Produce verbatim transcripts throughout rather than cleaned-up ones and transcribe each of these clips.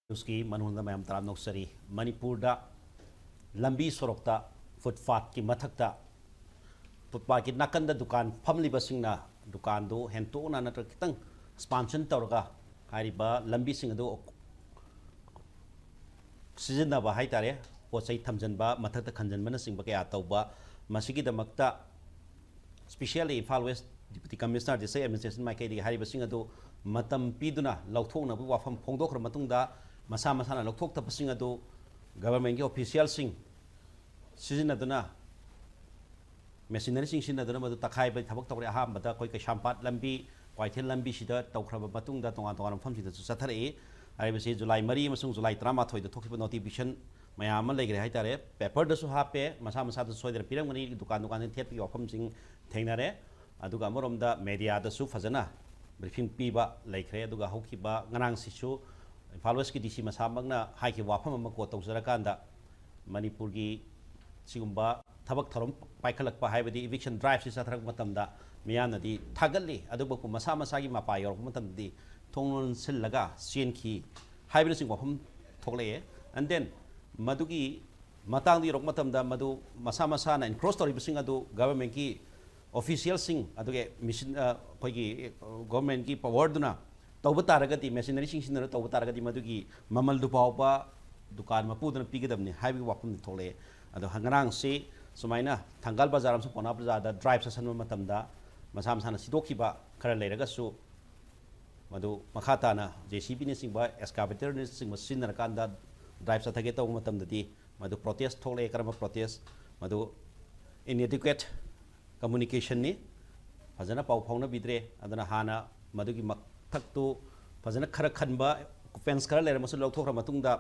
ꯅ꯭ꯌꯨꯁꯀꯤ ꯃꯅꯨꯡꯗ ꯃꯌꯥꯝ ꯇꯔꯥꯝꯅ ꯑꯣꯛꯆꯔꯤ꯫ ꯃꯅꯤꯄꯨꯔꯗ ꯂꯝꯕꯤ ꯁꯣꯔꯣꯛꯇ ꯐꯨꯠꯄꯥꯠꯀꯤ ꯃꯊꯛꯇ, ꯐꯨꯠꯄꯥꯠꯀꯤ ꯅꯥꯀꯟꯗ ꯗꯨꯀꯥꯟ ꯐꯝꯂꯤꯕꯁꯤꯡꯅ ꯗꯨꯀꯥꯟꯗꯨ ꯍꯦꯟꯇꯣꯛꯅ ꯅꯠꯇ꯭ꯔꯒ ꯈꯤꯇꯪ ꯑꯦꯛꯁꯄꯥꯟꯁꯟ ꯇꯧꯔꯒ ꯍꯥꯏꯔꯤꯕ ꯂꯝꯕꯤꯁꯤꯡ ꯑꯗꯨ ꯁꯤꯖꯤꯟꯅꯕ ꯍꯥꯏꯇꯥꯔꯦ, ꯄꯣꯠ ꯆꯩ ꯊꯝꯖꯤꯟꯕ, ꯃꯊꯛꯇ ꯈꯟꯖꯤꯟꯕꯅꯆꯤꯡꯕ ꯀꯌꯥ ꯇꯧꯕ, ꯃꯁꯤꯒꯤꯗꯃꯛꯇ specially Imphal West deputy commissioner, district administration ꯃꯥꯏꯀꯩꯗꯒꯤ ꯍꯥꯏꯔꯤꯕꯁꯤꯡ ꯑꯗꯨ ꯃꯇꯝ ꯄꯤꯗꯨꯅ ꯂꯧꯊꯣꯛꯅꯕꯒꯤ ꯋꯥꯐꯝ ꯐꯣꯡꯗꯣꯛꯈ꯭ꯔ ꯃꯇꯨꯡꯗ, ꯃꯁꯥ ꯃꯁꯥꯅ ꯂꯧꯊꯣꯛꯇꯕꯁꯤꯡ ꯑꯗꯨ ꯒꯚꯔꯟꯃꯦꯟꯠꯀꯤ ꯑꯣꯐꯤꯁꯤꯌꯦꯜꯁꯤꯡ ꯁꯤꯖꯤꯟꯅꯗꯨꯅ, ꯃꯦꯁꯤꯅꯔꯤꯁꯤꯡ ꯁꯤꯖꯤꯟꯅꯗꯨꯅ ꯃꯗꯨ ꯇꯛꯈꯥꯏꯕꯒꯤ ꯊꯕꯛ ꯇꯧꯔꯦ꯫ ꯑꯍꯥꯟꯕꯗ ꯑꯩꯈꯣꯏ ꯀꯩꯁꯥꯝꯄꯥꯠ ꯂꯝꯕꯤ, ꯀ꯭ꯋꯥꯏꯊꯦꯜ ꯂꯝꯕꯤꯁꯤꯗ ꯇꯧꯈ꯭ꯔꯕ ꯃꯇꯨꯡꯗ ꯇꯣꯉꯥꯟ ꯇꯣꯉꯥꯟꯕ ꯃꯐꯝꯁꯤꯡꯗꯁꯨ ꯆꯠꯊꯔꯛꯏ꯫ ꯍꯥꯏꯔꯤꯕꯁꯤ ꯖꯨꯂꯥꯏ ꯃꯔꯤ ꯑꯃꯁꯨꯡ ꯖꯨꯂꯥꯏ ꯇꯔꯥꯃꯥꯊꯣꯏꯗ ꯊꯣꯛꯈꯤꯕ ꯅꯣꯇꯤꯐꯤꯀꯦꯁꯟ ꯃꯌꯥꯝ ꯑꯃ ꯂꯩꯈ꯭ꯔꯦ ꯍꯥꯏꯇꯥꯔꯦ꯫ ꯄꯦꯄꯔꯗꯁꯨ ꯍꯥꯞꯄꯦ, ꯃꯁꯥ ꯃꯁꯥꯗ ꯁꯣꯏꯗꯅ ꯄꯤꯔꯝꯒꯅꯤ, ꯗꯨꯀꯥꯟ ꯗꯨꯀꯥꯟꯁꯤꯡ ꯊꯦꯠꯄꯒꯤ ꯋꯥꯐꯝꯁꯤꯡ ꯊꯦꯡꯅꯔꯦ꯫ ꯑꯗꯨꯒ ꯑꯃꯔꯣꯝꯗ ꯃꯦꯗꯤꯌꯥꯗꯁꯨ ꯐꯖꯅ ꯕ꯭ꯔꯤꯐꯤꯡ ꯄꯤꯕ ꯂꯩꯈ꯭ꯔꯦ꯫ ꯑꯗꯨꯒ ꯍꯧꯈꯤꯕ ꯉꯔꯥꯡꯁꯤꯁꯨ ꯏꯝꯐꯥꯜ ꯋꯦꯁꯀꯤ ꯗꯤ ꯁꯤ ꯃꯁꯥꯃꯛꯅ ꯍꯥꯏꯈꯤꯕ ꯋꯥꯐꯝ ꯑꯃ ꯀꯣꯠ ꯇꯧꯖꯔꯀꯥꯟꯗ, ꯃꯅꯤꯄꯨꯔꯒꯤ ꯁꯤꯒꯨꯝꯕ ꯊꯕꯛ ꯊꯧꯔꯝ ꯄꯥꯏꯈꯠꯂꯛꯄ, ꯍꯥꯏꯕꯗꯤ ꯏꯚꯤꯛꯁꯟ ꯗ꯭ꯔꯥꯏꯚꯁꯤ ꯆꯠꯊꯔꯛꯄ ꯃꯇꯝꯗ ꯃꯤꯌꯥꯝꯅꯗꯤ ꯊꯥꯒꯠꯂꯤ, ꯑꯗꯨꯕꯨ ꯃꯁꯥ ꯃꯁꯥꯒꯤ ꯃꯄꯥ ꯌꯧꯔꯛꯄ ꯃꯇꯝꯗꯗꯤ ꯊꯣꯡ ꯂꯣꯟꯁꯤꯜꯂꯒ ꯆꯦꯟꯈꯤ ꯍꯥꯏꯕꯅꯆꯤꯡꯕ ꯋꯥꯐꯝ ꯊꯣꯛꯂꯛꯑꯦ꯫ And then ꯃꯗꯨꯒꯤ ꯃꯇꯥꯡꯗ ꯌꯧꯔꯛꯄ ꯃꯇꯝꯗ ꯃꯗꯨ ꯃꯁꯥ ꯃꯁꯥꯅ ꯏꯟꯀ꯭ꯔꯣꯁ ꯇꯧꯔꯤꯕꯁꯤꯡ ꯑꯗꯨ ꯒꯚꯔꯟꯃꯦꯟꯠꯀꯤ ꯑꯣꯐꯤꯁꯤꯌꯦꯜꯁꯤꯡ, ꯑꯗꯨꯒ ꯃꯤꯁꯤꯟ-, ꯑ, ꯑꯩꯈꯣꯏꯒꯤ, ꯑ, ꯒꯚꯔꯟꯃꯦꯟꯠꯀꯤ ꯄꯋꯔꯗꯨꯅ ꯇꯧꯕ ꯇꯥꯔꯒꯗꯤ, ꯃꯦꯁꯤꯅꯔꯤꯁꯤꯡ ꯁꯤꯖꯤꯟꯅꯔꯒ ꯇꯧꯕ ꯇꯥꯔꯒꯗꯤ, ꯃꯗꯨꯒꯤ ꯃꯃꯜꯗꯨ ꯐꯥꯎꯕ ꯗꯨꯀꯥꯟ ꯃꯄꯨꯗꯨꯅ ꯄꯤꯒꯗꯕꯅꯤ ꯍꯥꯏꯕꯒꯤ ꯋꯥꯐꯝꯗꯤ ꯊꯣꯛꯂꯛꯑꯦ꯫ ꯑꯗꯣ ꯉꯔꯥꯡꯁꯤ ꯁꯨꯃꯥꯏꯅ ꯊꯪꯒꯥꯜ ꯕꯖꯥꯔ ꯑꯃꯁꯨꯡ ꯄꯥꯎꯅꯥ ꯕꯖꯥꯔꯗ ꯗ꯭ꯔꯥꯏꯚ ꯆꯠꯁꯟꯕ ꯃꯇꯝꯗ ꯃꯁꯥ ꯃꯁꯥꯅ ꯁꯤꯗꯣꯛꯈꯤꯕ ꯈꯔ ꯂꯩꯔꯒꯁꯨ, ꯃꯗꯨ ꯃꯈꯥ ꯇꯥꯅ ꯖꯦ ꯁꯤ ꯕꯤꯅꯆꯤꯡꯕ, ꯑꯦꯛꯁꯀꯥꯚꯦꯇꯔꯅꯆꯤꯡꯕ ꯁꯤꯖꯤꯟꯅꯔꯀꯥꯟꯗ ꯗ꯭ꯔꯥꯏꯚ ꯆꯠꯊꯒꯦ ꯇꯧꯕ ꯃꯇꯝꯗꯗꯤ ꯃꯗꯨ ꯄ꯭ꯔꯣꯇꯦꯁ ꯊꯣꯛꯂꯛꯑꯦ꯫ ꯀꯔꯝꯕ ꯄ꯭ꯔꯣꯇꯦꯁ? ꯃꯗꯨ inadequate communicationꯅꯤ, ꯐꯖꯅ ꯄꯥꯎ ꯐꯥꯎꯅꯕꯤꯗ꯭ꯔꯦ꯫ ꯑꯗꯨꯅ ꯍꯥꯟꯅ ꯃꯗꯨꯒꯤ ꯃꯊꯛꯇꯨ ꯐꯖꯅ ꯈꯔ ꯈꯟꯕ, ꯑꯣꯀꯨꯄꯦꯟꯁ ꯈꯔ ꯂꯩꯔꯝꯃꯁꯨ ꯂꯧꯊꯣꯛꯈ꯭ꯔ ꯃꯇꯨꯡꯗ,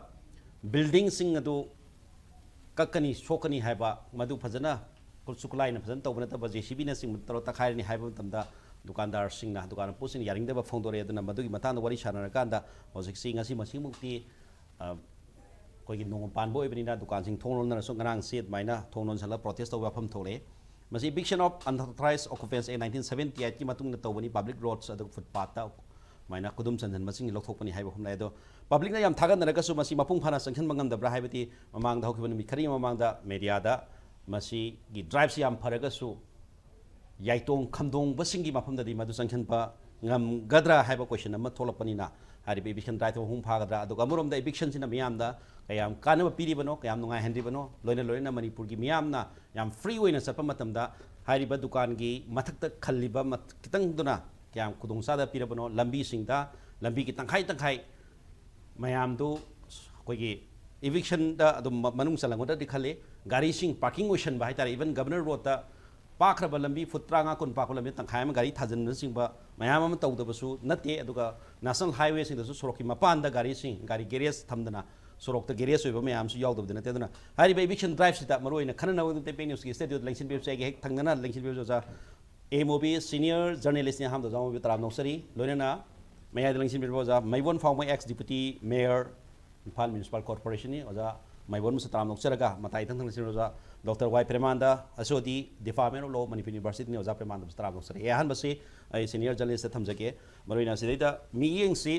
ꯕꯤꯜꯗꯤꯡꯁꯤꯡ ꯑꯗꯨ ꯀꯛꯀꯅꯤ, ꯁꯣꯛꯀꯅꯤ ꯍꯥꯏꯕ, ꯃꯗꯨ ꯐꯖꯅ ꯈꯨꯠꯁꯨ ꯈꯨꯠꯂꯥꯏꯅ ꯐꯖꯅ ꯇꯧꯕ ꯅꯠꯇꯕ, ꯖꯦ ꯁꯤ ꯕꯤꯅꯆꯤꯡꯕ ꯇꯧꯔꯒ ꯇꯛꯈꯥꯏꯔꯅꯤ ꯍꯥꯏꯕ ꯃꯇꯝꯗ, ꯗꯨꯀꯥꯟꯗꯥꯔꯁꯤꯡꯅ, ꯗꯨꯀꯥꯟ ꯃꯄꯨꯁꯤꯡꯅ ꯌꯥꯅꯤꯡꯗꯕ ꯐꯣꯡꯗꯣꯔꯛꯑꯦ꯫ ꯑꯗꯨꯅ ꯃꯗꯨꯒꯤ ꯃꯇꯥꯡꯗ ꯋꯥꯔꯤ ꯁꯥꯟꯅꯔꯀꯥꯟꯗ ꯍꯧꯖꯤꯛꯁꯤ, ꯉꯁꯤ ꯃꯁꯤꯃꯨꯛꯇꯤ, ꯑ, ꯑꯩꯈꯣꯏꯒꯤ ꯅꯣꯡꯃ ꯄꯥꯟꯕ ꯑꯣꯏꯕꯅꯤꯅ ꯗꯨꯀꯥꯟꯁꯤꯡ ꯊꯣꯡ ꯂꯣꯟꯅꯔꯁꯨ, ꯉꯔꯥꯡꯁꯤ ꯑꯗꯨꯃꯥꯏꯅ ꯊꯣꯡ ꯂꯣꯟꯁꯤꯜꯂꯒ ꯄ꯭ꯔꯣꯇꯦꯁ ꯇꯧꯕ ꯋꯥꯐꯝ ꯊꯣꯛꯂꯛꯑꯦ꯫ ꯃꯁꯤ eviction of unauthorized occupants Act nineteen seventy eight ꯀꯤ ꯃꯇꯨꯡꯗ ꯇꯧꯕꯅꯤ꯫ ꯄꯕ꯭ꯂꯤꯛ ꯔꯣꯗꯁ ꯑꯗꯨꯒ ꯐꯨꯠꯄꯥꯠꯇ ꯁꯨꯃꯥꯏꯅ ꯈꯨꯗꯨꯝ ꯆꯟꯁꯤꯟꯕꯁꯤꯡꯒꯤ ꯂꯧꯊꯣꯛꯄꯅꯤ ꯍꯥꯏꯕ ꯑꯍꯨꯝ ꯂꯩ꯫ ꯑꯗꯣ ꯄꯕ꯭ꯂꯤꯛꯅ ꯌꯥꯝ ꯊꯥꯒꯠꯅꯔꯒꯁꯨ ꯃꯁꯤ ꯃꯄꯨꯡ ꯐꯥꯅ ꯆꯪꯁꯤꯟꯕ ꯉꯝꯗꯕ꯭ꯔꯥ ꯍꯥꯏꯕꯗꯤ ꯃꯃꯥꯡꯗ ꯍꯧꯈꯤꯕ ꯅꯨꯃꯤꯠ ꯈꯔꯒꯤ ꯃꯃꯥꯡꯗ ꯃꯦꯗꯤꯌꯥꯗ ꯃꯁꯤꯒꯤ ꯗ꯭ꯔꯥꯏꯚꯁꯤ ꯌꯥꯝ ꯐꯔꯒꯁꯨ ꯌꯥꯏꯇꯣꯡ ꯈꯝꯗꯣꯡꯕꯁꯤꯡꯒꯤ ꯃꯐꯝꯗꯗꯤ ꯃꯗꯨ ꯆꯪꯁꯤꯟꯕ ꯉꯝꯒꯗ꯭ꯔꯥ ꯍꯥꯏꯕ ꯀꯣꯏꯁꯟ ꯑꯃ ꯊꯣꯛꯂꯛꯄꯅꯤꯅ ꯍꯥꯏꯔꯤꯕ ꯏꯚꯤꯛꯁꯟ ꯗ꯭ꯔꯥꯏꯚꯇꯨ ꯃꯄꯨꯡ ꯐꯥꯒꯗ꯭ꯔꯥ? ꯑꯗꯨꯒ ꯑꯃꯔꯣꯝꯗ ꯏꯚꯤꯛꯁꯟꯁꯤꯅ ꯃꯤꯌꯥꯝꯗ ꯀꯌꯥꯝ ꯀꯥꯟꯅꯕ ꯄꯤꯔꯤꯕꯅꯣ, ꯀꯌꯥꯝ ꯅꯨꯡꯉꯥꯏꯍꯟꯔꯤꯕꯅꯣ, ꯂꯣꯏꯅ ꯂꯣꯏꯅꯅ ꯃꯅꯤꯄꯨꯔꯒꯤ ꯃꯤꯌꯥꯝꯅ ꯌꯥꯝ ꯐ꯭ꯔꯤ ꯑꯣꯏꯅ ꯆꯠꯄ ꯃꯇꯝꯗ ꯍꯥꯏꯔꯤꯕ ꯗꯨꯀꯥꯟꯒꯤ ꯃꯊꯛꯇ ꯈꯜꯂꯤꯕ ꯃꯠ-, ꯈꯤꯇꯪꯗꯨꯅ ꯀꯌꯥꯝ ꯈꯨꯗꯣꯡꯆꯥꯗꯕ ꯄꯤꯔꯕꯅꯣ? ꯂꯝꯕꯤꯁꯤꯡꯗ, ꯂꯝꯕꯤꯒꯤ ꯇꯪꯈꯥꯏ ꯇꯪꯈꯥꯏ ꯃꯌꯥꯝꯗꯨ ꯑꯩꯈꯣꯏꯒꯤ ꯏꯚꯤꯛꯁꯟꯗ ꯑꯗꯨꯝ ꯃ-, ꯃꯅꯨꯡ ꯆꯜꯂꯝꯒꯗ꯭ꯔꯗꯤ ꯈꯜꯂꯤ꯫ ꯒꯥꯔꯤꯁꯤꯡ ꯄꯥꯔꯀꯤꯡ ꯑꯣꯏꯁꯟꯕ ꯍꯥꯏꯇꯥꯔꯦ, even ꯒꯕꯔꯅꯔ ꯔꯣꯗꯇ ꯄꯥꯛꯈ꯭ꯔꯕ ꯂꯝꯕꯤ, ꯐꯨꯠ ꯇꯔꯥꯃꯉꯥ ꯀꯨꯟ ꯄꯥꯛꯄ ꯂꯝꯕꯤ ꯇꯪꯈꯥꯏ ꯑꯃ ꯒꯥꯔꯤ ꯊꯥꯖꯤꯟꯕꯅꯆꯤꯡꯕ ꯃꯌꯥꯝ ꯑꯃ ꯇꯧꯗꯕꯁꯨ ꯅꯠꯇꯦ꯫ ꯑꯗꯨꯒ ꯅꯦꯁꯅꯦꯜ ꯍꯥꯏꯋꯦꯁꯤꯡꯗꯁꯨ ꯁꯣꯔꯣꯛꯀꯤ ꯃꯄꯥꯟꯗ ꯒꯥꯔꯤꯁꯤꯡ, ꯒꯥꯔꯤ ꯒꯦꯔꯦꯖ ꯊꯝꯗꯅ ꯁꯣꯔꯣꯛꯇ ꯒꯦꯔꯦꯖ ꯑꯣꯏꯕ ꯃꯌꯥꯝꯁꯨ ꯌꯥꯎꯗꯕꯗꯤ ꯅꯠꯇꯦ꯫ ꯑꯗꯨꯅ ꯍꯥꯏꯔꯤꯕ ꯏꯚꯤꯛꯁꯟ ꯗ꯭ꯔꯥꯏꯚꯁꯤꯗ ꯃꯔꯨꯑꯣꯏꯅ ꯈꯟꯅꯅꯕ ꯇꯦꯄꯦꯛ ꯅ꯭ꯌꯨꯁꯀꯤ ꯁ꯭ꯇꯨꯗꯤꯑꯣꯗ ꯂꯦꯡꯁꯤꯟꯕꯤꯕꯁꯦ ꯑꯩꯒꯤ ꯍꯦꯛ ꯊꯪꯅꯅ ꯂꯦꯡꯁꯤꯟꯕꯤꯕꯁꯦ ꯑꯣꯖꯥ ꯑꯦꯝ ꯑꯣ ꯕꯤ, ꯁꯤꯅꯤꯌꯔ ꯖꯔꯅꯦꯂꯤꯁꯅꯤ꯫ ꯑꯍꯥꯟꯕꯗ ꯑꯣꯖꯥ ꯑꯦꯝ ꯑꯣ ꯕꯤ ꯇꯔꯥꯝ ꯅꯣꯛꯆꯔꯤ꯫ ꯂꯣꯏꯅꯅ ꯃꯌꯥꯏꯗ ꯂꯦꯡꯁꯤꯟꯕꯤꯔꯤꯕ Oja Maibon Phaomei, ex deputy mayor, Imphal municipal ꯀꯣꯔꯄꯣꯔꯦꯁꯟꯅꯤ꯫ ꯑꯣꯖꯥ ꯃꯥꯏꯕꯣꯟꯕꯨꯁꯨ ꯇꯔꯥꯝ ꯅꯣꯛꯆꯔꯒ ꯃꯇꯥꯏ ꯏꯊꯪ ꯊꯪꯅ ꯂꯦꯡꯁꯤꯟꯕꯤꯔꯤꯕ ꯑꯣꯖꯥ ꯗꯣꯛꯇꯔ ꯋꯥꯏ ꯄ꯭ꯔꯦꯃꯥꯅꯟꯗ, ꯑꯦꯁ ꯑꯣ ꯗꯤ, ꯗꯤꯄꯥꯔꯠꯃꯦꯟ ꯑꯣꯐ ꯂꯣ, ꯃꯅꯤꯄꯨꯔ ꯌꯨꯅꯤꯚꯔꯁꯤꯇꯤꯅꯤ꯫ ꯑꯣꯖꯥ ꯄ꯭ꯔꯦꯃꯥꯅꯟꯗꯕꯨꯁꯨ ꯇꯔꯥꯝ ꯅꯣꯛꯆꯔꯤ꯫ ꯑꯍꯥꯟꯕꯁꯤ ꯑꯩ ꯁꯤꯅꯤꯌꯔ ꯖꯔꯅꯦꯂꯤꯁꯇ ꯊꯝꯖꯒꯦ꯫ ꯃꯔꯨꯑꯣꯏꯅ ꯁꯤꯗꯩꯗ ꯃꯤꯠꯌꯦꯡꯁꯤ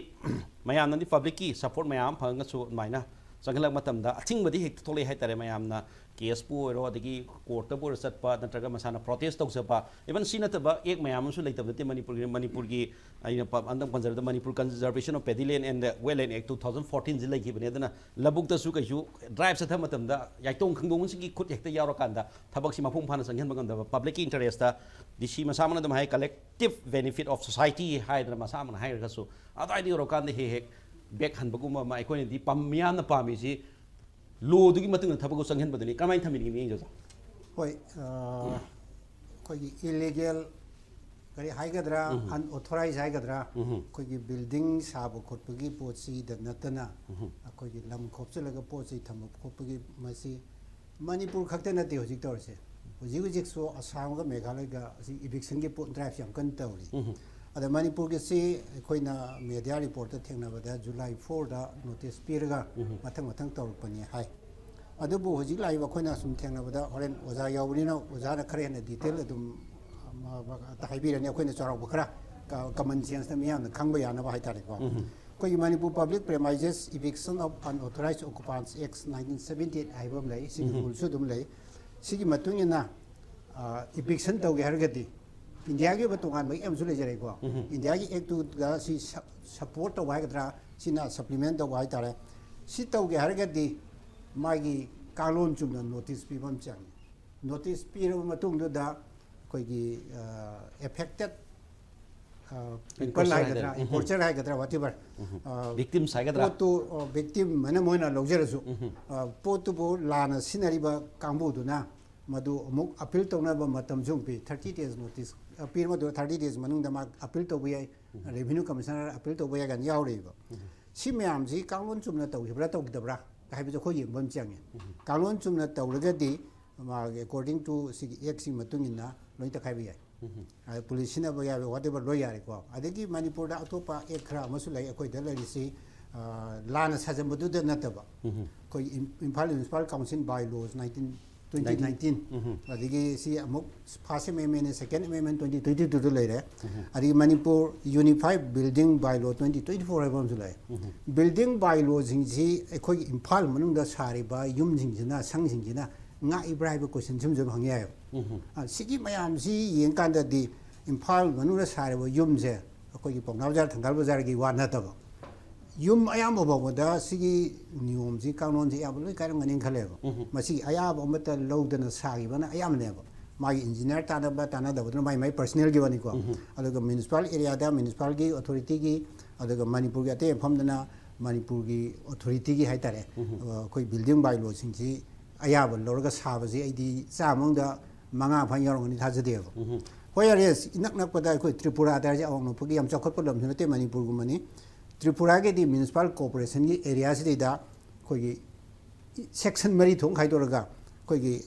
ꯃꯌꯥꯝꯅꯗꯤ ꯄꯕ꯭ꯂꯤꯛꯀꯤ ꯁꯄꯣꯔꯠ ꯃꯌꯥꯝ ꯑꯃ ꯐꯪꯉꯒꯁꯨ ꯑꯗꯨꯃꯥꯏꯅ ꯆꯪꯈꯠꯂꯛꯄ ꯃꯇꯝꯗ ꯑꯊꯤꯡꯕꯗꯤ ꯍꯦꯛꯇ ꯊꯣꯛꯂꯛꯑꯦ ꯍꯥꯏꯇꯥꯔꯦ꯫ ꯃꯌꯥꯝꯅ ꯀꯦꯁꯄꯨ ꯑꯣꯏꯔꯣ, ꯑꯗꯒꯤ ꯀꯣꯔꯠꯇꯕꯨ ꯑꯣꯏꯔꯣ ꯆꯠꯄ, ꯅꯠꯇ꯭ꯔꯒ ꯃꯁꯥꯅ ꯄ꯭ꯔꯣꯇꯦꯁ ꯇꯧꯖꯕ, even ꯁꯤ ꯅꯠꯇꯕ ꯑꯦꯛ ꯃꯌꯥꯝ ꯑꯃꯁꯨ ꯂꯩꯇꯕ ꯅꯠꯇꯦ ꯃꯅꯤꯄꯨꯔꯒꯤ꯫ ꯃꯅꯤꯄꯨꯔꯒꯤ ꯑꯩꯅ ꯄ-, ꯑꯝꯇꯪ ꯄꯟꯖꯔꯕꯗ Manipur Conservation of Paddy Land and Wetland Act two thousand fourteen ꯁꯤ ꯂꯩꯈꯤꯕꯅꯤ꯫ ꯑꯗꯨꯅ ꯂꯧꯕꯨꯛꯇꯁꯨ ꯀꯩꯁꯨ ꯗ꯭ꯔꯥꯏꯚ ꯆꯠꯊꯕ ꯃꯇꯝꯗ ꯌꯥꯏꯇꯣꯡ ꯈꯪꯗꯣꯡꯕꯁꯤꯡꯒꯤ ꯈꯨꯠ ꯍꯦꯛꯇ ꯌꯥꯎꯔꯀꯥꯟꯗ ꯊꯕꯛꯁꯤ ꯃꯄꯨꯡ ꯐꯥꯅ ꯆꯪꯁꯤꯟꯕ ꯉꯝꯗꯕ꯫ ꯄꯕ꯭ꯂꯤꯛꯀꯤ ꯏꯟꯇꯔꯦꯁꯇ ꯗꯤ ꯁꯤ ꯃꯁꯥꯃꯛꯅ ꯑꯗꯨꯝ ꯍꯥꯏ, collective benefit of society ꯍꯥꯏꯗꯅ ꯃꯁꯥꯃꯛꯅ ꯍꯥꯏꯔꯒꯁꯨ ꯑꯗꯨꯋꯥꯏꯗ ꯌꯧꯔꯀꯥꯟꯗ ꯍꯦꯛ ꯍꯦꯛ ꯕꯦꯛ ꯍꯟꯕꯒꯨꯝꯕ ꯑꯃ꯫ ꯑꯩꯈꯣꯏꯅꯗꯤ ꯄꯥꯝ-, ꯃꯤꯌꯥꯝꯅ ꯄꯥꯝꯃꯤꯁꯤ ꯂꯣꯗꯨꯒꯤ ꯃꯇꯨꯡ ꯏꯟꯅ ꯊꯕꯛꯇꯨ ꯆꯪꯍꯟꯕꯗꯨꯅꯤ꯫ ꯀꯃꯥꯏꯅ ꯊꯝꯕꯤꯅꯤꯡꯉꯤ, ꯃꯤꯠꯌꯦꯡꯁꯦ ꯑꯣꯖꯥ? ꯍꯣꯏ, ꯑ, ꯑꯩꯈꯣꯏꯒꯤ ꯏꯂꯤꯒꯦꯜ ꯀꯔꯤ ꯍꯥꯏꯒꯗ꯭ꯔꯥ, ꯎꯝ꯫ ꯑꯟꯑꯣꯊꯣꯔꯥꯏꯖ ꯍꯥꯏꯒꯗ꯭ꯔꯥ, ꯎꯝ꯫ ꯑꯩꯈꯣꯏꯒꯤ ꯕꯤꯜꯗꯤꯡ ꯁꯥꯕ ꯈꯣꯠꯄꯒꯤ ꯄꯣꯠꯁꯤꯗ ꯅꯠꯇꯅ ꯎꯝ꯫ ꯑꯩꯈꯣꯏꯒꯤ ꯂꯝ ꯈꯣꯞꯆꯤꯜꯂꯒ ꯄꯣꯠ ꯆꯩ ꯊꯝꯕ ꯈꯣꯠꯄꯒꯤ ꯃꯁꯤ ꯃꯅꯤꯄꯨꯔ ꯈꯛꯇ ꯅꯠꯇꯦ ꯍꯧꯖꯤꯛ ꯇꯧꯔꯤꯁꯦ꯫ ꯍꯧꯖꯤꯛ ꯍꯧꯖꯤꯛꯁꯨ ꯑꯁꯥꯝꯒ ꯃꯦꯘꯥꯂꯌꯒ ꯑꯁꯤ ꯏꯚꯤꯛꯁꯟꯒꯤ ꯄꯣꯠ ꯗ꯭ꯔꯥꯏꯚꯁꯤ ꯌꯥꯝ ꯀꯟꯅ ꯇꯧꯔꯤ꯫ ꯎꯝ꯫ ꯑꯗ ꯃꯅꯤꯄꯨꯔꯒꯤꯁꯤ ꯑꯩꯈꯣꯏꯅ ꯃꯦꯗꯤꯌꯥ ꯔꯤꯄꯣꯔꯠꯇ ꯊꯦꯡꯅꯕꯗ ꯖꯨꯂꯥꯏ fourꯗ ꯅꯣꯇꯤꯁ ꯄꯤꯔꯒ ꯎꯝ꯫ ꯃꯊꯪ ꯃꯊꯪ ꯇꯧꯔꯛꯄꯅꯤ ꯍꯥꯏ꯫ ꯑꯗꯨꯕꯨ ꯍꯧꯖꯤꯛ ꯂꯥꯛꯏꯕ ꯑꯩꯈꯣꯏꯅ ꯁꯨꯝ ꯊꯦꯡꯅꯕꯗ, ꯍꯣꯔꯦꯟ ꯑꯣꯖꯥ ꯌꯥꯎꯕꯅꯤꯅ ꯑꯣꯖꯥꯅ ꯈꯔ ꯍꯦꯟꯅ ꯗꯤꯇꯦꯜ ꯑꯗꯨꯝ, ꯑꯃ, ꯑꯃ, ꯍꯥꯏꯕꯤꯔꯅꯤ꯫ ꯑꯩꯈꯣꯏꯅ ꯆꯥꯎꯔꯥꯛꯄ ꯈꯔ ꯀꯃꯟ ꯁꯦꯟꯁꯇ ꯃꯤꯌꯥꯝꯅ ꯈꯪꯕ ꯌꯥꯅꯕ ꯍꯥꯏꯇꯥꯔꯦꯀꯣ꯫ ꯑꯩꯈꯣꯏꯒꯤ Manipur Public Premises Eviction of Unauthorized Occupants Act nineteen seventy eight ꯍꯥꯏꯕ ꯑꯃ ꯂꯩ, ꯁꯤꯒꯤ ꯔꯨꯜꯁꯨ ꯑꯗꯨꯝ ꯂꯩ꯫ ꯁꯤꯒꯤ ꯃꯇꯨꯡ ꯏꯟꯅ ꯏꯚꯤꯛꯁꯟ ꯇꯧꯒꯦ ꯍꯥꯏꯔꯒꯗꯤ ꯏꯟꯗꯤꯌꯥꯒꯤ ꯑꯣꯏꯕ ꯇꯣꯉꯥꯟꯕ ꯑꯦꯛ ꯑꯃꯁꯨ ꯂꯩꯖꯔꯦꯀꯣ꯫ ꯏꯟꯗꯤꯌꯥꯒꯤ ꯑꯦꯛꯇꯨꯒ ꯁꯤ ꯁꯞꯄꯣꯔꯠ ꯇꯧꯕ ꯍꯥꯏꯒꯗ꯭ꯔꯥ, ꯁꯤꯅ ꯁꯄ꯭ꯂꯤꯃꯦꯟ ꯇꯧꯕ ꯍꯥꯏꯇꯥꯔꯦ꯫ ꯁꯤ ꯇꯧꯒꯦ ꯍꯥꯏꯔꯒꯗꯤ ꯃꯥꯒꯤ ꯀꯥꯡꯂꯣꯟ ꯆꯨꯝꯅ ꯅꯣꯇꯤꯁ ꯄꯤꯕ ꯑꯃ ꯆꯪꯉꯤ꯫ ꯅꯣꯇꯤꯁ ꯄꯤꯔꯕ ꯃꯇꯨꯡꯗꯨꯗ ꯑꯩꯈꯣꯏꯒꯤ ꯑꯦꯐꯦꯛꯇꯦꯠ ꯄꯤꯄꯜ ꯍꯥꯏꯒꯗ꯭ꯔꯥ, ꯏꯟꯀꯣꯆꯔ ꯍꯥꯏꯒꯗ꯭ꯔꯥ, ꯋꯥꯇꯦꯕꯔ, ꯚꯤꯛꯇꯤꯝꯁ ꯍꯥꯏꯒꯗ꯭ꯔꯥ, ꯄꯣꯠꯇꯨ ꯚꯤꯛꯇꯤꯝ ꯑꯅ ꯃꯣꯏꯅ ꯂꯧꯖꯔꯁꯨ, ꯄꯣꯠꯇꯨꯕꯨ ꯂꯥꯟꯅ ꯁꯤꯖꯤꯟꯅꯔꯤꯕ ꯀꯥꯡꯕꯨꯗꯨꯅ ꯃꯗꯨ ꯑꯃꯨꯛ ꯑꯄꯤꯜ ꯇꯧꯅꯕ ꯃꯇꯝꯁꯨ ꯑꯃꯨꯛ ꯄꯤ꯫ ꯊꯥꯔꯇꯤ ꯗꯦꯖ ꯅꯣꯇꯤꯁ ꯄꯤꯔ ꯃꯇꯨꯡꯗ ꯊꯥꯔꯇꯤ ꯗꯦꯖ ꯃꯅꯨꯡꯗ ꯃꯥ ꯑꯄꯤꯜ ꯇꯧꯕ ꯌꯥꯏ, ꯔꯦꯚꯤꯅ꯭ꯌꯨ ꯀꯃꯤꯁꯅꯔ ꯑꯄꯤꯜ ꯇꯧꯕ ꯌꯥꯏ ꯀꯥꯏꯅ ꯌꯥꯎꯔꯤꯕ꯫ ꯁꯤ ꯃꯌꯥꯝꯁꯤ ꯀꯥꯡꯂꯣꯟ ꯆꯨꯝꯅ ꯇꯧꯈꯤꯕ꯭ꯔꯥ ꯇꯧꯈꯤꯗꯕ꯭ꯔꯥ ꯍꯥꯏꯕꯁꯦ ꯑꯩꯈꯣꯏ ꯌꯦꯡꯕ ꯑꯃ ꯆꯪꯉꯦ꯫ ꯀꯥꯡꯂꯣꯟ ꯆꯨꯝꯅ ꯇꯧꯔꯒꯗꯤ ꯃꯥꯒꯤ ꯑꯦꯀꯣꯔꯗꯤꯡ ꯇꯨ ꯁꯤꯒꯤ ꯑꯦꯛꯁꯤꯒꯤ ꯃꯇꯨꯡ ꯏꯟꯅ ꯂꯣꯏ ꯇꯛꯈꯥꯏꯕ ꯌꯥꯏ꯫ ꯄꯨꯂꯤꯁ ꯁꯤꯖꯤꯟꯅꯕ ꯌꯥꯕ ꯋꯥꯇꯦꯕꯔ ꯂꯣꯏ ꯌꯥꯔꯦꯀꯣ꯫ ꯑꯗꯒꯤ ꯃꯅꯤꯄꯨꯔꯗ ꯑꯇꯣꯞꯄ ꯑꯦꯛ ꯈꯔ ꯑꯃꯁꯨ ꯂꯩ ꯑꯩꯈꯣꯏꯗ ꯂꯩꯔꯤꯁꯤ, ꯂꯥꯟꯅ ꯁꯥꯖꯟꯕꯗꯨꯗ ꯅꯠꯇꯕ, ꯑꯩꯈꯣꯏ ꯏꯝꯐꯥꯜ ꯃ꯭ꯌꯨꯅꯤꯁꯤꯄꯥꯜ ꯀꯥꯎꯟꯁꯤꯜ ꯕꯥꯏ ꯂꯣꯁ ꯅꯥꯏꯟꯇꯤꯟ ꯇ꯭ꯋꯦꯟꯇꯤ ꯅꯥꯏꯟꯇꯤꯟ, ꯑꯗꯒꯤ ꯁꯤ ꯑꯃꯨꯛ ꯐꯥꯔꯁ ꯑꯦꯃꯦꯟꯃꯦꯟ, ꯁꯦꯀꯦꯟ ꯑꯦꯃꯦꯟꯃꯦꯟ ꯇ꯭ꯋꯦꯟꯇꯤ ꯇ꯭ꯋꯦꯟꯇꯤ ꯇꯨꯗ ꯂꯩꯔꯦ꯫ ꯑꯗꯒꯤ ꯃꯅꯤꯄꯨꯔ ꯌꯨꯅꯤꯐꯥꯏꯠ ꯕꯤꯜꯗꯤꯡ ꯕꯥꯏ ꯂꯣ ꯇ꯭ꯋꯦꯟꯇꯤ ꯇ꯭ꯋꯦꯟꯇꯤ ꯐꯣꯔ ꯍꯥꯏꯕ ꯑꯃꯁꯨ ꯂꯩ꯫ ꯕꯤꯜꯗꯤꯡ ꯕꯥꯏ ꯂꯣꯁꯤꯡꯁꯤ ꯑꯩꯈꯣꯏꯒꯤ ꯏꯝꯐꯥꯜ ꯃꯅꯨꯡꯗ ꯁꯥꯔꯤꯕ ꯌꯨꯝꯁꯤꯡꯁꯤꯅ, ꯁꯪꯁꯤꯡꯁꯤꯅ ꯉꯥꯛꯏꯕ꯭ꯔꯥ ꯍꯥꯏꯕ ꯀꯣꯏꯁꯟꯁꯤ ꯑꯃꯁꯨ ꯑꯗꯨꯝ ꯍꯪ ꯌꯥꯏꯑꯕ꯫ ꯁꯤꯒꯤ ꯃꯌꯥꯝꯁꯤ ꯌꯦꯡꯀꯥꯟꯗꯗꯤ ꯏꯝꯐꯥꯜ ꯃꯅꯨꯡꯗ ꯁꯥꯔꯤꯕ ꯌꯨꯝꯁꯦ ꯑꯩꯈꯣꯏꯒꯤ ꯄꯥꯎꯅꯥ ꯕꯖꯥꯔ, ꯊꯪꯒꯥꯜ ꯕꯖꯥꯔꯒꯤ ꯋꯥ ꯅꯠꯇꯕ, ꯌꯨꯝ ꯑꯌꯥꯝꯕ ꯐꯥꯎꯕꯗ ꯁꯤꯒꯤ ꯅꯤꯌꯣꯝꯁꯤ, ꯀꯥꯡꯂꯣꯟꯁꯤ ꯑꯌꯥꯝꯕ ꯂꯣꯏ ꯀꯥꯏꯔꯝꯒꯅꯤꯅ ꯈꯜꯂꯦꯕ꯫ ꯃꯁꯤ ꯑꯌꯥꯕ ꯑꯃꯠꯇ ꯂꯧꯗꯅ ꯁꯥꯈꯤꯕꯅ ꯑꯌꯥꯝꯕꯅꯦꯕ꯫ ꯃꯥꯒꯤ ꯏꯟꯖꯤꯅꯤꯌꯥꯔ ꯇꯥꯟꯅꯕ ꯇꯥꯟꯅꯗꯕꯗꯨꯅ ꯃꯥꯏ ꯃꯥꯏ ꯄꯔꯁꯅꯦꯜꯒꯤ ꯋꯥꯅꯤꯀꯣ꯫ ꯑꯗꯨꯒ ꯃ꯭ꯌꯨꯅꯤꯁꯤꯄꯥꯜ ꯑꯦꯔꯤꯌꯥꯗ ꯃ꯭ꯌꯨꯅꯤꯁꯤꯄꯥꯜꯒꯤ ꯑꯣꯊꯣꯔꯤꯇꯤꯒꯤ, ꯑꯗꯨꯒ ꯃꯅꯤꯄꯨꯔꯒꯤ ꯑꯇꯩ ꯃꯐꯝꯗꯅ ꯃꯅꯤꯄꯨꯔꯒꯤ ꯑꯣꯊꯣꯔꯤꯇꯤꯒꯤ ꯍꯥꯏꯇꯥꯔꯦ, ꯑꯩꯈꯣꯏ ꯕꯤꯜꯗꯤꯡ ꯕꯥꯏ ꯂꯣꯁꯤꯡꯁꯤ ꯑꯌꯥꯕ ꯂꯧꯔꯒ ꯁꯥꯕꯁꯤ ꯑꯩꯗꯤ ꯆꯥꯝꯃ ꯃꯅꯨꯡꯗ ꯃꯉꯥ ꯐꯥꯅ ꯌꯥꯎꯔꯝꯒꯅꯤ ꯊꯥꯖꯗꯦꯕ꯫ ꯍꯣꯏ, ꯌꯥꯔꯦ, ꯏꯅꯛ ꯅꯛꯄꯗ ꯑꯩꯈꯣꯏ ꯇ꯭ꯔꯤꯄꯨꯔꯥꯗ ꯍꯥꯏꯔꯤꯁꯦ ꯑꯋꯥꯡ ꯅꯣꯡꯄꯣꯛꯀꯤ ꯌꯥꯝ ꯆꯥꯎꯈꯠꯄ ꯂꯝꯁꯨ ꯅꯠꯇꯦ, ꯃꯅꯤꯄꯨꯔꯒꯨꯝꯕꯅꯤ꯫ ꯇ꯭ꯔꯤꯄꯨꯔꯥꯒꯤꯗꯤ ꯃ꯭ꯌꯨꯅꯤꯁꯤꯄꯥꯜ ꯀꯣꯔꯄꯣꯔꯦꯁꯟꯒꯤ ꯑꯦꯔꯤꯌꯥꯁꯤꯗꯩꯗ ꯑꯩꯈꯣꯏꯒꯤ ꯁꯦꯛꯁꯟ ꯃꯔꯤ ꯊꯣꯛꯅ ꯈꯥꯏꯗꯣꯛꯑꯒ ꯑꯩꯈꯣꯏꯒꯤ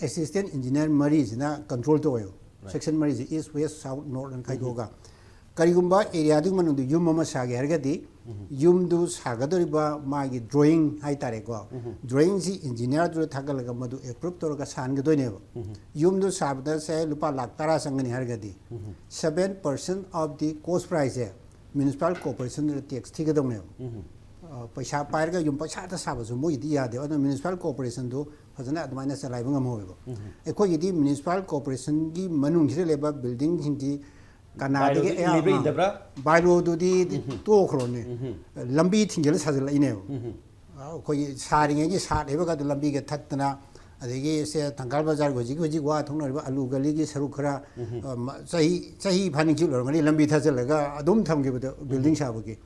ꯑꯦꯁꯤꯁꯇꯦꯟ ꯏꯟꯖꯤꯅꯤꯌꯥꯔ ꯃꯔꯤꯁꯤꯅ ꯀꯟꯇ꯭ꯔꯣꯜ ꯇꯧꯋꯦꯕ꯫ ꯁꯦꯛꯁꯟ ꯃꯔꯤꯁꯤ ꯏꯁ, ꯋꯦꯁ, ꯁꯥꯎꯠ, ꯅꯣꯔꯠ ꯑꯅ ꯈꯥꯏꯗꯣꯛꯑꯒ ꯀꯔꯤꯒꯨꯝꯕ ꯑꯦꯔꯤꯌꯥꯗꯨꯒꯤ ꯃꯅꯨꯡꯗ ꯌꯨꯝ ꯑꯃ ꯁꯥꯒꯦ ꯍꯥꯏꯔꯒꯗꯤ, ꯌꯨꯝꯗꯨ ꯁꯥꯒꯗꯧꯔꯤꯕ ꯃꯥꯒꯤ ꯗ꯭ꯔꯣꯌꯤꯡ ꯍꯥꯏꯇꯥꯔꯦꯀꯣ, ꯗ꯭ꯔꯣꯌꯤꯡꯁꯤ ꯏꯟꯖꯤꯅꯤꯌꯥꯔꯗꯨꯗ ꯊꯥꯒꯠꯂꯒ ꯃꯗꯨ ꯑꯦꯄ꯭ꯔꯨꯞ ꯇꯧꯔꯒ ꯁꯥꯍꯟꯒꯗꯣꯏꯅꯦꯕ꯫ ꯌꯨꯝꯗꯨ ꯁꯥꯕꯗ ꯁꯦ ꯂꯨꯄꯥ ꯂꯥꯛ ꯇꯔꯥ ꯆꯪꯒꯅꯤ ꯍꯥꯏꯔꯒꯗꯤ, seven percent of the cost priceꯁꯦ ꯃ꯭ꯌꯨꯅꯤꯁꯤꯄꯥꯜ ꯀꯣꯔꯄꯣꯔꯦꯁꯟꯗꯨꯗ ꯇꯦꯛꯁ ꯊꯤꯒꯗꯧꯅꯦꯕ꯫ ꯑ, ꯄꯩꯁꯥ ꯄꯥꯏꯔꯒ ꯌꯨꯝ ꯄꯩꯁꯥꯗ ꯁꯥꯕꯁꯨ ꯃꯣꯏꯒꯤꯗꯤ ꯌꯥꯗꯦꯕ꯫ ꯑꯗꯨꯅ ꯃ꯭ꯌꯨꯅꯤꯁꯤꯄꯥꯜ ꯀꯣꯔꯄꯣꯔꯦꯁꯟꯗꯨ ꯐꯖꯅ ꯑꯗꯨꯃꯥꯏꯅ ꯆꯂꯥꯏꯕ ꯉꯝꯍꯧꯋꯦꯕ꯫ ꯑꯩꯈꯣꯏꯒꯤꯗꯤ ꯃ꯭ꯌꯨꯅꯤꯁꯤꯄꯥꯜ ꯀꯣꯔꯄꯣꯔꯦꯁꯟꯒꯤ ꯃꯅꯨꯡꯁꯤꯗ ꯂꯩꯕ ꯕꯤꯜꯗꯤꯡꯁꯤꯡꯗꯤ ꯀꯅꯥꯗꯒꯤ ꯕꯥꯏꯂꯣꯗꯨꯗꯤ ꯑꯌꯥꯝꯕ, ꯂꯩꯕ꯭ꯔꯥ ꯂꯩꯇꯕ꯭ꯔꯥ? ꯕꯥꯏꯂꯣꯗꯨꯗꯤ ꯇꯣꯛꯈ꯭ꯔꯣꯅꯦ꯫ ꯂꯝꯕꯤ ꯊꯤꯡꯖꯤꯜꯂ ꯁꯥꯖꯤꯜꯂꯛꯏꯅꯦꯕ꯫ ꯑꯩꯈꯣꯏꯒꯤ ꯁꯥꯔꯤꯉꯩꯒꯤ ꯁꯥꯠ ꯍꯩꯕꯒꯗꯨ ꯂꯝꯕꯤꯒ ꯊꯠꯇꯅ, ꯑꯗꯒꯤ ꯁꯦ ꯊꯪꯒꯥꯜ ꯕꯖꯥꯔꯒꯤ ꯍꯧꯖꯤꯛ ꯍꯧꯖꯤꯛ ꯋꯥ ꯊꯣꯛꯅꯔꯤꯕ ꯑꯂꯨ ꯒꯂꯤꯒꯤ ꯁꯔꯨꯛ ꯈꯔ, ꯑ, ꯃ-, ꯆꯍꯤ, ꯆꯍꯤ ꯐꯥꯅꯤꯡꯁꯤ ꯂꯣꯏꯔꯝꯒꯅꯤ ꯂꯝꯕꯤ ꯊꯥꯖꯤꯜꯂꯒ ꯑꯗꯨꯝ ꯊꯝꯈꯤꯕꯗꯣ, ꯕꯤꯜꯗꯤꯡ ꯁꯥꯕꯒꯤ꯫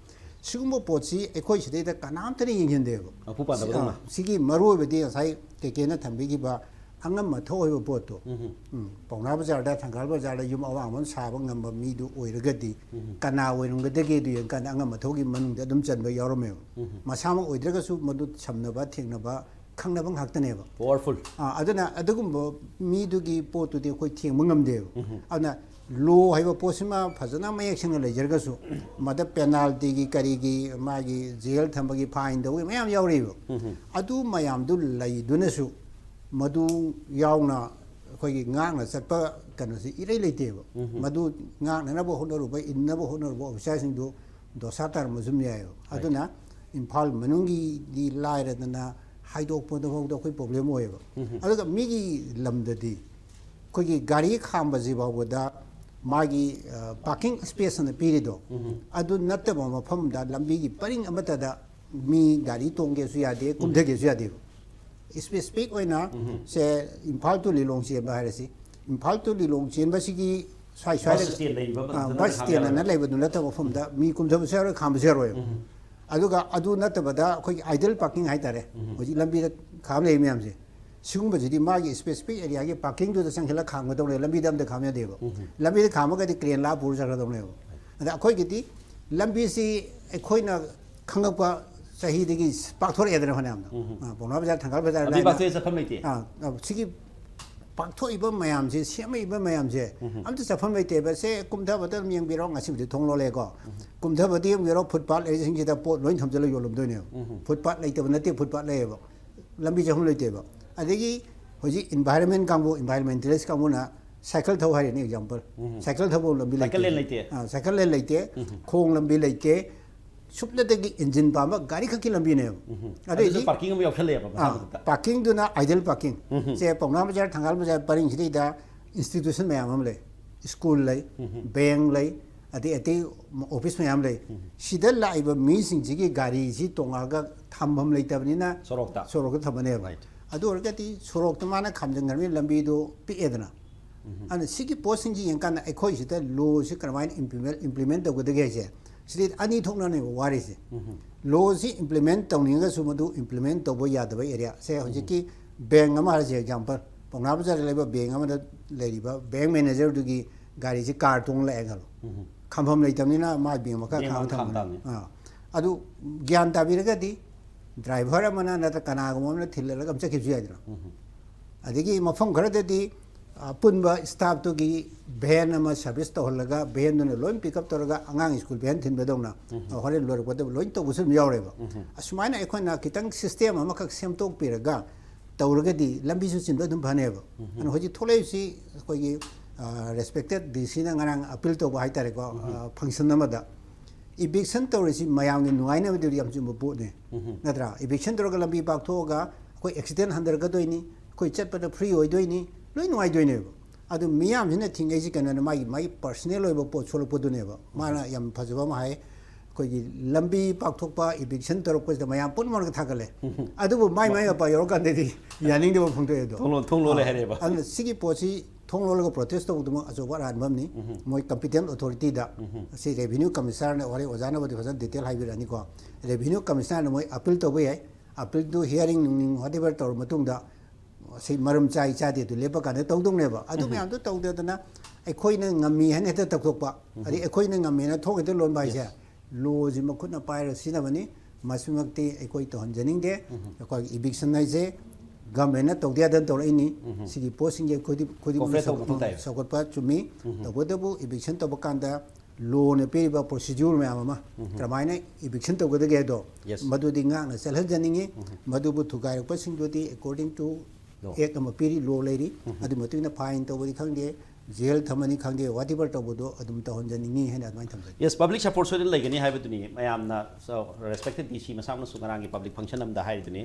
ꯁꯤꯒꯨꯝꯕ ꯄꯣꯠꯁꯤ ꯑꯩꯈꯣꯏ ꯁꯤꯗꯩꯗ ꯀꯅꯥꯝꯇꯅ ꯌꯦꯡꯁꯤꯟꯗꯦꯕ꯫ ꯃꯄꯨ ꯄꯥꯟꯗꯕꯗꯧꯅ꯫ ꯁꯤ-, ꯑ, ꯁꯤꯒꯤ ꯃꯔꯨꯑꯣꯏꯕꯗꯤ ꯉꯁꯥꯏ ꯀꯦ ꯀꯦꯅ ꯊꯝꯕꯤꯈꯤꯕ ꯑꯉꯝ ꯑꯊꯧ ꯑꯣꯏꯕ ꯄꯣꯠꯇꯣ, ꯎꯝ, ꯄꯥꯎꯅꯥ ꯕꯖꯥꯔꯗ, ꯊꯪꯒꯥꯜ ꯕꯖꯥꯔꯗ ꯌꯨꯝ ꯑꯋꯥꯡꯕ ꯑꯃ ꯁꯥꯕ ꯉꯝꯕ ꯃꯤꯗꯨ ꯑꯣꯏꯔꯒꯗꯤ ꯀꯅꯥ ꯑꯣꯏꯔꯝꯒꯗꯒꯦ ꯑꯗꯨ ꯌꯦꯡꯀꯥꯟꯗ ꯑꯉꯝ ꯑꯊꯧꯒꯤ ꯃꯅꯨꯡꯗ ꯑꯗꯨꯝ ꯆꯟꯕ ꯌꯥꯎꯔꯝꯃꯦꯕ꯫ ꯃꯁꯥꯃꯛ ꯑꯣꯏꯗ꯭ꯔꯒꯁꯨ ꯃꯗꯨ ꯁꯝꯅꯕ ꯊꯦꯡꯅꯕ ꯈꯪꯅꯕ ꯉꯥꯛꯇꯅꯦꯕ꯫ Powerful꯫ ꯑꯥ, ꯑꯗꯨꯅ ꯑꯗꯨꯒꯨꯝꯕ ꯃꯤꯗꯨꯒꯤ ꯄꯣꯠꯇꯨꯗꯤ ꯑꯩꯈꯣꯏ ꯊꯦꯡꯕ ꯉꯝꯗꯦꯕ꯫ ꯑꯗꯨꯅ ꯂꯣ ꯍꯥꯏꯕ ꯄꯣꯠꯁꯤꯃ ꯐꯖꯅ ꯃꯌꯦꯛ ꯁꯦꯡꯅ ꯂꯩꯖꯔꯒꯁꯨ, ꯃꯗ ꯄꯦꯅꯥꯜꯇꯤꯒꯤ, ꯀꯔꯤꯒꯤ, ꯃꯥꯒꯤ ꯖꯦꯜ ꯊꯝꯕꯒꯤ, ꯐꯥꯏꯟ ꯇꯧꯕꯒꯤ ꯃꯌꯥꯝ ꯌꯥꯎꯔꯤꯕ꯫ ꯑꯗꯨ ꯃꯌꯥꯝꯗꯨ ꯂꯩꯗꯨꯅꯁꯨ ꯃꯗꯨ ꯌꯥꯎꯅ ꯑꯩꯈꯣꯏꯒꯤ ꯉꯥꯛꯅ ꯆꯠꯄ ꯀꯩꯅꯣꯁꯤ ꯏꯔꯩ ꯂꯩꯇꯦꯕ꯫ ꯃꯗꯨ ꯉꯥꯛꯅꯅꯕ ꯍꯣꯠꯅꯔꯨꯕ, ꯏꯟꯅꯕ ꯍꯣꯠꯅꯔꯨꯕ ꯑꯣꯐꯤꯁꯥꯔꯁꯤꯡꯗꯨ ꯗꯣꯁꯥ ꯇꯥꯔꯝꯕꯁꯨ ꯑꯗꯨꯝ ꯌꯥꯏꯑꯕ꯫ ꯑꯗꯨꯅ ꯏꯝꯐꯥꯜ ꯃꯅꯨꯡꯒꯤꯗꯤ ꯂꯥꯏꯔꯗꯅ ꯍꯥꯏꯗꯣꯛꯄꯗ ꯐꯥꯎꯗ ꯑꯩꯈꯣꯏ ꯄ꯭ꯔꯣꯕ꯭ꯂꯦꯝ ꯑꯣꯏꯌꯦꯕ꯫ ꯑꯗꯨꯒ ꯃꯤꯒꯤ ꯂꯝꯗꯗꯤ ꯑꯩꯈꯣꯏꯒꯤ ꯒꯥꯔꯤ ꯈꯥꯝꯕꯁꯤ ꯐꯥꯎꯕꯗ ꯃꯥꯒꯤ, ꯑ, ꯄꯥꯔꯀꯤꯡ ꯁ꯭ꯄꯦꯁ ꯑꯅ ꯄꯤꯔꯤꯗꯣ, ꯑꯗꯨ ꯅꯠꯇꯕ ꯃꯐꯝꯗ ꯂꯝꯕꯤꯒꯤ ꯄꯔꯤꯡ ꯑꯃꯠꯇꯗ ꯃꯤ ꯒꯥꯔꯤ ꯇꯣꯡꯒꯦꯁꯨ ꯌꯥꯗꯦ, ꯀꯨꯝꯊꯒꯦꯁꯨ ꯌꯥꯗꯦꯕ꯫ ꯁ꯭ꯄꯦꯁꯤꯐꯤꯛ ꯑꯣꯏꯅ ꯁꯦ ꯏꯝꯐꯥꯜ to ꯂꯤꯂꯣꯡ ꯆꯦꯟꯕ ꯍꯥꯏꯔꯁꯤ, ꯏꯝꯐꯥꯜ to ꯂꯤꯂꯣꯡ ꯆꯦꯟꯕꯁꯤꯒꯤ ꯁ꯭ꯋꯥꯏ ꯁ꯭ꯋꯥꯏꯗ, ꯕꯁ ꯁ꯭ꯇꯦꯟ ꯂꯩꯕ ꯑ, ꯃꯇꯝꯗ ꯕꯁ ꯁ꯭ꯇꯦꯟ ꯈꯥꯝꯕ ꯑꯅ ꯌꯥꯔꯣꯏ꯫ ꯂꯩꯕꯗꯨ ꯅꯠꯇꯕ ꯃꯐꯝꯗ ꯃꯤ ꯀꯨꯝꯊꯕꯁꯨ ꯌꯥꯔꯣꯏ, ꯈꯥꯝꯕꯁꯨ ꯌꯥꯔꯣꯏꯕ꯫ ꯑꯗꯨꯒ ꯑꯗꯨ ꯅꯠꯇꯕꯗ ꯑꯩꯈꯣꯏꯒꯤ ꯑꯥꯏꯗꯜ ꯄꯥꯔꯀꯤꯡ ꯍꯥꯏꯇꯥꯔꯦ, ꯍꯧꯖꯤꯛ ꯂꯝꯕꯤꯗ ꯈꯥꯝ ꯂꯩ ꯃꯌꯥꯝꯁꯦ, ꯁꯤꯒꯨꯝꯕꯁꯤꯗꯤ ꯃꯥꯒꯤ ꯁ꯭ꯄꯦꯁꯤꯐꯤꯛ ꯑꯦꯔꯤꯌꯥꯒꯤ ꯄꯥꯔꯀꯤꯡꯗꯨꯗ ꯆꯪꯁꯤꯜꯂꯒ ꯈꯥꯝꯒꯗꯧꯅꯦꯕ, ꯂꯝꯕꯤꯗ ꯑꯝꯇ ꯈꯥꯝ ꯌꯥꯗꯦꯕ꯫ ꯂꯝꯕꯤꯗ ꯈꯥꯝꯃꯒꯗꯤ ꯀ꯭ꯔꯦꯟ ꯂꯥꯛꯑ ꯄꯨꯔ ꯆꯠꯈ꯭ꯔꯗꯧꯅꯦꯕ꯫ ꯑꯗ ꯑꯩꯈꯣꯏꯒꯤꯗꯤ ꯂꯝꯕꯤꯁꯤ ꯑꯩꯈꯣꯏꯅ ꯈꯪꯉꯛꯄ ꯆꯍꯤꯗꯒꯤ ꯄꯥꯛꯊꯣꯔꯛꯑꯦꯗꯅ ꯐꯅꯌꯥꯝꯅ꯫ ꯑ, ꯄꯥꯎꯅꯥ ꯕꯖꯥꯔ, ꯊꯪꯒꯥꯜ ꯕꯖꯥꯔ ꯂꯝꯕꯤ ꯂꯥꯏꯅ ꯄꯥꯛꯊꯣꯛꯑꯦ, ꯆꯠꯐꯝ ꯂꯩꯇꯦ꯫ ꯑ, ꯑ, ꯁꯤꯒꯤ ꯄꯥꯡꯊꯣꯛꯏꯕ ꯃꯌꯥꯝꯁꯦ, ꯁꯦꯝꯃꯛꯏꯕ ꯃꯌꯥꯝꯁꯦ, ꯑꯝꯇ ꯆꯠꯐꯝ ꯂꯩꯇꯦꯕ꯫ ꯁꯦ, ꯀꯨꯝꯊꯕꯗ ꯑꯗꯨꯝ ꯌꯦꯡꯕꯤꯔꯣ, ꯉꯁꯤꯕꯨꯗꯤ ꯊꯣꯡ ꯂꯣꯜꯂꯦꯀꯣ꯫ ꯀꯨꯝꯊꯕꯗ ꯌꯦꯡꯕꯤꯔꯣ, ꯐꯨꯠꯄꯥꯠ ꯂꯩꯔꯤꯁꯤꯡꯁꯤꯗ ꯄꯣꯠ ꯂꯣꯏ ꯊꯝꯖꯤꯜꯂ ꯌꯣꯜꯂꯝꯗꯣꯏꯅꯦꯕ꯫ ꯐꯨꯠꯄꯥꯠ ꯂꯩꯇꯕ ꯅꯠꯇꯦ, ꯐꯨꯠꯄꯥꯠ ꯂꯩꯌꯦꯕ꯫ ꯂꯝꯕꯤ ꯆꯠꯐꯝ ꯂꯩꯇꯦꯕ꯫ ꯑꯗꯒꯤ ꯍꯧꯖꯤꯛ environment ꯀꯥꯡꯕꯨ, environmentalist ꯀꯥꯡꯕꯨꯅ ꯁꯥꯏꯀꯜ ꯊꯧ ꯍꯥꯏꯔꯦꯅꯦ, example꯫ ꯁꯥꯏꯀꯜ ꯊꯧꯕ ꯂꯝꯕꯤ ꯂꯩꯇꯦ꯫ Cycle lane ꯂꯩꯇꯦ꯫ ꯑꯥ, cycle lane ꯂꯩꯇꯦ꯫ ꯈꯣꯡ ꯂꯝꯕꯤ ꯂꯩꯇꯦ꯫ ꯁꯨꯞꯅꯇꯒꯤ ꯏꯟꯖꯤꯟ ꯄꯥꯟꯕ ꯒꯥꯔꯤ ꯈꯛꯀꯤ ꯂꯝꯕꯤꯅꯦꯕ꯫ ꯑꯗꯨꯁꯨ ꯑꯗꯩꯗꯤ parking ꯑꯃ ꯌꯥꯎꯁꯜꯂꯛꯑꯦꯕ ꯃꯁꯥ ꯑꯥ, ꯃꯊꯟꯇ꯫ Parkingꯗꯨꯅ idle parking꯫ ꯁꯦ, ꯄꯥꯎꯅꯥ ꯕꯖꯥꯔ, ꯊꯪꯒꯥꯜ ꯕꯖꯥꯔ ꯄꯔꯤꯡꯁꯤꯗꯩꯗ institution ꯃꯌꯥꯝ ꯑꯃ ꯂꯩ, school ꯂꯩ, bank ꯂꯩ, ꯑꯗꯩ ꯑꯇꯩ office ꯃꯌꯥꯝ ꯂꯩ꯫ ꯁꯤꯗ ꯂꯥꯛꯏꯕ ꯃꯤꯁꯤꯡꯁꯤꯒꯤ ꯒꯥꯔꯤꯁꯤ ꯇꯣꯡꯉꯛꯑꯒ ꯊꯝꯐꯝ ꯂꯩꯇꯕꯅꯤꯅ ꯁꯣꯔꯣꯛꯇ꯫ ꯁꯣꯔꯣꯛꯇ ꯊꯝꯃꯅꯦꯕ꯫ Right꯫ ꯑꯗꯨ ꯑꯣꯏꯔꯒꯗꯤ ꯁꯣꯔꯣꯛꯇ ꯃꯥꯅ ꯈꯥꯝꯖꯟꯈ꯭ꯔꯕꯅꯤꯅ ꯂꯝꯕꯤꯗꯣ ꯄꯤꯛꯑꯦꯗꯅ꯫ ꯑꯗꯨꯅ ꯁꯤꯒꯤ ꯄꯣꯠꯁꯤꯡꯁꯤ ꯌꯦꯡꯀꯥꯟꯗ ꯑꯩꯈꯣꯏ ꯁꯤꯗ lawꯁꯤ ꯀꯔꯝꯍꯥꯏꯅ implement, implement ꯇꯧꯒꯗꯒꯦ ꯍꯥꯏꯁꯦ, ꯁꯤꯗꯤ ꯑꯅꯤ ꯊꯣꯛꯅꯅꯦꯕ ꯋꯥꯔꯤꯁꯦ꯫ Lawꯁꯤ implement ꯇꯧꯅꯤꯡꯉꯒꯁꯨ ꯃꯗꯨ implement ꯇꯧꯕ ꯌꯥꯗꯕ area ꯁꯦ, ꯍꯧꯖꯤꯛꯀꯤ bank ꯑꯃ ꯍꯥꯏꯔꯁꯦ, example, ꯄꯥꯎꯅꯥ ꯕꯖꯥꯔꯗ ꯂꯩꯕ bank ꯑꯃꯗ ꯂꯩꯔꯤꯕ bank managerꯗꯨꯒꯤ ꯒꯥꯔꯤꯁꯤ car ꯇꯣꯡ ꯂꯥꯛꯑꯦ ꯈꯜꯂꯣ꯫ ꯈꯥꯝꯐꯝ ꯂꯩꯇꯕꯅꯤꯅ ꯃꯥ bank ꯃꯈꯥ bank ꯈꯥꯝꯃ ꯃꯈꯥ ꯊꯝꯕꯅꯤ꯫ ꯈꯥꯝ ꯇꯥꯕꯅꯤ꯫ ꯑꯥ꯫ ꯑꯗꯨ ꯒ꯭ꯌꯥꯟ ꯇꯥꯕꯤꯔꯒꯗꯤ driver ꯑꯃꯅ ꯅꯠꯇ꯭ꯔ ꯀꯅꯥꯒꯨꯝꯕ ꯑꯃꯅ ꯊꯤꯜꯂꯒ ꯑꯃ ꯆꯠꯈꯤꯕꯁꯨ ꯌꯥꯏꯗꯅ꯫ ꯑꯗꯒꯤ ꯃꯐꯝ ꯈꯔꯗꯗꯤ ꯑꯄꯨꯟꯕ staffꯇꯨꯒꯤ van ꯑꯃ service ꯇꯧꯍꯜꯂꯒ vanꯗꯨꯅ ꯂꯣꯏ pick up ꯇꯧꯔꯒ ꯑꯉꯥꯡ school van ꯊꯤꯟꯕꯗꯧꯅ ꯍꯣꯔꯦꯟ ꯂꯣꯏꯔꯛꯄꯗ ꯂꯣꯏ ꯇꯧꯕꯁꯨ ꯑꯗꯨꯝ ꯌꯥꯎꯔꯦꯕ꯫ ꯑꯁꯨꯃꯥꯏꯅ ꯑꯩꯈꯣꯏꯅ ꯈꯤꯇꯪ system ꯑꯃꯈꯛ ꯁꯦꯝꯗꯣꯛꯄꯤꯔꯒ ꯇꯧꯔꯒꯗꯤ ꯂꯝꯕꯤꯁꯨ ꯆꯤꯟꯕ ꯑꯗꯨꯝ ꯐꯅꯦꯕ꯫ ꯑꯗꯨꯅ ꯍꯧꯖꯤꯛ ꯊꯣꯛꯂꯛꯏꯕꯁꯤ ꯑꯩꯈꯣꯏꯒꯤ, ꯑ, respected DCꯅ ꯉꯔꯥꯡ appeal ꯇꯧꯕ ꯍꯥꯏꯇꯥꯔꯦꯀꯣ, ꯑ, function ꯑꯃꯗ eviction ꯇꯧꯔꯤꯁꯤ ꯃꯌꯥꯝꯒꯤ ꯅꯨꯡꯉꯥꯏꯅꯕꯗꯨꯗꯤ ꯌꯥꯝ ꯆꯨꯝꯕ ꯄꯣꯠꯅꯤ꯫ ꯅꯠꯇ꯭ꯔꯥ? Eviction ꯇꯧꯔꯒ ꯂꯝꯕꯤ ꯄꯥꯛꯊꯣꯛꯑꯒ ꯑꯩꯈꯣꯏ accident ꯍꯟꯊꯔꯛꯀꯗꯣꯏꯅꯤ, ꯑꯩꯈꯣꯏ ꯆꯠꯄꯗ free ꯑꯣꯏꯗꯣꯏꯅꯤ, ꯂꯣꯏ ꯅꯨꯡꯉꯥꯏꯗꯣꯏꯅꯦꯕ꯫ ꯑꯗꯨ ꯃꯤꯌꯥꯝꯁꯤꯅ ꯊꯤꯡꯉꯛꯏꯁꯤ ꯀꯩꯅꯣꯅ ꯃꯥꯒꯤ, ꯃꯥꯒꯤ personal ꯑꯣꯏꯕ ꯄꯣꯠ ꯁꯣꯛꯂꯛꯄꯗꯨꯅꯦꯕ꯫ ꯃꯥꯅ ꯌꯥꯝ ꯐꯖꯕ ꯑꯃ ꯍꯥꯏ, ꯑꯩꯈꯣꯏꯒꯤ ꯂꯝꯕꯤ ꯄꯥꯛꯊꯣꯛꯄ eviction ꯇꯧꯔꯛꯄꯁꯤꯗ ꯃꯌꯥꯝ ꯄꯨꯝꯅꯃꯛꯅ ꯊꯥꯒꯠꯂꯦ꯫ ꯑꯗꯨꯕꯨ ꯃꯥꯏ ꯃꯥꯏ ꯃꯄꯥ ꯌꯧꯔꯀꯥꯟꯗꯗꯤ ꯌꯥꯅꯤꯡꯗꯕ ꯐꯣꯡꯗꯣꯛꯑꯦ ꯑꯗꯣ꯫ ꯊꯣꯡ ꯂꯣ-, ꯊꯣꯡ ꯂꯣꯜꯂꯦ ꯑꯥ, ꯍꯥꯏꯔꯛꯑꯦꯕ꯫ ꯑꯗꯨꯅ ꯁꯤꯒꯤ ꯄꯣꯠꯁꯤ ꯊꯣꯡ ꯂꯣꯜꯂꯒ protest ꯇꯧꯕꯗꯨꯃꯛ ꯑꯆꯧꯕ ꯑꯔꯥꯟꯕ ꯑꯃꯅꯤ꯫ ꯃꯣꯏ competent authorityꯗ, ꯑꯁꯤ revenue commissionerꯅ ꯍꯣꯔꯦꯟ ꯑꯣꯖꯥꯅꯕꯨꯗꯤ ꯐꯖꯅ detail ꯍꯥꯏꯕꯤꯔꯛꯑꯅꯤꯀꯣ꯫ Revenue commissionerꯅ ꯃꯣꯏ appeal ꯇꯧꯕ ꯌꯥꯏ꯫ Appealꯗꯨ hearing ꯅꯨꯡꯅꯤꯡ whatever ꯇꯧꯔ ꯃꯇꯨꯡꯗ ꯁꯤ ꯃꯔꯝ ꯆꯥꯏ ꯆꯥꯗꯦ ꯑꯗꯨ ꯂꯦꯞꯄ ꯀꯥꯟꯗ ꯇꯧꯗꯧꯅꯦꯕ꯫ ꯑꯗꯨ ꯃꯌꯥꯝꯗꯣ ꯇꯧꯗꯗꯅ ꯑꯩꯈꯣꯏꯅ ꯉꯝꯃꯤ ꯍꯥꯏꯅ ꯍꯦꯛꯇ ꯇꯧꯊꯣꯛꯄ, ꯑꯗꯩ ꯑꯩꯈꯣꯏꯅ ꯉꯝꯃꯦꯅ ꯊꯣꯡ ꯍꯦꯛꯇ ꯂꯣꯟꯕ ꯍꯥꯏꯁꯦ, lawꯁꯤ ꯃꯈꯨꯠꯅ ꯄꯥꯏꯔꯒ ꯁꯤꯖꯤꯟꯅꯕꯅꯤ꯫ ꯃꯁꯤꯃꯛꯇꯤ ꯑꯩꯈꯣꯏ ꯇꯧꯍꯟꯖꯅꯤꯡꯗꯦ꯫ ꯑꯩꯈꯣꯏꯒꯤ eviction ꯍꯥꯏꯁꯦ ꯒꯚꯔꯟꯃꯦꯟꯅ ꯇꯧꯗ ꯌꯥꯗꯅ ꯇꯧꯔꯛꯏꯅꯤ꯫ ꯁꯤꯒꯤ ꯄꯣꯠꯁꯤꯡꯁꯦ ꯑꯩꯈꯣꯏꯗꯤ ꯑꯩꯈꯣꯏꯗꯤ Cooperate ꯇꯧꯕ ꯃꯊꯧ ꯇꯥꯏ꯫ ꯆꯥꯎꯈꯠꯄ ꯆꯨꯝꯃꯤ꯫ ꯇꯧꯕꯇꯕꯨ ꯏꯚꯤꯛꯁꯟ ꯇꯧꯕ ꯀꯥꯟꯗ ꯂꯣꯅ ꯄꯤꯔꯤꯕ ꯄ꯭ꯔꯣꯁꯤꯗ꯭ꯌꯨꯔ ꯃꯌꯥꯝ ꯑꯃ, ꯀꯔꯝꯍꯥꯏꯅ ꯏꯚꯤꯛꯁꯟ ꯇꯧꯒꯗꯒꯦ ꯍꯥꯏꯗꯣ, Yes. ꯃꯗꯨꯗꯤ ꯉꯥꯛꯅ ꯆꯠꯍꯟꯖꯅꯤꯡꯉꯤ꯫ ꯃꯗꯨꯕꯨ ꯊꯨꯒꯥꯏꯔꯛꯄꯁꯤꯡꯗꯨꯗꯤ according to Law. act ꯑꯃ ꯄꯤꯔꯤ, ꯂꯣ ꯂꯩꯔꯤ꯫ ꯑꯗꯨꯒꯤ ꯃꯇꯨꯡ ꯏꯟꯅ ꯐꯥꯏꯟ ꯇꯧꯕꯅꯤ ꯈꯪꯗꯦ, ꯖꯦꯜ ꯊꯝꯃꯅꯤ ꯈꯪꯗꯦ, whatever ꯇꯧꯕꯗꯣ ꯑꯗꯨꯝ ꯇꯧꯍꯟꯖꯅꯤꯡꯉꯤ ꯍꯥꯏꯅ ꯑꯗꯨꯃꯥꯏꯅ ꯊꯝꯖꯒꯦ꯫ Yes, public support ꯁꯣꯏꯗꯅ ꯂꯩꯒꯅꯤ ꯍꯥꯏꯕꯗꯨꯅꯤ ꯃꯌꯥꯝꯅ, so, respected D C ꯃꯁꯥꯃꯛꯅꯁꯨ ꯉꯔꯥꯡꯒꯤ public function ꯑꯃꯗ ꯍꯥꯏꯔꯤꯗꯨꯅꯤ꯫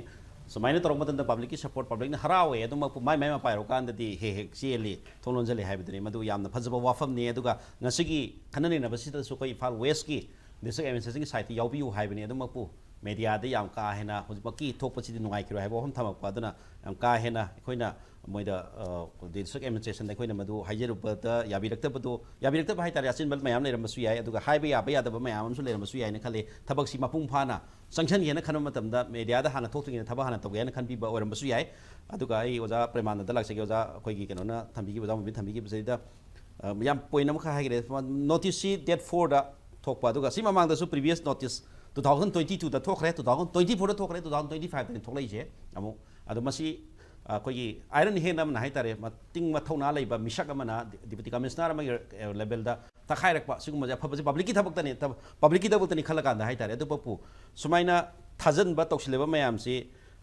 ꯁꯨꯃꯥꯏꯅ ꯇꯧꯔꯛꯄ ꯃꯇꯝꯗ publicꯀꯤ support, publicꯅ ꯍꯔꯥꯎꯋꯦ, ꯑꯗꯨꯃꯛꯄꯨ ꯃꯥꯏ ꯃꯥꯏ ꯃꯄꯥ ꯌꯧꯔꯀꯥꯟꯗꯗꯤ ꯍꯦꯛ ꯍꯦꯛ ꯆꯦꯜꯂꯤ, ꯊꯣꯡ ꯂꯣꯟꯖꯜꯂꯤ ꯍꯥꯏꯕꯗꯨꯅꯤ꯫ ꯃꯗꯨ ꯌꯥꯝꯅ ꯐꯖꯕ ꯋꯥꯐꯝꯅꯤ꯫ ꯑꯗꯨꯒ ꯉꯁꯤꯒꯤ ꯈꯟꯅ ꯅꯩꯅꯕꯁꯤꯗꯁꯨ ꯑꯩꯈꯣꯏ ꯏꯝꯐꯥꯜ Westꯀꯤ district administrationꯒꯤ sideꯇ ꯌꯥꯎꯕꯤꯌꯨ ꯍꯥꯏꯕꯅꯤ꯫ ꯑꯗꯨꯃꯛꯄꯨ mediaꯗ ꯌꯥꯝ ꯀꯥ ꯍꯦꯟꯅ ꯍꯧꯖꯤꯛꯃꯛꯀꯤ ꯊꯣꯛꯄꯁꯤꯗꯤ ꯅꯨꯡꯉꯥꯏꯈꯤꯔꯣꯏ ꯍꯥꯏꯕ ꯋꯥꯐꯝ ꯊꯝꯃꯛꯄ ꯑꯗꯨꯅ ꯌꯥꯝ ꯀꯥ ꯍꯦꯟꯅ ꯑꯩꯈꯣꯏꯅ ꯃꯣꯏꯗ, ꯑ, district administrationꯗ ꯑꯩꯈꯣꯏꯅ ꯃꯗꯨ ꯍꯥꯏꯖꯔꯨꯕꯗ ꯌꯥꯕꯤꯔꯛꯇꯕꯗꯣ, ꯌꯥꯕꯤꯔꯛꯇꯕ ꯍꯥꯏꯇꯥꯔꯦ, ꯑꯆꯤꯟꯕ ꯃꯌꯥꯝ ꯂꯩꯔꯝꯕꯁꯨ ꯌꯥꯏ, ꯑꯗꯨꯒ ꯍꯥꯏꯕ ꯌꯥꯕ ꯌꯥꯗꯕ ꯃꯌꯥꯝ ꯑꯃꯁꯨ ꯂꯩꯔꯝꯕꯁꯨ ꯌꯥꯏꯅ ꯈꯜꯂꯤ꯫ ꯊꯕꯛꯁꯤ ꯃꯄꯨꯡ ꯐꯥꯅ ꯆꯪꯁꯟꯒꯦꯅ ꯈꯟꯕ ꯃꯇꯝꯗ mediaꯗ ꯍꯥꯟꯅ ꯊꯣꯛꯇ꯭ꯔꯤꯉꯩꯗ ꯊꯕꯛ ꯍꯥꯟꯅ ꯇꯧꯒꯦ ꯍꯥꯏꯅ ꯈꯟꯕꯤꯕ ꯑꯣꯏꯔꯝꯕꯁꯨ ꯌꯥꯏ꯫ ꯑꯗꯨꯒ ꯑꯩ ꯑꯣꯖꯥ ꯄ꯭ꯔꯦꯃꯥꯅꯟꯗ ꯂꯥꯛꯆꯒꯦ, ꯑꯣꯖꯥ ꯑꯩꯈꯣꯏꯒꯤ ꯀꯩꯅꯣꯅ ꯊꯝꯕꯤꯈꯤꯕ, ꯑꯣꯖꯥ ꯃꯨꯕꯤꯅ ꯊꯝꯕꯤꯈꯤꯕꯁꯤꯗ, ꯑ, ꯌꯥꯝ point ꯑꯃꯈꯛ ꯍꯥꯏꯈ꯭ꯔꯦ꯫ Noticeꯁꯤ date fourꯗ ꯊꯣꯛꯄ, ꯑꯗꯨꯒ ꯁꯤ ꯃꯃꯥꯡꯗꯁꯨ previous notice two thousand twenty twoꯗ ꯊꯣꯛꯈ꯭ꯔꯦ, two thousand twenty fourꯗ ꯊꯣꯛꯈ꯭ꯔꯦ, two thousand twenty fiveꯇꯅꯤ ꯊꯣꯛꯂꯛꯏꯁꯦ ꯑꯃꯨꯛ꯫ ꯑꯗꯣ ꯃꯁꯤ, ꯑ, ꯑꯩꯈꯣꯏꯒꯤ iron hand ꯑꯃꯅ ꯍꯥꯏꯇꯥꯔꯦ, ꯃꯇꯤꯡ ꯃꯊꯧꯅꯥ ꯂꯩꯕ ꯃꯤꯁꯛ ꯑꯃꯅ, deputy commissioner ꯑꯃꯒꯤ levelꯗ ꯇꯛꯈꯥꯏꯔꯛꯄ, ꯁꯤꯒꯨꯝꯕꯁꯦ ꯑꯐꯕꯁꯦ publicꯀꯤ ꯊꯕꯛꯇꯅꯤ, ꯊꯕ-, publicꯀꯤ ꯊꯕꯛꯇꯅꯤ ꯈꯜꯂꯀꯥꯟꯗ ꯍꯥꯏꯇꯥꯔꯦ꯫ ꯑꯗꯨꯕꯨ ꯁꯨꯃꯥꯏꯅ ꯊꯥꯖꯟꯕ ꯇꯧꯁꯤꯜꯂꯤꯕ ꯃꯌꯥꯝꯁꯤ,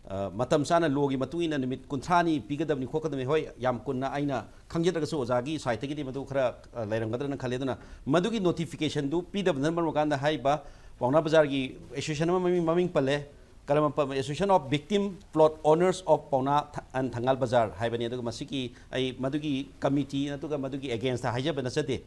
ꯑ, ꯃꯇꯝ ꯆꯥꯅ ꯂꯣꯒꯤ ꯃꯇꯨꯡ ꯏꯟꯅ ꯅꯨꯃꯤꯠ ꯀꯨꯟꯊ꯭ꯔꯥꯅꯤ ꯄꯤꯒꯗꯕꯅꯤ ꯈꯣꯠꯀꯗꯕꯅꯤ, ꯍꯣꯏ, ꯌꯥꯝ ꯀꯨꯟꯅ ꯑꯩꯅ ꯈꯪꯖꯗ꯭ꯔꯒꯁꯨ ꯑꯣꯖꯥꯒꯤ sideꯇꯒꯤꯗꯤ ꯃꯗꯨ ꯈꯔ, ꯑ, ꯂꯩꯔꯝꯒꯗ꯭ꯔꯅ ꯈꯜꯂꯤ꯫ ꯑꯗꯨꯅ ꯃꯗꯨꯒꯤ notificationꯗꯨ ꯄꯤꯗꯕꯅ ꯃꯔꯝ ꯑꯣꯏꯔꯀꯥꯟꯗ ꯍꯥꯏꯔꯤꯕ ꯄꯥꯎꯅꯥ ꯕꯖꯥꯔꯒꯤ association ꯑꯃ ꯃꯃꯤꯡ, ꯃꯃꯤꯡ ꯄꯜꯂꯦ, ꯀꯔꯝꯕ, Association of Victim Plot Owners of Paona and Thangal Bazar ꯍꯥꯏꯕꯅꯤ꯫ ꯑꯗꯨꯒ ꯃꯁꯤꯒꯤ ꯑꯩ ꯃꯗꯨꯒꯤ committee ꯅꯠꯇ꯭ꯔꯒ ꯃꯗꯨꯒꯤ againstꯇ ꯍꯥꯏꯖꯕ ꯅꯠꯆꯗꯦ꯫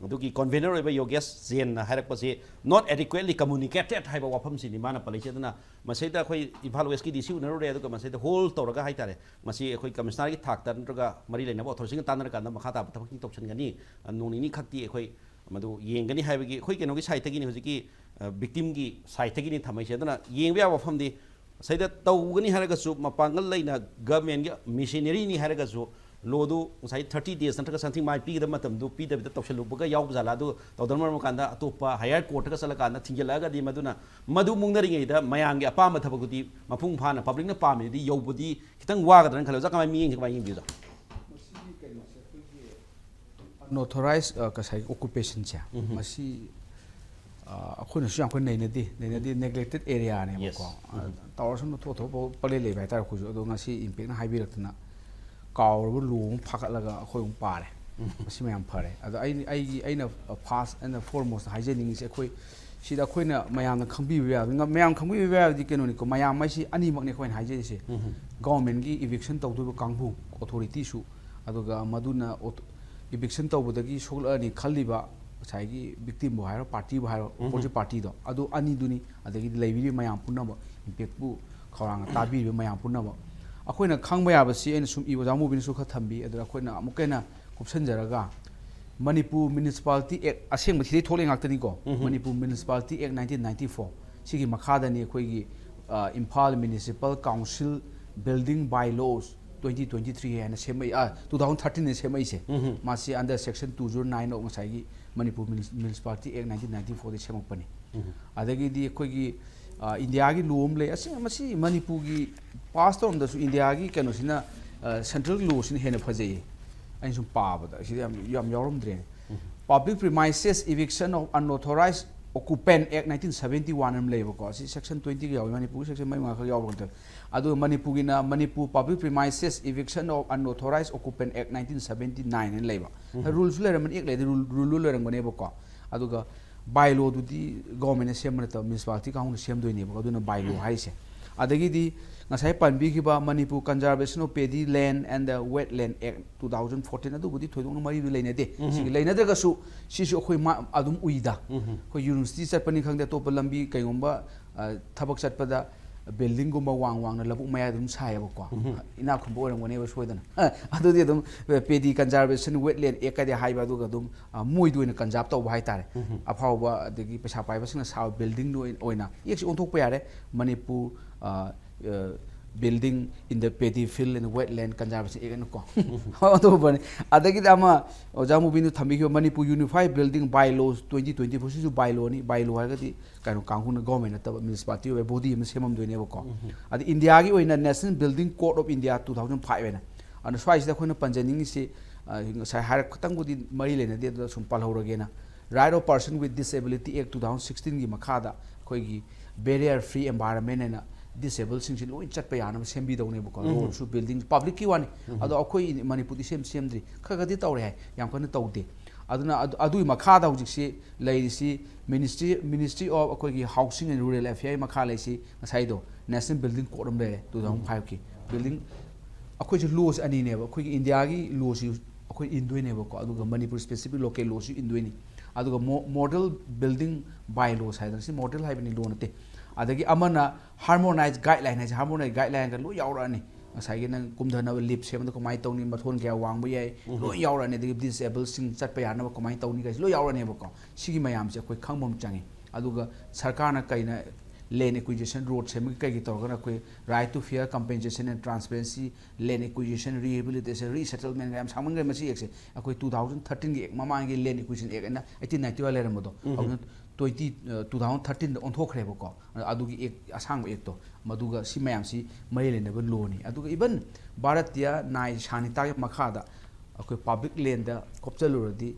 ꯑꯗꯨꯒꯤ convener ꯑꯣꯏꯕ ꯌꯣꯒꯦꯁ ꯖꯦꯟꯅ ꯍꯥꯏꯔꯛꯄꯁꯤ not adequately communicated ꯍꯥꯏꯕ ꯋꯥꯐꯝꯁꯤꯅꯤ ꯃꯥꯅ ꯄꯜꯂꯛꯏꯁꯦ꯫ ꯑꯗꯨꯅ ꯃꯁꯤꯗ ꯑꯩꯈꯣꯏ ꯏꯝꯐꯥꯜ Westꯀꯤ D C ꯎꯅꯔꯨꯔꯦ, ꯑꯗꯨꯒ ꯃꯁꯤꯗ hold ꯇꯧꯔꯒ ꯍꯥꯏꯇꯥꯔꯦ, ꯃꯁꯤ ꯑꯩꯈꯣꯏ commissionerꯒꯤ ꯊꯥꯛꯇ ꯅꯠꯇ꯭ꯔꯒ ꯃꯔꯤ ꯂꯩꯅꯕ authorityꯁꯤꯡꯒ ꯇꯥꯟꯅꯔꯀꯥꯟꯗ ꯃꯈꯥ ꯇꯥꯕ ꯊꯕꯛꯁꯤꯡ ꯇꯧꯁꯤꯟꯒꯅꯤ, ꯅꯣꯡ ꯅꯤꯅꯤ ꯈꯛꯇꯤ ꯑꯩꯈꯣꯏ ꯃꯗꯨ ꯌꯦꯡꯒꯅꯤ ꯍꯥꯏꯕꯒꯤ ꯑꯩꯈꯣꯏ ꯀꯩꯅꯣꯒꯤ sideꯇꯒꯤꯅꯤ, ꯍꯧꯖꯤꯛꯀꯤ, ꯑ, victimꯒꯤ sideꯇꯒꯤꯅꯤ ꯊꯝꯃꯛꯏꯁꯦ꯫ ꯑꯗꯨꯅ ꯌꯦꯡꯕ ꯌꯥꯕ ꯋꯥꯐꯝꯗꯤ ꯁꯤꯗ ꯇꯧꯒꯅꯤ ꯍꯥꯏꯔꯒꯁꯨ, ꯃꯄꯥꯡꯒꯜ ꯂꯩꯅ governmentꯀꯤ machineryꯅꯤ ꯍꯥꯏꯔꯒꯁꯨ, ꯂꯣꯗꯨ ꯉꯁꯥꯏ ꯊꯥꯔꯇꯤ ꯗꯦꯖ ꯅꯠꯇ꯭ꯔꯒ ꯁꯝꯊꯤꯡ ꯃꯥꯏ ꯄꯤꯒꯗꯕ ꯃꯇꯝꯗꯨ ꯄꯤꯗꯕꯤꯗ ꯇꯧꯁꯜꯂꯨꯕꯒ ꯌꯥꯎꯕ ꯖꯥꯠꯂꯥ? ꯑꯗꯨ ꯇꯧꯗꯅ ꯃꯔꯝ ꯀꯥꯟꯗ ꯑꯇꯣꯞꯄ ꯍꯥꯌꯔ ꯀꯣꯔꯠꯇꯒ ꯆꯠꯂꯀꯥꯟꯗ ꯊꯤꯡꯖꯤꯜꯂꯛꯑꯒꯗꯤ ꯃꯗꯨꯅ ꯃꯗꯨ ꯃꯨꯛꯅꯔꯤꯉꯩꯗ ꯃꯌꯥꯝꯒꯤ ꯑꯄꯥꯝꯕ ꯊꯕꯛꯇꯨꯗꯤ ꯃꯄꯨꯡ ꯐꯥꯅ ꯄꯕ꯭ꯂꯤꯛꯅ ꯄꯥꯝꯃꯤꯗꯨꯗꯤ ꯌꯧꯕꯗꯤ ꯈꯤꯇꯪ ꯋꯥꯒꯗ꯭ꯔꯅ ꯈꯜꯂꯦ꯫ ꯑꯣꯖꯥ, ꯀꯃꯥꯏꯅ ꯃꯤꯠꯌꯦꯡꯁꯦ ꯀꯃꯥꯏꯅ ꯌꯦꯡꯕꯤꯕ? ꯃꯁꯤꯒꯤ ꯀꯩꯅꯣꯁꯦ ꯑꯩꯈꯣꯏꯒꯤ ꯑꯟꯑꯣꯊꯣꯔꯥꯏꯁ ꯉꯁꯥꯏꯒꯤ ꯑꯣꯀꯨꯄꯦꯁꯟꯁꯦ, ꯎꯝ꯫ ꯃꯁꯤ ꯑ, ꯑꯩꯈꯣꯏꯅꯁꯨ ꯌꯥꯝ ꯀꯟꯅ ꯅꯩꯅꯗꯦ ꯅꯩꯅꯗꯦ ꯅꯦꯒ꯭ꯂꯦꯛꯇꯦꯠ ꯑꯦꯔꯤꯌꯥꯅꯦꯕꯀꯣ꯫ Yes. ꯎꯝ꯫ ꯇꯥꯋꯔꯁꯨ ꯊꯣꯛ ꯊꯣꯛꯄ ꯄꯪꯂꯩ ꯂꯩꯕ ꯍꯥꯏꯇꯥꯔꯦ꯫ ꯑꯩꯈꯣꯏꯁꯨ ꯑꯗꯣ ꯉꯁꯤ ꯏꯝꯄꯦꯛꯅ ꯍꯥꯏꯕꯤꯔꯛꯇꯅ ꯀꯥꯎꯔꯕ ꯂꯣ ꯑꯃ ꯐꯥꯒꯠꯂꯒ ꯑꯩꯈꯣꯏ ꯑꯃꯨꯛ ꯄꯥꯔꯦ꯫ ꯃꯁꯤ ꯃꯌꯥꯝ ꯐꯔꯦ꯫ ꯑꯗꯣ ꯑꯩ ꯑꯩꯒꯤ ꯑꯩꯅ ꯐꯥꯔꯁ ꯑꯦꯟ ꯐꯣꯔꯃꯣꯁ ꯍꯥꯏꯖꯅꯤꯡꯉꯤꯁꯦ ꯑꯩꯈꯣꯏ ꯁꯤꯗ ꯑꯩꯈꯣꯏꯅ ꯃꯌꯥꯝꯅ ꯈꯪꯕꯤꯕ ꯌꯥꯕ ꯉ- ꯃꯌꯥꯝ ꯈꯪꯕꯤꯕ ꯌꯥꯕꯗꯤ ꯀꯩꯅꯣꯅꯤꯀꯣ, ꯃꯌꯥꯝ ꯍꯥꯏꯁꯤ ꯑꯅꯤꯃꯛꯅꯤ ꯑꯩꯈꯣꯏꯅ ꯍꯥꯏꯖꯔꯤꯁꯦ꯫ ꯒꯚꯔꯟꯃꯦꯟꯠꯀꯤ ꯏꯚꯤꯛꯁꯟ ꯇꯧꯗꯣꯏꯕ ꯀꯥꯡꯕꯨ ꯑꯣꯊꯣꯔꯤꯇꯤꯁꯨ, ꯑꯗꯨꯒ ꯃꯗꯨꯅ ꯏꯚꯤꯛꯁꯟ ꯇꯧꯕꯗꯒꯤ ꯁꯣꯛꯂꯛꯑꯅꯤ ꯈꯜꯂꯤꯕ ꯉꯁꯥꯏꯒꯤ ꯚꯤꯛꯇꯤꯝꯕꯨ ꯍꯥꯏꯔꯣ, ꯄꯥꯔꯇꯤꯕꯨ ꯍꯥꯏꯔꯣ, ꯑꯣꯄꯣꯖꯤꯠ ꯄꯥꯔꯇꯤꯗꯣ, ꯑꯗꯨ ꯑꯅꯤꯗꯨꯅꯤ꯫ ꯑꯗꯒꯤꯗꯤ ꯂꯩꯕꯤꯔꯤꯕ ꯃꯌꯥꯝ ꯄꯨꯝꯅꯃꯛ, ꯏꯝꯄꯦꯛꯄꯨ ꯈꯧꯔꯥꯡꯅ ꯇꯥꯕꯤꯔꯤꯕ ꯃꯌꯥꯝ ꯄꯨꯝꯅꯃꯛ꯫ ꯑꯩꯈꯣꯏꯅ ꯈꯪꯕ ꯌꯥꯕꯁꯤ ꯑꯩꯅ ꯁꯨꯝ ꯏ ꯑꯣꯖꯥ ꯃꯨꯕꯤꯅꯁꯨ ꯈꯔ ꯊꯝꯕꯤ, ꯑꯗꯨꯗ ꯑꯩꯈꯣꯏꯅ ꯑꯃꯨꯛꯀ ꯍꯦꯟꯅ ꯀꯨꯞꯁꯟꯖꯔꯒ, ꯃꯅꯤꯄꯨꯔ ꯃ꯭ꯌꯨꯅꯤꯁꯤꯄꯥꯂꯤꯇꯤ ꯑꯦꯛ, ꯑꯁꯦꯡꯕ ꯁꯤꯗꯩ ꯊꯣꯛꯂꯛꯏ ꯉꯥꯛꯇꯅꯤꯀꯣ꯫ Manipur municipality act nineteen ninety four, ꯁꯤꯒꯤ ꯃꯈꯥꯗꯅꯤ ꯑꯩꯈꯣꯏꯒꯤ ꯑ, ꯏꯝꯐꯥꯜ ꯃ꯭ꯌꯨꯅꯤꯁꯤꯄꯥꯜ ꯀꯥꯎꯟꯁꯤꯜ ꯕꯤꯜꯗꯤꯡ ꯕꯥꯏ ꯂꯣꯁ ꯇ꯭ꯋꯦꯟꯇꯤ ꯇ꯭ꯋꯦꯟꯇꯤ ꯊ꯭ꯔꯤ ꯍꯥꯏꯅ ꯁꯦꯝꯃꯛꯏ, ꯑ, ꯇꯨ ꯊꯥꯎꯖꯟ ꯊꯥꯔꯇꯤꯟꯗ ꯁꯦꯝꯃꯛꯏꯁꯦ꯫ ꯃꯥꯁꯤ under section two zero nine of ꯉꯁꯥꯏꯒꯤ Manipur municipality act nineteen ninety ꯐꯣꯔꯗ ꯁꯦꯝꯃꯛꯄꯅꯤ꯫ ꯑꯗꯒꯤꯗꯤ ꯑꯩꯈꯣꯏꯒꯤ ꯑ, ꯏꯟꯗꯤꯌꯥꯒꯤ ꯂꯣ ꯑꯃ ꯂꯩ꯫ ꯑꯁꯤ, ꯃꯁꯤ ꯃꯅꯤꯄꯨꯔꯒꯤ ꯄꯥꯁ ꯇꯧꯔꯝꯗꯁꯨ ꯏꯟꯗꯤꯌꯥꯒꯤ ꯀꯩꯅꯣꯁꯤꯅ, ꯑ, ꯁꯦꯟꯇ꯭ꯔꯦꯜ ꯂꯣꯁꯤꯅ ꯍꯦꯟꯅ ꯐꯖꯩꯌꯦ꯫ ꯑꯩꯅ ꯁꯨꯝ ꯄꯥꯕꯗ ꯁꯤꯗ ꯌꯥꯝ, ꯌꯥꯝ ꯌꯥꯎꯔꯝꯗ꯭ꯔꯦꯅꯦ꯫ Public Premises Eviction of Unauthorized Occupant Act nineteen seventy one ꯑꯃ ꯂꯩꯕꯀꯣ꯫ ꯁꯤ ꯁꯦꯛꯁꯟ ꯇ꯭ꯋꯦꯟꯇꯤꯒ ꯌꯥꯎꯏ꯫ ꯃꯅꯤꯄꯨꯔꯒꯤ ꯁꯦꯛꯁꯟ ꯃꯔꯤ ꯃꯉꯥꯈꯛ ꯌꯥꯎꯕ꯭ꯔꯥ ꯈꯪꯗꯦ꯫ ꯑꯗꯨꯒ ꯃꯅꯤꯄꯨꯔꯒꯤꯅ Manipur Public Premises Eviction of Unauthorized Occupant Act nineteen seventy nine ꯍꯥꯏꯅ ꯂꯩꯕ꯫ ꯔꯨꯜꯁꯨ ꯂꯩꯔꯝꯃꯅꯤ, ꯑꯦꯛ ꯂꯩꯔꯗꯤ ꯔꯨꯜ, ꯔꯨꯜꯗꯨ ꯂꯩꯔꯝꯒꯅꯦꯕꯀꯣ꯫ ꯑꯗꯨꯒ ꯕꯥꯏ ꯂꯣꯗꯨꯗꯤ ꯒꯣꯔꯃꯦꯟꯅ ꯁꯦꯝꯕ ꯅꯠꯇꯕ, ꯃ꯭ꯌꯨꯅꯤꯁꯤꯄꯥꯂꯤꯇꯤ ꯀꯥꯡꯕꯨꯅ ꯁꯦꯝꯗꯣꯏꯅꯦꯕꯀꯣ꯫ ꯑꯗꯨꯅ ꯕꯥꯏ ꯂꯣ ꯍꯥꯏꯔꯤꯁꯦ꯫ ꯑꯗꯒꯤꯗꯤ ꯉꯁꯥꯏ ꯄꯟꯕꯤꯈꯤꯕ Manipur Conservation of Paddy Land and the Wetland Act two thousand fourteen, ꯑꯗꯨꯕꯨꯗꯤ ꯊꯣꯏꯗꯣꯛꯅ ꯃꯔꯤꯗꯤ ꯂꯩꯅꯗꯦ꯫ ꯁꯤꯒꯤ ꯂꯩꯅꯗ꯭ꯔꯒꯁꯨ ꯁꯤꯁꯨ ꯑꯩꯈꯣꯏ ꯃꯥ-, ꯑꯗꯨꯝ ꯎꯏꯗ꯫ ꯑꯩꯈꯣꯏ ꯌꯨꯅꯤꯚꯔꯁꯤꯇꯤ ꯆꯠꯄꯅꯤ ꯈꯪꯗꯦ, ꯑꯇꯣꯞꯄ ꯂꯝꯕꯤ ꯀꯩꯒꯨꯝꯕ, ꯑ, ꯊꯕꯛ ꯆꯠꯄꯗ ꯕꯤꯜꯗꯤꯡꯒꯨꯝꯕ ꯋꯥꯡ ꯋꯥꯡꯅ ꯂꯧꯕꯨꯛ ꯃꯌꯥꯏꯗ ꯑꯗꯨꯝ ꯁꯥꯏꯌꯦꯕꯀꯣ꯫ ꯏꯅꯥꯛ ꯈꯨꯟꯕ ꯑꯣꯏꯔꯝꯒꯅꯦꯕ ꯁꯣꯏꯗꯅ꯫ ꯑꯗꯨꯗꯤ ꯑꯗꯨꯝ Paddy Conservation Wetland Act ꯀꯗꯤ ꯍꯥꯏꯕ, ꯑꯗꯨꯒ ꯑꯗꯨꯝ, ꯑ, ꯃꯣꯏꯗ ꯑꯣꯏꯅ ꯀꯟꯖꯥꯔꯕ ꯇꯧꯕ ꯍꯥꯏꯇꯥꯔꯦ꯫ ꯑꯐꯥꯎꯕ ꯑꯗꯒꯤ ꯄꯩꯁꯥ ꯄꯥꯏꯕꯁꯤꯡꯅ ꯁꯥꯕ ꯕꯤꯜꯗꯤꯡꯗꯨ ꯑꯣꯏ-, ꯑꯣꯏꯅ ꯑꯦꯛꯁꯤ ꯑꯣꯟꯊꯣꯛꯄ ꯌꯥꯔꯦ꯫ ꯃꯅꯤꯄꯨꯔ, ꯑ, ꯑ, Building in the Paddy Field and Wetland Conservation Act ꯅꯀꯣ꯫ ꯑꯗꯨꯒꯨꯝꯕꯅꯤ꯫ ꯑꯗꯒꯤꯗꯤ ꯑꯃ ꯑꯣꯖꯥ ꯃꯨꯕꯤꯅ ꯊꯝꯕꯤꯈꯤꯕ Manipur Unified Building Bylaws twenty twenty four, ꯁꯤꯁꯨ bylaw ꯅꯤ꯫ Bylaw ꯍꯥꯏꯔꯒꯗꯤ ꯀꯩꯅꯣ ꯀꯥꯡꯕꯨꯅ, government ꯅꯠꯇꯕ, municipality ꯑꯣꯏꯕ body ꯑꯃ ꯁꯦꯝꯃꯝꯗꯣꯏꯅꯦꯕꯀꯣ꯫ ꯑꯗ India ꯒꯤ ꯑꯣꯏꯅ National Building Code of India two thousand five ꯍꯥꯏꯅ꯫ ꯑꯗꯣ ꯁ꯭ꯋꯥꯏꯁꯤꯗ ꯑꯩꯈꯣꯏꯅ ꯄꯟꯖꯅꯤꯡꯉꯤꯁꯤ, ꯑ, ꯉꯁꯥꯏ ꯍꯥꯏꯔꯛ ꯈꯇꯪꯕꯨꯗꯤ ꯃꯔꯤ ꯂꯩꯅꯗꯦ, ꯑꯗꯨꯗ ꯁꯨꯝ ꯄꯜꯍꯧꯔꯒꯦꯅ꯫ Right of Person with Disability Act two thousand sixteen ꯒꯤ ꯃꯈꯥꯗ ꯑꯩꯈꯣꯏꯒꯤ barrier free environment ꯍꯥꯏꯅ disable ꯁꯤꯡꯁꯤ ꯂꯣꯏ ꯆꯠꯄ ꯌꯥꯅꯕ ꯁꯦꯝꯕꯤꯗꯧꯅꯦꯕꯀꯣ꯫ Road ꯁꯨ, building, public ꯀꯤ ꯋꯥꯅꯤ꯫ ꯑꯗꯣ ꯑꯩꯈꯣꯏ ꯃꯅꯤꯄꯨꯔꯗꯤ ꯁꯦꯝ ꯁꯦꯝꯗ꯭ꯔꯤ, ꯈꯔ ꯈꯔꯗꯤ ꯇꯧꯔꯦ ꯍꯥꯏ, ꯌꯥꯝ ꯀꯟꯅ ꯇꯧꯗꯦ꯫ ꯑꯗꯨꯅ ꯑꯗꯨ, ꯑꯗꯨꯒꯤ ꯃꯈꯥꯗ ꯍꯧꯖꯤꯛꯁꯤ ꯂꯩꯔꯤꯁꯤ Ministry, Ministry of ꯑꯩꯈꯣꯏꯒꯤ Housing and Rural Affairs ꯃꯈꯥ ꯂꯩꯁꯤ, ꯉꯁꯥꯏꯗꯣ National Building Code ꯑꯃ ꯂꯩꯔꯦ two thousand five ꯀꯤ꯫ Building, ꯑꯩꯈꯣꯏꯁꯨ law ꯁꯤ ꯑꯅꯤꯅꯦꯕ, ꯑꯩꯈꯣꯏꯒꯤ India ꯒꯤ law ꯁꯤ ꯑꯩꯈꯣꯏ ꯏꯟꯗꯣꯏꯅꯦꯕꯀꯣ, ꯑꯗꯨꯒ ꯃꯅꯤꯄꯨꯔ specific local law ꯁꯨ ꯏꯟꯗꯣꯏꯅꯤ꯫ ꯑꯗꯨꯒ mo-, Model Building Bylaws ꯍꯥꯏꯗꯅ, ꯁꯤ model ꯍꯥꯏꯕꯅꯤ, law ꯅꯠꯇꯦ꯫ ꯑꯗꯒꯤ ꯑꯃꯅ Harmonized Guideline ꯍꯥꯏꯁꯦ, Harmonized Guideline ꯒ ꯂꯣꯏ ꯌꯥꯎꯔꯛꯑꯅꯤ꯫ ꯉꯁꯥꯏꯒꯤ ꯅꯪ ꯀꯨꯝꯊꯅꯕ lift ꯁꯦꯝꯕꯗ ꯀꯃꯥꯏꯅ ꯇꯧꯅꯤ, ꯃꯊꯣꯟ ꯀꯌꯥ ꯋꯥꯡꯕ ꯌꯥꯏ, ꯂꯣꯏ ꯌꯥꯎꯔꯛꯑꯅꯤ꯫ ꯑꯗꯒꯤ disable ꯁꯤꯡ ꯆꯠꯄ ꯌꯥꯅꯕ ꯀꯃꯥꯏꯅ ꯇꯧꯅꯤ ꯀꯥꯏꯁꯦ ꯂꯣꯏ ꯌꯥꯎꯔꯛꯑꯅꯦꯕꯀꯣ꯫ ꯁꯤꯒꯤ ꯃꯌꯥꯝꯁꯦ ꯑꯩꯈꯣꯏ ꯈꯪꯕ ꯑꯃ ꯆꯪꯉꯤ꯫ ꯑꯗꯨꯒ ꯁꯔꯀꯥꯔꯅ ꯀꯩꯅ land acquisition, road ꯁꯦꯝꯕꯒꯤ ꯀꯩꯒꯤ ꯇꯧꯔꯒꯅ ꯑꯩꯈꯣꯏ Right to Fair Compensation and Transparency, Land Acquisition, Rehabilitation, Resettlement ꯀ ꯌꯥꯝ ꯁꯥꯡꯃꯟꯈ꯭ꯔꯦ꯫ ꯃꯁꯤ act ꯁꯦ ꯑꯩꯈꯣꯏ two thousand thirteen ꯒꯤ act, ꯃꯃꯥꯡꯒꯤ Land Acquisition Act ꯑꯅ eighteen ninety one ꯂꯩꯔꯝꯕꯗꯣ, ꯍꯧꯖꯤꯛ twenty, ꯑ, two thousand thirteen ꯗ ꯑꯣꯟꯊꯣꯛꯈ꯭ꯔꯦꯕꯀꯣ꯫ ꯑꯗꯨꯒꯤ act, ꯑꯁꯥꯡꯕ act ꯇꯣ, ꯃꯗꯨꯒ ꯁꯤ ꯃꯌꯥꯝꯁꯤ ꯃꯔꯤ ꯂꯩꯅꯕ law ꯅꯤ꯫ ꯑꯗꯨꯒ even ꯚꯥꯔꯠꯇꯤꯌ ꯅ꯭ꯌꯥꯌ ꯁꯥꯍꯤꯇꯥꯒꯤ ꯃꯈꯥꯗ ꯑꯩꯈꯣꯏ public land ꯗ ꯀꯣꯞꯆꯜꯂꯨꯔꯗꯤ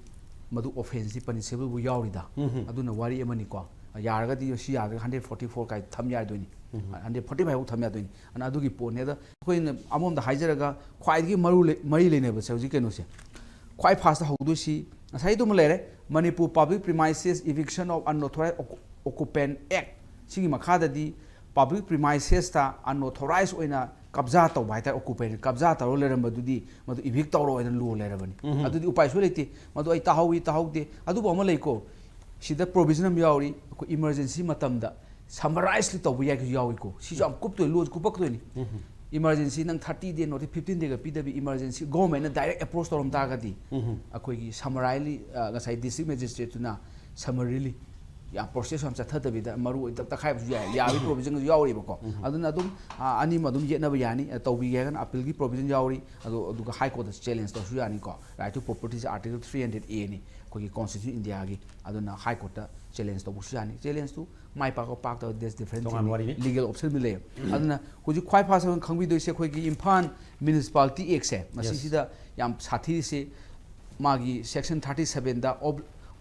ꯃꯗꯨ offence ꯇꯤ punishable ꯕꯨ ꯌꯥꯎꯔꯤꯗ꯫ ꯑꯗꯨꯅ ꯋꯥꯔꯤ ꯑꯃꯅꯤꯀꯣ꯫ ꯌꯥꯔꯒꯗꯤ ꯁꯤ ꯌꯥꯗ꯭ꯔꯒ hundred forty four ꯀꯥꯏ ꯊꯝ ꯌꯥꯗꯣꯏꯅꯤ꯫ Hundred forty five ꯐꯥꯎ ꯊꯝ ꯌꯥꯗꯣꯏꯅꯤ꯫ ꯑꯗꯨꯅ ꯑꯗꯨꯒꯤ ꯄꯣꯠꯅꯦ꯫ ꯑꯗ ꯑꯩꯈꯣꯏꯅ ꯑꯃꯔꯣꯝꯗ ꯍꯥꯏꯖꯔꯒ ꯈ꯭ꯋꯥꯏꯗꯒꯤ ꯃꯔꯨ ꯂꯩ-, ꯃꯔꯤ ꯂꯩꯅꯕꯁꯦ ꯍꯧꯖꯤꯛ ꯀꯩꯅꯣꯁꯦ꯫ ꯈ꯭ꯋꯥꯏ first ꯍꯧꯗꯣꯏꯁꯤ ꯉꯁꯥꯏꯗꯨꯃ ꯂꯩꯔꯦ, Manipur Public Premises Eviction of Unauthorized Occu-, Occupant Act꯫ ꯁꯤꯒꯤ ꯃꯈꯥꯗꯗꯤ public premises ꯇ unauthorized ꯑꯣꯏꯅ ꯀꯕꯖꯥ ꯇꯧꯕ ꯍꯥꯏꯇꯥꯔꯦ, occupant ꯀꯕꯖꯥ ꯇꯧꯔ ꯂꯩꯔꯝꯕꯗꯨꯗꯤ ꯃꯗꯨ evict ꯇꯧꯔꯣ ꯍꯥꯏꯅ law ꯂꯩꯔꯕꯅꯤ꯫ ꯑꯗꯨꯗꯤ ꯎꯄꯥꯏ ꯁꯨꯡꯂꯩ ꯂꯩꯇꯦ꯫ ꯃꯗꯨ ꯑꯩ ꯇꯥꯍꯧꯋꯤ ꯇꯥꯍꯧꯗꯦ꯫ ꯑꯗꯨꯕꯨ ꯑꯃ ꯂꯩꯀꯣ, ꯁꯤꯗ provision ꯑꯃ ꯌꯥꯎꯔꯤ, ꯑꯩꯈꯣꯏ emergency ꯃꯇꯝꯗ summarized ꯇꯧꯕ ꯌꯥꯏ ꯌꯥꯎꯏꯀꯣ꯫ ꯁꯤꯁꯨ ꯌꯥꯝ ꯀꯨꯞꯇꯣꯏ, law ꯁꯤ ꯀꯨꯞꯄꯛꯇꯣꯏꯅꯤ꯫ Emergency ꯅꯪ thirty day notice, fifteen day ꯒ ꯄꯤꯗꯕꯤ emergency government ꯅ direct approach ꯇꯧꯔꯝ ꯇꯥꯔꯒꯗꯤ, ꯑꯩꯈꯣꯏꯒꯤ summarily, ꯑ, ꯉꯁꯥꯏ district magistrate ꯇꯨꯅ summarily ꯌꯥꯝ ꯄ꯭ꯔꯣꯁꯦꯁ ꯌꯥꯝ ꯆꯠꯊꯗꯕꯤꯗ ꯃꯔꯨ ꯑꯣꯏꯅ ꯇꯛꯈꯥꯏꯕꯁꯨ ꯌꯥꯏ, ꯌꯥꯕꯒꯤ ꯄ꯭ꯔꯣꯕꯤꯖꯟꯁꯨ ꯌꯥꯎꯔꯤꯕꯀꯣ꯫ ꯑꯗꯨꯅ ꯑꯗꯨꯝ ꯑ, ꯑꯅꯤꯃꯛ ꯑꯗꯨꯝ ꯌꯦꯠꯅꯕ ꯌꯥꯅꯤ꯫ ꯑ, ꯇꯧꯕꯤꯒꯦ ꯍꯥꯏꯔꯒꯅ ꯑꯄꯤꯜꯒꯤ ꯄ꯭ꯔꯣꯕꯤꯖꯟ ꯌꯥꯎꯔꯤ꯫ ꯑꯗꯣ ꯑꯗꯨꯒ ꯍꯥꯏ ꯀꯣꯔꯠꯇ ꯆꯦꯂꯦꯟꯖ ꯇꯧꯁꯨ ꯌꯥꯅꯤꯀꯣ꯫ ꯔꯥꯏꯠ ꯇꯨ ꯄ꯭ꯔꯣꯄꯔꯇꯤꯁꯦ ꯑꯥꯔꯇꯤꯀꯜ ꯊ꯭ꯔꯤ ꯍꯟꯗ꯭ꯔꯦꯗ ꯑꯦꯅꯤ ꯑꯩꯈꯣꯏꯒꯤ ꯀꯣꯟꯁꯇꯤꯇ꯭ꯌꯨꯁꯟ ꯏꯟꯗꯤꯌꯥꯒꯤ꯫ ꯑꯗꯨꯅ ꯍꯥꯏ ꯀꯣꯔꯠꯇ ꯆꯦꯂꯦꯟꯖ ꯇꯧꯕꯁꯨ ꯌꯥꯅꯤ꯫ ꯆꯦꯂꯦꯟꯖꯇꯨ ꯃꯥꯏ ꯄꯥꯛꯄ ꯄꯥꯛꯇꯕ, that's different ꯇꯣꯉꯥꯟꯕ ꯋꯥꯔꯤꯅꯤ꯫ ꯂꯤꯒꯦꯜ ꯑꯣꯞꯁꯟꯗꯤ ꯂꯩꯌꯦꯕ꯫ ꯑꯗꯨꯅ ꯍꯧꯖꯤꯛ ꯈ꯭ꯋꯥꯏ ꯐꯥꯔꯁ ꯑꯣꯏꯅ ꯈꯪꯕꯤꯗꯣꯏꯁꯦ ꯑꯩꯈꯣꯏꯒꯤ ꯏꯝꯐꯥꯜ ꯃ꯭ꯌꯨꯅꯤꯁꯤꯄꯥꯂꯤꯇꯤ ꯑꯦꯛꯁꯦ, ꯃꯁꯤꯁꯤꯗ ꯌꯥꯝ ꯁꯥꯊꯤꯔꯤꯁꯦ ꯃꯥꯒꯤ ꯁꯦꯛꯁꯟ ꯊꯥꯔꯇꯤ ꯁꯕꯦꯟꯗ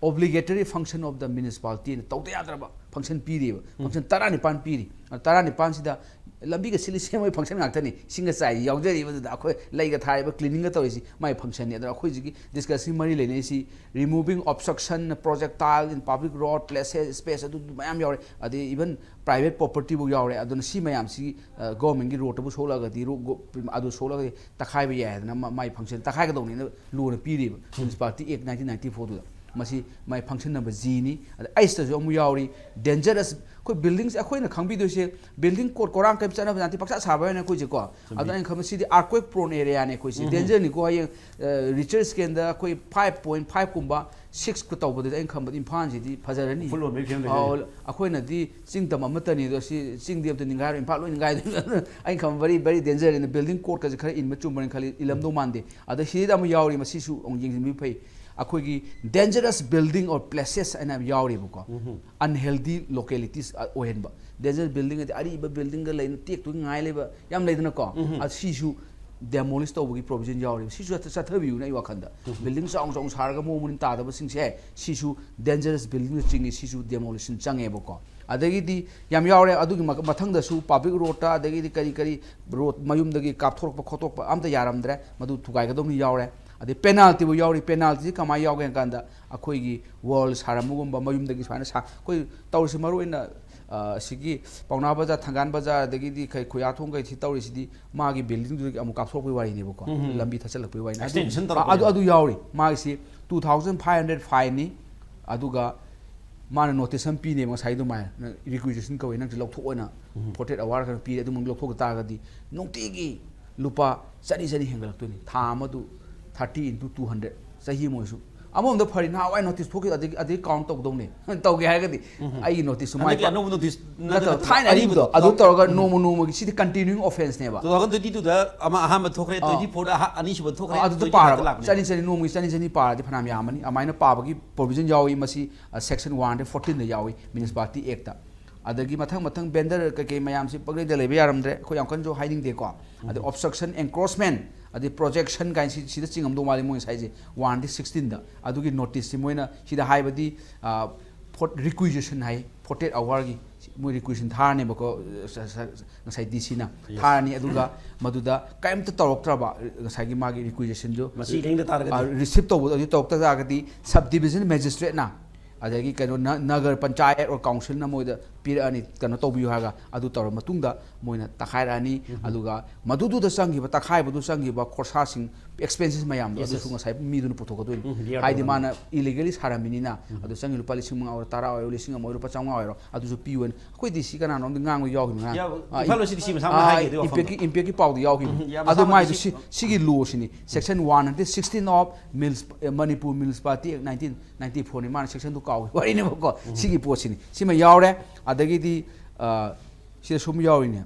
obligatory function of the municipality ꯅ ꯇꯧꯗ ꯌꯥꯗ꯭ꯔꯕ ꯐꯪꯁꯟ ꯄꯤꯔꯤꯕ꯫ ꯐꯪꯁꯟ ꯇꯔꯥꯅꯤꯄꯥꯟ ꯄꯤꯔꯤ꯫ ꯑ, ꯇꯔꯥꯅꯤꯄꯥꯟꯁꯤꯗ ꯂꯝꯕꯤꯒ ꯁꯤꯜꯂꯤ ꯁꯦꯝꯕꯒꯤ ꯐꯪꯁꯟ ꯉꯥꯛꯇꯅꯤ꯫ ꯏꯁꯤꯡꯒ ꯆꯥꯏꯔꯤ ꯌꯥꯎꯖꯔꯤꯕꯗꯨꯗ ꯑꯩꯈꯣꯏ ꯂꯩꯒ ꯊꯥꯔꯤꯕ, ꯀ꯭ꯂꯤꯅꯤꯡꯒ ꯇꯧꯔꯤꯁꯤ ꯃꯥꯏ ꯐꯪꯁꯟꯅꯤ꯫ ꯑꯗꯨꯅ ꯑꯩꯈꯣꯏ ꯍꯧꯖꯤꯛꯀꯤ ꯗꯤꯁꯀꯁꯟ ꯃꯔꯤ ꯂꯩꯅꯩꯁꯤ removing obstruction, projectile in public road, places, space ꯑꯗꯨ ꯃꯌꯥꯝ ꯌꯥꯎꯔꯦ꯫ ꯑꯗꯩ even private property ꯐꯥꯎ ꯌꯥꯎꯔꯦ꯫ ꯑꯗꯨꯅ ꯁꯤ ꯃꯌꯥꯝꯁꯤ, ꯑ, ꯒꯣꯔꯃꯦꯟꯒꯤ ꯔꯣꯗꯇꯕꯨ ꯁꯣꯛꯂꯛꯑꯒꯗꯤ, ꯔꯣ-, ꯒꯣ-, ꯑꯗꯨ ꯁꯣꯛꯂꯛꯑꯒꯗꯤ ꯇꯛꯈꯥꯏꯕ ꯌꯥꯏ ꯍꯥꯏꯗꯅ ꯃ-, ꯃꯥꯏ ꯐꯪꯁꯟ ꯇꯛꯈꯥꯏꯒꯗꯧꯅꯤꯅ ꯂꯣꯅ ꯄꯤꯔꯤꯕ꯫ Municipality act nineteen ninety ꯐꯣꯔꯗꯨꯗ꯫ ꯃꯁꯤ ꯃꯥꯏ ꯐꯪꯁꯟ ꯅꯝꯕꯔ ꯖꯤꯅꯤ꯫ ꯑꯗ ꯑꯩꯁꯇꯁꯨ ꯑꯃꯨꯛ ꯌꯥꯎꯔꯤ, ꯗꯦꯟꯖꯔꯁ꯫ ꯑꯩꯈꯣꯏ ꯕꯤꯜꯗꯤꯡꯁꯦ ꯑꯩꯈꯣꯏꯅ ꯈꯪꯕꯤꯗꯣꯏꯁꯦ, ꯕꯤꯜꯗꯤꯡ ꯀꯣꯗ ꯀꯣꯔꯥꯡ ꯀꯔꯤꯝ ꯆꯠꯅꯕ ꯅꯠꯇꯦ, ꯄꯪꯁꯥ ꯁꯥꯕ ꯍꯥꯏꯅ ꯑꯩꯈꯣꯏꯁꯦꯀꯣ꯫ ꯑꯗꯣ ꯑꯩꯅ ꯈꯟꯕ ꯁꯤꯗꯤ earthquake prone area ꯅꯦ ꯑꯩꯈꯣꯏꯁꯦ, ꯗꯦꯟꯖꯔꯅꯤꯀꯣ꯫ ꯍꯌꯦꯡ, ꯑ, ꯔꯤꯆꯔ ꯁ꯭ꯀꯦꯜꯗ ꯑꯩꯈꯣꯏ ꯐꯥꯏꯚ ꯄꯣꯏꯟ ꯐꯥꯏꯚ ꯀꯨꯝꯕ, ꯁꯤꯛꯁꯀ ꯇꯧꯕꯗꯗꯤ ꯑꯩꯅ ꯈꯟꯕꯗ ꯏꯝꯐꯥꯜꯁꯤꯗꯤ ꯐꯖꯔꯅꯤ꯫ ꯐꯨꯜ ꯑꯣꯟꯕꯒꯤ ꯐꯤꯕꯝꯗ ꯑꯧ, ꯂꯩꯔꯦ꯫ ꯑꯩꯈꯣꯏꯅꯗꯤ ꯆꯤꯡ ꯇꯝ ꯑꯃꯠꯇꯅꯤ, ꯑꯗꯣ ꯁꯤ ꯆꯤꯡꯗꯤ ꯑꯝꯇ ꯅꯤꯡꯒꯥꯏꯔꯣꯏ, ꯏꯝꯐꯥꯜ ꯂꯣꯏ ꯅꯤꯡꯒꯥꯏꯗꯣꯏꯅꯤ꯫ ꯑꯩꯅ ꯈꯟꯕ very, very danger ꯅꯤ꯫ ꯕꯤꯜꯗꯤꯡ ꯀꯣꯗꯀꯁꯦ ꯈꯔ ꯏꯟꯕ ꯆꯨꯝꯕꯅꯤ ꯈꯜꯂꯤ, ꯏꯜꯂꯝꯗꯧ ꯃꯥꯟꯗꯦ꯫ ꯑꯗꯣ ꯁꯤꯗ ꯑꯃꯨꯛ ꯌꯥꯎꯔꯤ, ꯃꯁꯤꯁꯨ ꯑꯃꯨꯛ ꯌꯦꯡꯁꯤꯟꯕꯤꯕ ꯐꯩ꯫ ꯑꯩꯈꯣꯏꯒꯤ dangerous building or places ꯍꯥꯏꯅ ꯑꯃ ꯌꯥꯎꯔꯤꯕꯀꯣ꯫ Unhealthy localities ꯑꯣꯏꯍꯟꯕ꯫ Dangerous building ꯍꯥꯏꯗꯤ ꯑꯔꯤꯕ ꯕꯤꯜꯗꯤꯡꯒ ꯂꯩꯅ ꯇꯦꯛꯇꯣꯏ ꯉꯥꯏ ꯂꯩꯕ ꯌꯥꯝ ꯂꯩꯗꯅꯀꯣ꯫ ꯑ, ꯁꯤꯁꯨ demolish ꯇꯧꯕꯒꯤ provision ꯌꯥꯎꯔꯤꯕ꯫ ꯁꯤꯁꯨ ꯆꯠꯊ-, ꯆꯠꯊꯕꯤꯌꯨꯅ ꯑꯩ ꯋꯥꯈꯜꯗ꯫ ꯕꯤꯜꯗꯤꯡ ꯆꯥꯎꯅ ꯆꯥꯎꯅ ꯁꯥꯔꯒ ꯃꯑꯣꯡ ꯃꯔꯤꯟ ꯇꯥꯗꯕꯁꯤꯡꯁꯦ, ꯁꯤꯁꯨ dangerous building ꯆꯤꯡꯉꯤ, ꯁꯤꯁꯨ demolition ꯆꯪꯉꯦꯕꯀꯣ꯫ ꯑꯗꯒꯤꯗꯤ ꯌꯥꯝ ꯌꯥꯎꯔꯦ꯫ ꯑꯗꯨꯒꯤ ꯃ-, ꯃꯊꯪꯗꯁꯨ public road ꯇ, ꯑꯗꯒꯤꯗꯤ ꯀꯔꯤ ꯀꯔꯤ ꯔꯣꯗ ꯃꯌꯨꯝꯗꯒꯤ ꯀꯥꯞꯊꯣꯔꯛꯄ ꯈꯣꯠꯇꯣꯛꯄ ꯑꯝꯇ ꯌꯥꯔꯝꯗ꯭ꯔꯦ, ꯃꯗꯨ ꯊꯨꯒꯥꯏꯒꯗꯧꯅꯤ ꯌꯥꯎꯔꯦ꯫ ꯑꯗꯩ penalty ꯕꯨ ꯌꯥꯎꯔꯤ꯫ Penalty ꯁꯤ ꯀꯃꯥꯏꯅ ꯌꯥꯎꯒꯦ ꯍꯥꯏ ꯀꯥꯟꯗ, ꯑꯩꯈꯣꯏꯒꯤ wall ꯁꯥꯔꯝꯕꯒꯨꯝꯕ, ꯃꯌꯨꯝꯗꯒꯤ ꯁꯨꯃꯥꯏꯅ ꯁꯥ-, ꯑꯩꯈꯣꯏ ꯇꯧꯔꯤꯁꯤ ꯃꯔꯨ ꯑꯣꯏꯅ, ꯑ, ꯑꯁꯤꯒꯤ ꯄꯥꯎꯅꯥ ꯕꯖꯥꯔ, ꯊꯪꯒꯥꯜ ꯕꯖꯥꯔ, ꯑꯗꯒꯤꯗꯤ ꯀꯩ, ꯈꯨꯌꯥꯊꯣꯡ ꯀꯩ ꯁꯤ ꯇꯧꯔꯤꯁꯤꯗꯤ ꯃꯥꯒꯤ ꯕꯤꯜꯗꯤꯡꯗꯨꯗꯒꯤ ꯑꯃꯨꯛ ꯀꯥꯞꯊꯣꯔꯛꯄꯒꯤ ꯋꯥꯔꯤꯅꯦꯕꯀꯣ꯫ ꯂꯝꯕꯤ ꯊꯠꯆꯜꯂꯛꯄꯒꯤ ꯋꯥꯔꯤꯅꯤ꯫ ꯑꯗꯨ, extension ꯇꯧꯔꯛꯄꯅꯦ꯫ ꯑꯗꯨ, ꯑꯗꯨ ꯌꯥꯎꯔꯤ꯫ ꯃꯥꯒꯤꯁꯤ two thousand five hundred fine ꯅꯤ꯫ ꯑꯗꯨꯒ ꯃꯥꯅ notice ꯑꯃ ꯄꯤꯅꯦꯕ, ꯉꯁꯥꯏ ꯑꯗꯨꯃꯥꯏꯅ requisition ꯀꯧꯋꯦ, ꯅꯪꯁꯦ ꯂꯧꯊꯣꯛꯑꯣꯅ ꯐꯣꯔꯇꯤ ꯑꯦꯠ ꯑꯋꯥꯔ ꯈꯔ ꯄꯤꯔꯦ, ꯑꯗꯨꯃꯛ ꯂꯧꯊꯣꯛꯇ ꯇꯥꯔꯒꯗꯤ ꯅꯨꯡꯇꯤꯒꯤ ꯂꯨꯄꯥ ꯆꯅꯤ ꯆꯅꯤ ꯍꯦꯟꯒꯠꯂꯛꯇꯣꯏꯅꯤ꯫ ꯊꯥ ꯑꯃꯗꯨ thirty into two hundred, ꯆꯍꯤ ꯑꯃ ꯑꯣꯏꯔꯁꯨ ꯑꯃꯔꯣꯝꯗ ꯐꯔꯤ, ꯅꯍꯥꯟꯋꯥꯏ ꯅꯣꯇꯤꯁ ꯊꯣꯛꯈꯤꯕ ꯑꯗꯨꯗꯤ ꯑꯗꯨꯗꯤ ꯀꯥꯎꯟ ꯇꯧꯗꯧꯅꯤ꯫ ꯇꯧꯒꯦ ꯍꯥꯏꯔꯒꯗꯤ ꯑꯩꯒꯤ ꯅꯣꯇꯤꯁꯁꯨ ꯃꯥꯏ ꯍꯟꯗꯛꯀꯤ ꯑꯅꯧꯕ ꯅꯣꯇꯤꯁ ꯅꯠꯇꯕ ꯊꯥꯏꯅ ꯑꯔꯤꯕꯗꯣ ꯑꯗꯨ ꯇꯧꯔꯒ ꯅꯣꯡꯃ ꯅꯣꯡꯃꯒꯤ ꯁꯤꯗꯤ ꯀꯟꯇꯤꯅ꯭ꯌꯨꯏꯡ ꯑꯣꯐꯦꯟꯁꯅꯦꯕ꯫ ꯇꯨ ꯊꯥꯎꯖꯟ ꯇ꯭ꯋꯦꯟꯇꯤ ꯇꯨꯗ ꯑꯃ ꯑꯍꯥꯟꯕ ꯊꯣꯛꯈ꯭ꯔꯦ, ꯑꯥ꯫ ꯇ꯭ꯋꯦꯟꯇꯤ ꯐꯣꯔꯗ ꯑꯍ- ꯑꯅꯤꯁꯨꯕ ꯊꯣꯛꯈ꯭ꯔꯦ, ꯑꯗꯨꯗ ꯇ꯭ꯋꯦꯟꯇꯤ ꯐꯥꯏꯚꯇ ꯄꯥꯔꯕ ꯂꯥꯛꯄꯅꯦ꯫ ꯆꯅꯤ ꯆꯅꯤ ꯅꯣꯡꯃꯒꯤ ꯆꯅꯤ ꯆꯅꯤ ꯄꯥꯔꯗꯤ ꯐꯅꯌꯥꯝ ꯌꯥꯝꯃꯅꯤ꯫ ꯑꯗꯨꯃꯥꯏꯅ ꯄꯥꯕꯒꯤ ꯄ꯭ꯔꯣꯕꯤꯖꯟ ꯌꯥꯎꯏ꯫ ꯃꯁꯤ ꯁꯦꯛꯁꯟ ꯋꯥꯟꯗ ꯐꯣꯔꯇꯤꯟꯗ ꯌꯥꯎꯏ, ꯃ꯭ꯌꯨꯅꯤꯁꯤꯄꯥꯂꯤꯇꯤ ꯑꯦꯛꯇ꯫ ꯑꯗꯒꯤ ꯃꯊꯪ ꯃꯊꯪ ꯕꯦꯟꯗꯔ ꯀꯩꯀꯩ ꯃꯌꯥꯝꯁꯤ ꯄꯪꯂꯩꯗ ꯂꯩꯕ ꯌꯥꯔꯝꯗ꯭ꯔꯦ, ꯑꯩꯈꯣꯏ ꯌꯥꯝ ꯀꯟꯅꯁꯨ ꯍꯥꯏꯅꯤꯡꯗꯦꯀꯣ꯫ ꯑꯗꯩ ꯑꯣꯕꯁꯇ꯭ꯔꯛꯁꯟ, ꯑꯦꯟꯀ꯭ꯔꯣꯆꯃꯦꯟ, ꯑꯗꯩ ꯄ꯭ꯔꯣꯖꯦꯛꯁꯟ ꯀꯥꯏꯅ ꯁꯤ- ꯁꯤꯗ ꯆꯤꯡꯉꯝꯗꯧ ꯃꯥꯜꯂꯤ ꯃꯣꯏ ꯉꯁꯥꯏꯁꯦ, ꯋꯥꯟꯗꯤ ꯁꯤꯛꯁꯇꯤꯟꯗ꯫ ꯑꯗꯨꯒꯤ ꯅꯣꯇꯤꯁꯁꯤ ꯃꯣꯏꯅ ꯁꯤꯗ ꯍꯥꯏꯕꯗꯤ ꯔꯤꯀ꯭ꯋꯤꯖꯤꯁꯟ ꯍꯥꯏ, ꯐꯣꯔꯇꯤ ꯑꯦꯠ ꯑꯋꯥꯔꯒꯤ ꯃꯣꯏ ꯔꯤꯀ꯭ꯋꯤꯖꯤꯁꯟ ꯊꯥꯔꯅꯦꯕꯀꯣ꯫ ꯁ- ꯁ- ꯉꯁꯥꯏ ꯗꯤ ꯁꯤꯅ ꯊꯥꯔꯅꯤ꯫ ꯑꯗꯨꯒ ꯃꯗꯨꯗ ꯀꯔꯤꯝꯇ ꯇꯧꯔꯛꯇ꯭ꯔꯕ, ꯉꯁꯥꯏꯒꯤ ꯃꯥꯒꯤ ꯔꯤꯀ꯭ꯋꯤꯖꯤꯁꯟꯗꯨ ꯃꯁꯤ ꯂꯦꯡꯗ ꯇꯥꯔꯒꯗꯤ? ꯔꯤꯁꯤꯞ ꯇꯧꯕ ꯑꯗꯨ ꯇꯧꯔꯛꯇ ꯇꯥꯔꯒꯗꯤ, ꯁꯕ ꯗꯤꯕꯤꯖꯟ ꯃꯦꯖꯤꯁꯇ꯭ꯔꯦꯠꯅ ꯑꯗꯒꯤ ꯀꯩꯅꯣ ꯅ- ꯅꯒꯔ ꯄꯟꯆꯥꯌꯠ ꯑꯣꯔ ꯀꯥꯎꯟꯁꯤꯜꯅ ꯃꯣꯏꯗ ꯄꯤꯔꯛꯑꯅꯤ, ꯀꯩꯅꯣ ꯇꯧꯕꯤꯌꯨ ꯍꯥꯏꯔꯒ꯫ ꯑꯗꯨ ꯇꯧꯔ ꯃꯇꯨꯡꯗ ꯃꯣꯏꯅ ꯇꯛꯈꯥꯏꯔꯛꯑꯅꯤ꯫ ꯑꯗꯨꯒ ꯃꯗꯨꯗꯨꯗ ꯆꯪꯈꯤꯕ, ꯇꯛꯈꯥꯏꯕꯗꯨ ꯆꯪꯈꯤꯕ ꯈꯣꯔꯁꯥꯁꯤꯡ, ꯑꯦꯛꯁꯄꯦꯟꯁꯦꯁ ꯃꯌꯥꯝꯗꯣ, Yes, ꯑꯗꯨꯁꯨ yes. ꯉꯁꯥꯏ ꯃꯤꯗꯨꯅ ꯄꯨꯊꯣꯛꯀꯗꯣꯏꯅꯤ꯫ ꯎꯝ, ꯌꯥꯔꯛꯇꯕ ꯍꯥꯏꯗꯤ ꯑꯗꯨꯝ꯫ ꯃꯥꯅ ꯏꯂꯤꯒꯦꯂꯤ ꯁꯥꯔꯝꯃꯤꯅꯤꯅ꯫ ꯑꯗꯨ ꯆꯪꯉꯤ ꯂꯨꯄꯥ ꯂꯤꯁꯤꯡ ꯃꯉꯥ ꯑꯣꯏꯔꯣ, ꯇꯔꯥ ꯑꯣꯏꯔꯣ, ꯂꯤꯁꯤꯡ ꯑꯃ ꯑꯣꯏꯔꯣ, ꯂꯨꯄꯥ ꯆꯥꯝꯃꯉꯥ ꯑꯣꯏꯔꯣ, ꯑꯗꯨꯁꯨ ꯄꯤꯌꯨꯅ꯫ ꯑꯩꯈꯣꯏ ꯗꯤ ꯁꯤ ꯀꯅꯥꯅꯣꯝꯗꯤ ꯉꯥꯡꯕ ꯌꯥꯎꯈꯤꯕꯅꯤ ꯉꯔꯥꯡ꯫ ꯌꯥꯎ- ꯑꯥ, ꯏꯝꯐꯥꯜ ꯋꯦꯁꯀꯤ ꯗꯤ ꯁꯤ ꯃꯁꯥꯃꯛꯅ ꯑꯥ, ꯍꯥꯏꯈꯤꯗꯨ ꯋꯥꯐꯝꯗꯣ꯫ ꯏꯝꯄꯦꯛꯀꯤ ꯏꯝꯄꯦꯛꯀꯤ ꯄꯥꯎꯗ ꯌꯥꯎꯈꯤꯕꯅꯤ꯫ ꯎꯝ, ꯌꯥꯝ ꯑꯗꯣ ꯃꯁꯥꯃꯛ ꯃꯥꯏꯗꯨ ꯁꯤ- ꯁꯤ- ꯁꯤꯒꯤ ꯂꯣꯁꯤꯅꯤ, section one hundred sixteen of ꯃꯤꯜꯁ Manipur municipality act nineteen ninety ꯐꯣꯔꯅꯤ꯫ ꯃꯥꯅ ꯁꯦꯛꯁꯟꯗꯨ ꯀꯥꯎꯈꯤꯕ ꯋꯥꯔꯤꯅꯦꯕꯀꯣ꯫ ꯁꯤꯒꯤ ꯄꯣꯠꯁꯤꯅꯤ꯫ ꯁꯤꯃ ꯌꯥꯎꯔꯦ꯫ ꯑꯗꯒꯤꯗꯤ ꯑꯥ, ꯁꯤꯗ ꯁꯨꯝ ꯌꯥꯎꯔꯤꯅꯦ,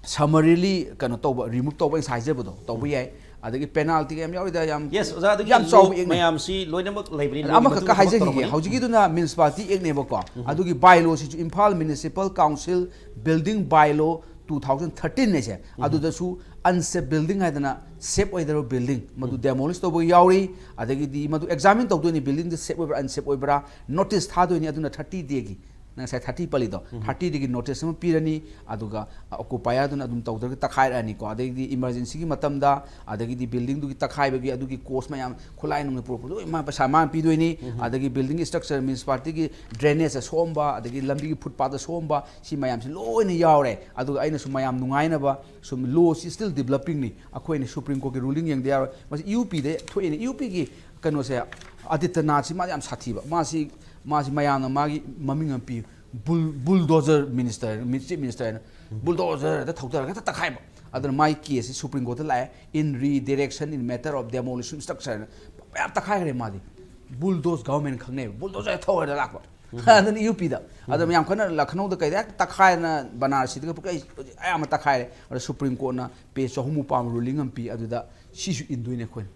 ꯁꯃꯔꯤꯂꯤ ꯀꯩꯅꯣ ꯇꯧꯕ, ꯔꯤꯃꯨꯚ ꯇꯧꯕ, ꯑꯩꯅ ꯍꯥꯏꯖꯕꯗꯣ ꯇꯧꯕ ꯌꯥꯏ꯫ ꯑꯗꯒꯤ ꯄꯦꯅꯥꯜꯇꯤꯒ ꯌꯥꯝ ꯌꯥꯎꯔꯤꯗ, ꯌꯥꯝ ꯌꯦꯁ, ꯑꯣꯖꯥ, ꯑꯗꯨꯒꯤ ꯌꯥꯝ ꯆꯥꯎꯕ ꯑꯦꯛꯅꯦ꯫ ꯃꯌꯥꯝꯁꯤ ꯂꯣꯏꯅꯃꯛ ꯂꯩꯕꯅꯤ꯫ ꯑꯗ ꯂꯣꯒꯤ ꯑꯃꯈꯛꯀ ꯃꯇꯨꯡꯗ ꯊꯕꯛ ꯍꯥꯏꯖꯈꯤꯒꯦ꯫ ꯇꯧꯔꯛꯀꯅꯤ꯫ ꯍꯧꯖꯤꯛꯀꯤꯗꯨꯅ ꯃ꯭ꯌꯨꯅꯤꯁꯤꯄꯥꯂꯤꯇꯤ ꯑꯦꯛꯅꯦꯕꯀꯣ꯫ ꯑꯗꯨꯒꯤ ꯕꯥꯏꯂꯣꯁꯤꯁꯨ Imphal municipal council building bylaw two thousand thirteen ꯍꯥꯏꯁꯦ꯫ ꯑꯗꯨꯗꯁꯨ ꯑꯟꯁꯦꯞ ꯕꯤꯜꯗꯤꯡ ꯍꯥꯏꯗꯅ, ꯁꯦꯞ ꯑꯣꯏꯗꯕ ꯕꯤꯜꯗꯤꯡ ꯃꯗꯨ ꯗꯦꯃꯣꯂꯤꯁ ꯇꯧꯕ ꯌꯥꯎꯔꯤ꯫ ꯑꯗꯒꯤꯗꯤ ꯃꯗꯨ ꯑꯦꯛꯖꯥꯃꯤꯟ ꯇꯧꯗꯣꯏꯅꯤ, ꯕꯤꯜꯗꯤꯡꯗꯨ ꯁꯦꯞ ꯑꯣꯏꯕ꯭ꯔꯥ ꯑꯟꯁꯦꯞ ꯑꯣꯏꯕ꯭ꯔꯥ, ꯅꯣꯇꯤꯁ ꯊꯥꯗꯣꯏꯅꯤ꯫ ꯑꯗꯨꯅ ꯊꯥꯔꯇꯤ ꯗꯦꯒꯤ, ꯅꯪ ꯉꯁꯥꯏ ꯊꯥꯔꯇꯤ ꯄꯜꯂꯤꯗꯣ, ꯊꯥꯔꯇꯤ ꯗꯦꯒꯤ ꯅꯣꯇꯤꯁ ꯑꯃ ꯄꯤꯔꯅꯤ꯫ ꯑꯗꯨꯒ ꯑꯣꯀꯨꯄꯥꯌꯔꯗꯨꯅ ꯑꯗꯨꯝ ꯇꯧꯗ꯭ꯔꯒ ꯇꯛꯈꯥꯏꯔꯛꯑꯅꯤꯀꯣ꯫ ꯑꯗꯩꯗꯤ ꯏꯃꯥꯔꯖꯦꯟꯁꯤꯒꯤ ꯃꯇꯝꯗ, ꯑꯗꯒꯤꯗꯤ ꯕꯤꯜꯗꯤꯡꯗꯨꯒꯤ ꯇꯛꯈꯥꯏꯕꯒꯤ ꯑꯗꯨꯒꯤ ꯀꯣꯁ ꯃꯌꯥꯝ, ꯈꯨꯠꯂꯥꯏ ꯅꯨꯡꯂꯥꯏ ꯄꯨꯔꯛꯄꯗꯣ ꯂꯣꯏ ꯃꯥ ꯄꯩꯁꯥ ꯃꯥꯅ ꯄꯤꯗꯣꯏꯅꯤ꯫ ꯑꯗꯒꯤ ꯕꯤꯜꯗꯤꯡ ꯁ꯭ꯇ꯭ꯔꯛꯆꯔ, ꯃ꯭ꯌꯨꯅꯤꯁꯤꯄꯥꯂꯤꯇꯤꯒꯤ ꯗ꯭ꯔꯦꯅꯦꯖ ꯁꯣꯝꯕ, ꯑꯗꯒꯤ ꯂꯝꯕꯤꯒꯤ ꯐꯨꯠꯄꯥꯠꯇ ꯁꯣꯝꯕ, ꯁꯤ ꯃꯌꯥꯝꯁꯤ ꯂꯣꯏꯅ ꯌꯥꯎꯔꯦ꯫ ꯑꯗꯨꯒ ꯑꯩꯅꯁꯨ ꯃꯌꯥꯝ ꯅꯨꯡꯉꯥꯏꯅꯕ, ꯁꯨꯝ ꯂꯣꯁꯤ ꯁ꯭ꯇꯤꯜ ꯗꯤꯕꯂꯞꯄꯤꯡꯅꯤ꯫ ꯑꯩꯈꯣꯏꯅ ꯁꯨꯄ꯭ꯔꯤꯝ ꯀꯣꯔꯠꯀꯤ ꯔꯨꯂꯤꯡ ꯌꯦꯡꯗ ꯌꯥꯔꯣꯏ꯫ ꯃꯁꯤ ꯌꯨ ꯄꯤꯗ ꯊꯣꯛꯏꯅꯦ꯫ ꯌꯨ ꯄꯤꯒꯤ ꯀꯩꯅꯣꯁꯦ, ꯑꯥꯗꯤꯇ꯭ꯌꯅꯥꯊꯁꯤ ꯃꯥꯗꯤ ꯌꯥꯝ ꯁꯥꯊꯤꯕ꯫ ꯃꯥꯁꯤ, ꯃꯥꯁꯤ ꯃꯌꯥꯝꯅ ꯃꯥꯒꯤ ꯃꯃꯤꯡ ꯑꯃ ꯄꯤ, ꯕꯨꯜ ꯕꯨꯜꯗꯣꯖꯔ ꯃꯤꯅꯤꯁꯇꯔ, ꯆꯤꯐ ꯃꯤꯅꯤꯁꯇꯔ ꯍꯥꯏꯅ꯫ ꯕꯨꯜꯗꯣꯖꯔ ꯍꯦꯛꯇ ꯊꯧꯊꯔꯒ ꯍꯦꯛꯇ ꯇꯛꯈꯥꯏꯕ꯫ ꯑꯗꯨꯅ ꯃꯥꯒꯤ ꯀꯦꯁꯁꯤ ꯁꯨꯄ꯭ꯔꯤꯝ ꯀꯣꯔꯠꯇ ꯂꯥꯛꯑꯦ, in re direction in matter of demolition structure ꯍꯥꯏꯅ ꯃꯌꯥꯝ ꯇꯛꯈꯥꯏꯈ꯭ꯔꯦ ꯃꯥꯗꯤ꯫ ꯕꯨꯜꯗꯣꯁ ꯒꯚꯔꯟꯃꯦꯟ ꯈꯪꯅꯩꯕ, ꯕꯨꯜꯗꯣꯁꯔ ꯊꯧꯔꯗ ꯂꯥꯛꯄ꯫ ꯑꯗꯨꯅ ꯌꯨ ꯄꯤꯗ꯫ ꯑꯗꯨꯝ ꯌꯥꯝ ꯀꯟꯅ ꯂꯈꯅꯧꯗ ꯀꯩꯗ ꯍꯦꯛꯇ ꯇꯛꯈꯥꯏꯗꯅ, ꯕꯅꯥꯔꯁꯤꯗꯒ ꯄꯨꯡꯀꯩ ꯑꯌꯥꯝꯕ ꯇꯛꯈꯥꯏꯔꯦ꯫ ꯑꯗ ꯁꯨꯄ꯭ꯔꯤꯝ ꯀꯣꯔꯠꯅ ꯄꯦꯖ ꯆꯍꯨꯝꯃꯨꯛ ꯄꯥꯝꯕ ꯔꯨꯂꯤꯡ ꯑꯃ ꯄꯤ꯫ ꯑꯗꯨꯗ ꯁꯤꯁꯨ ꯏꯟꯗꯣꯏꯅꯦ ꯑꯩꯈꯣꯏꯅ꯫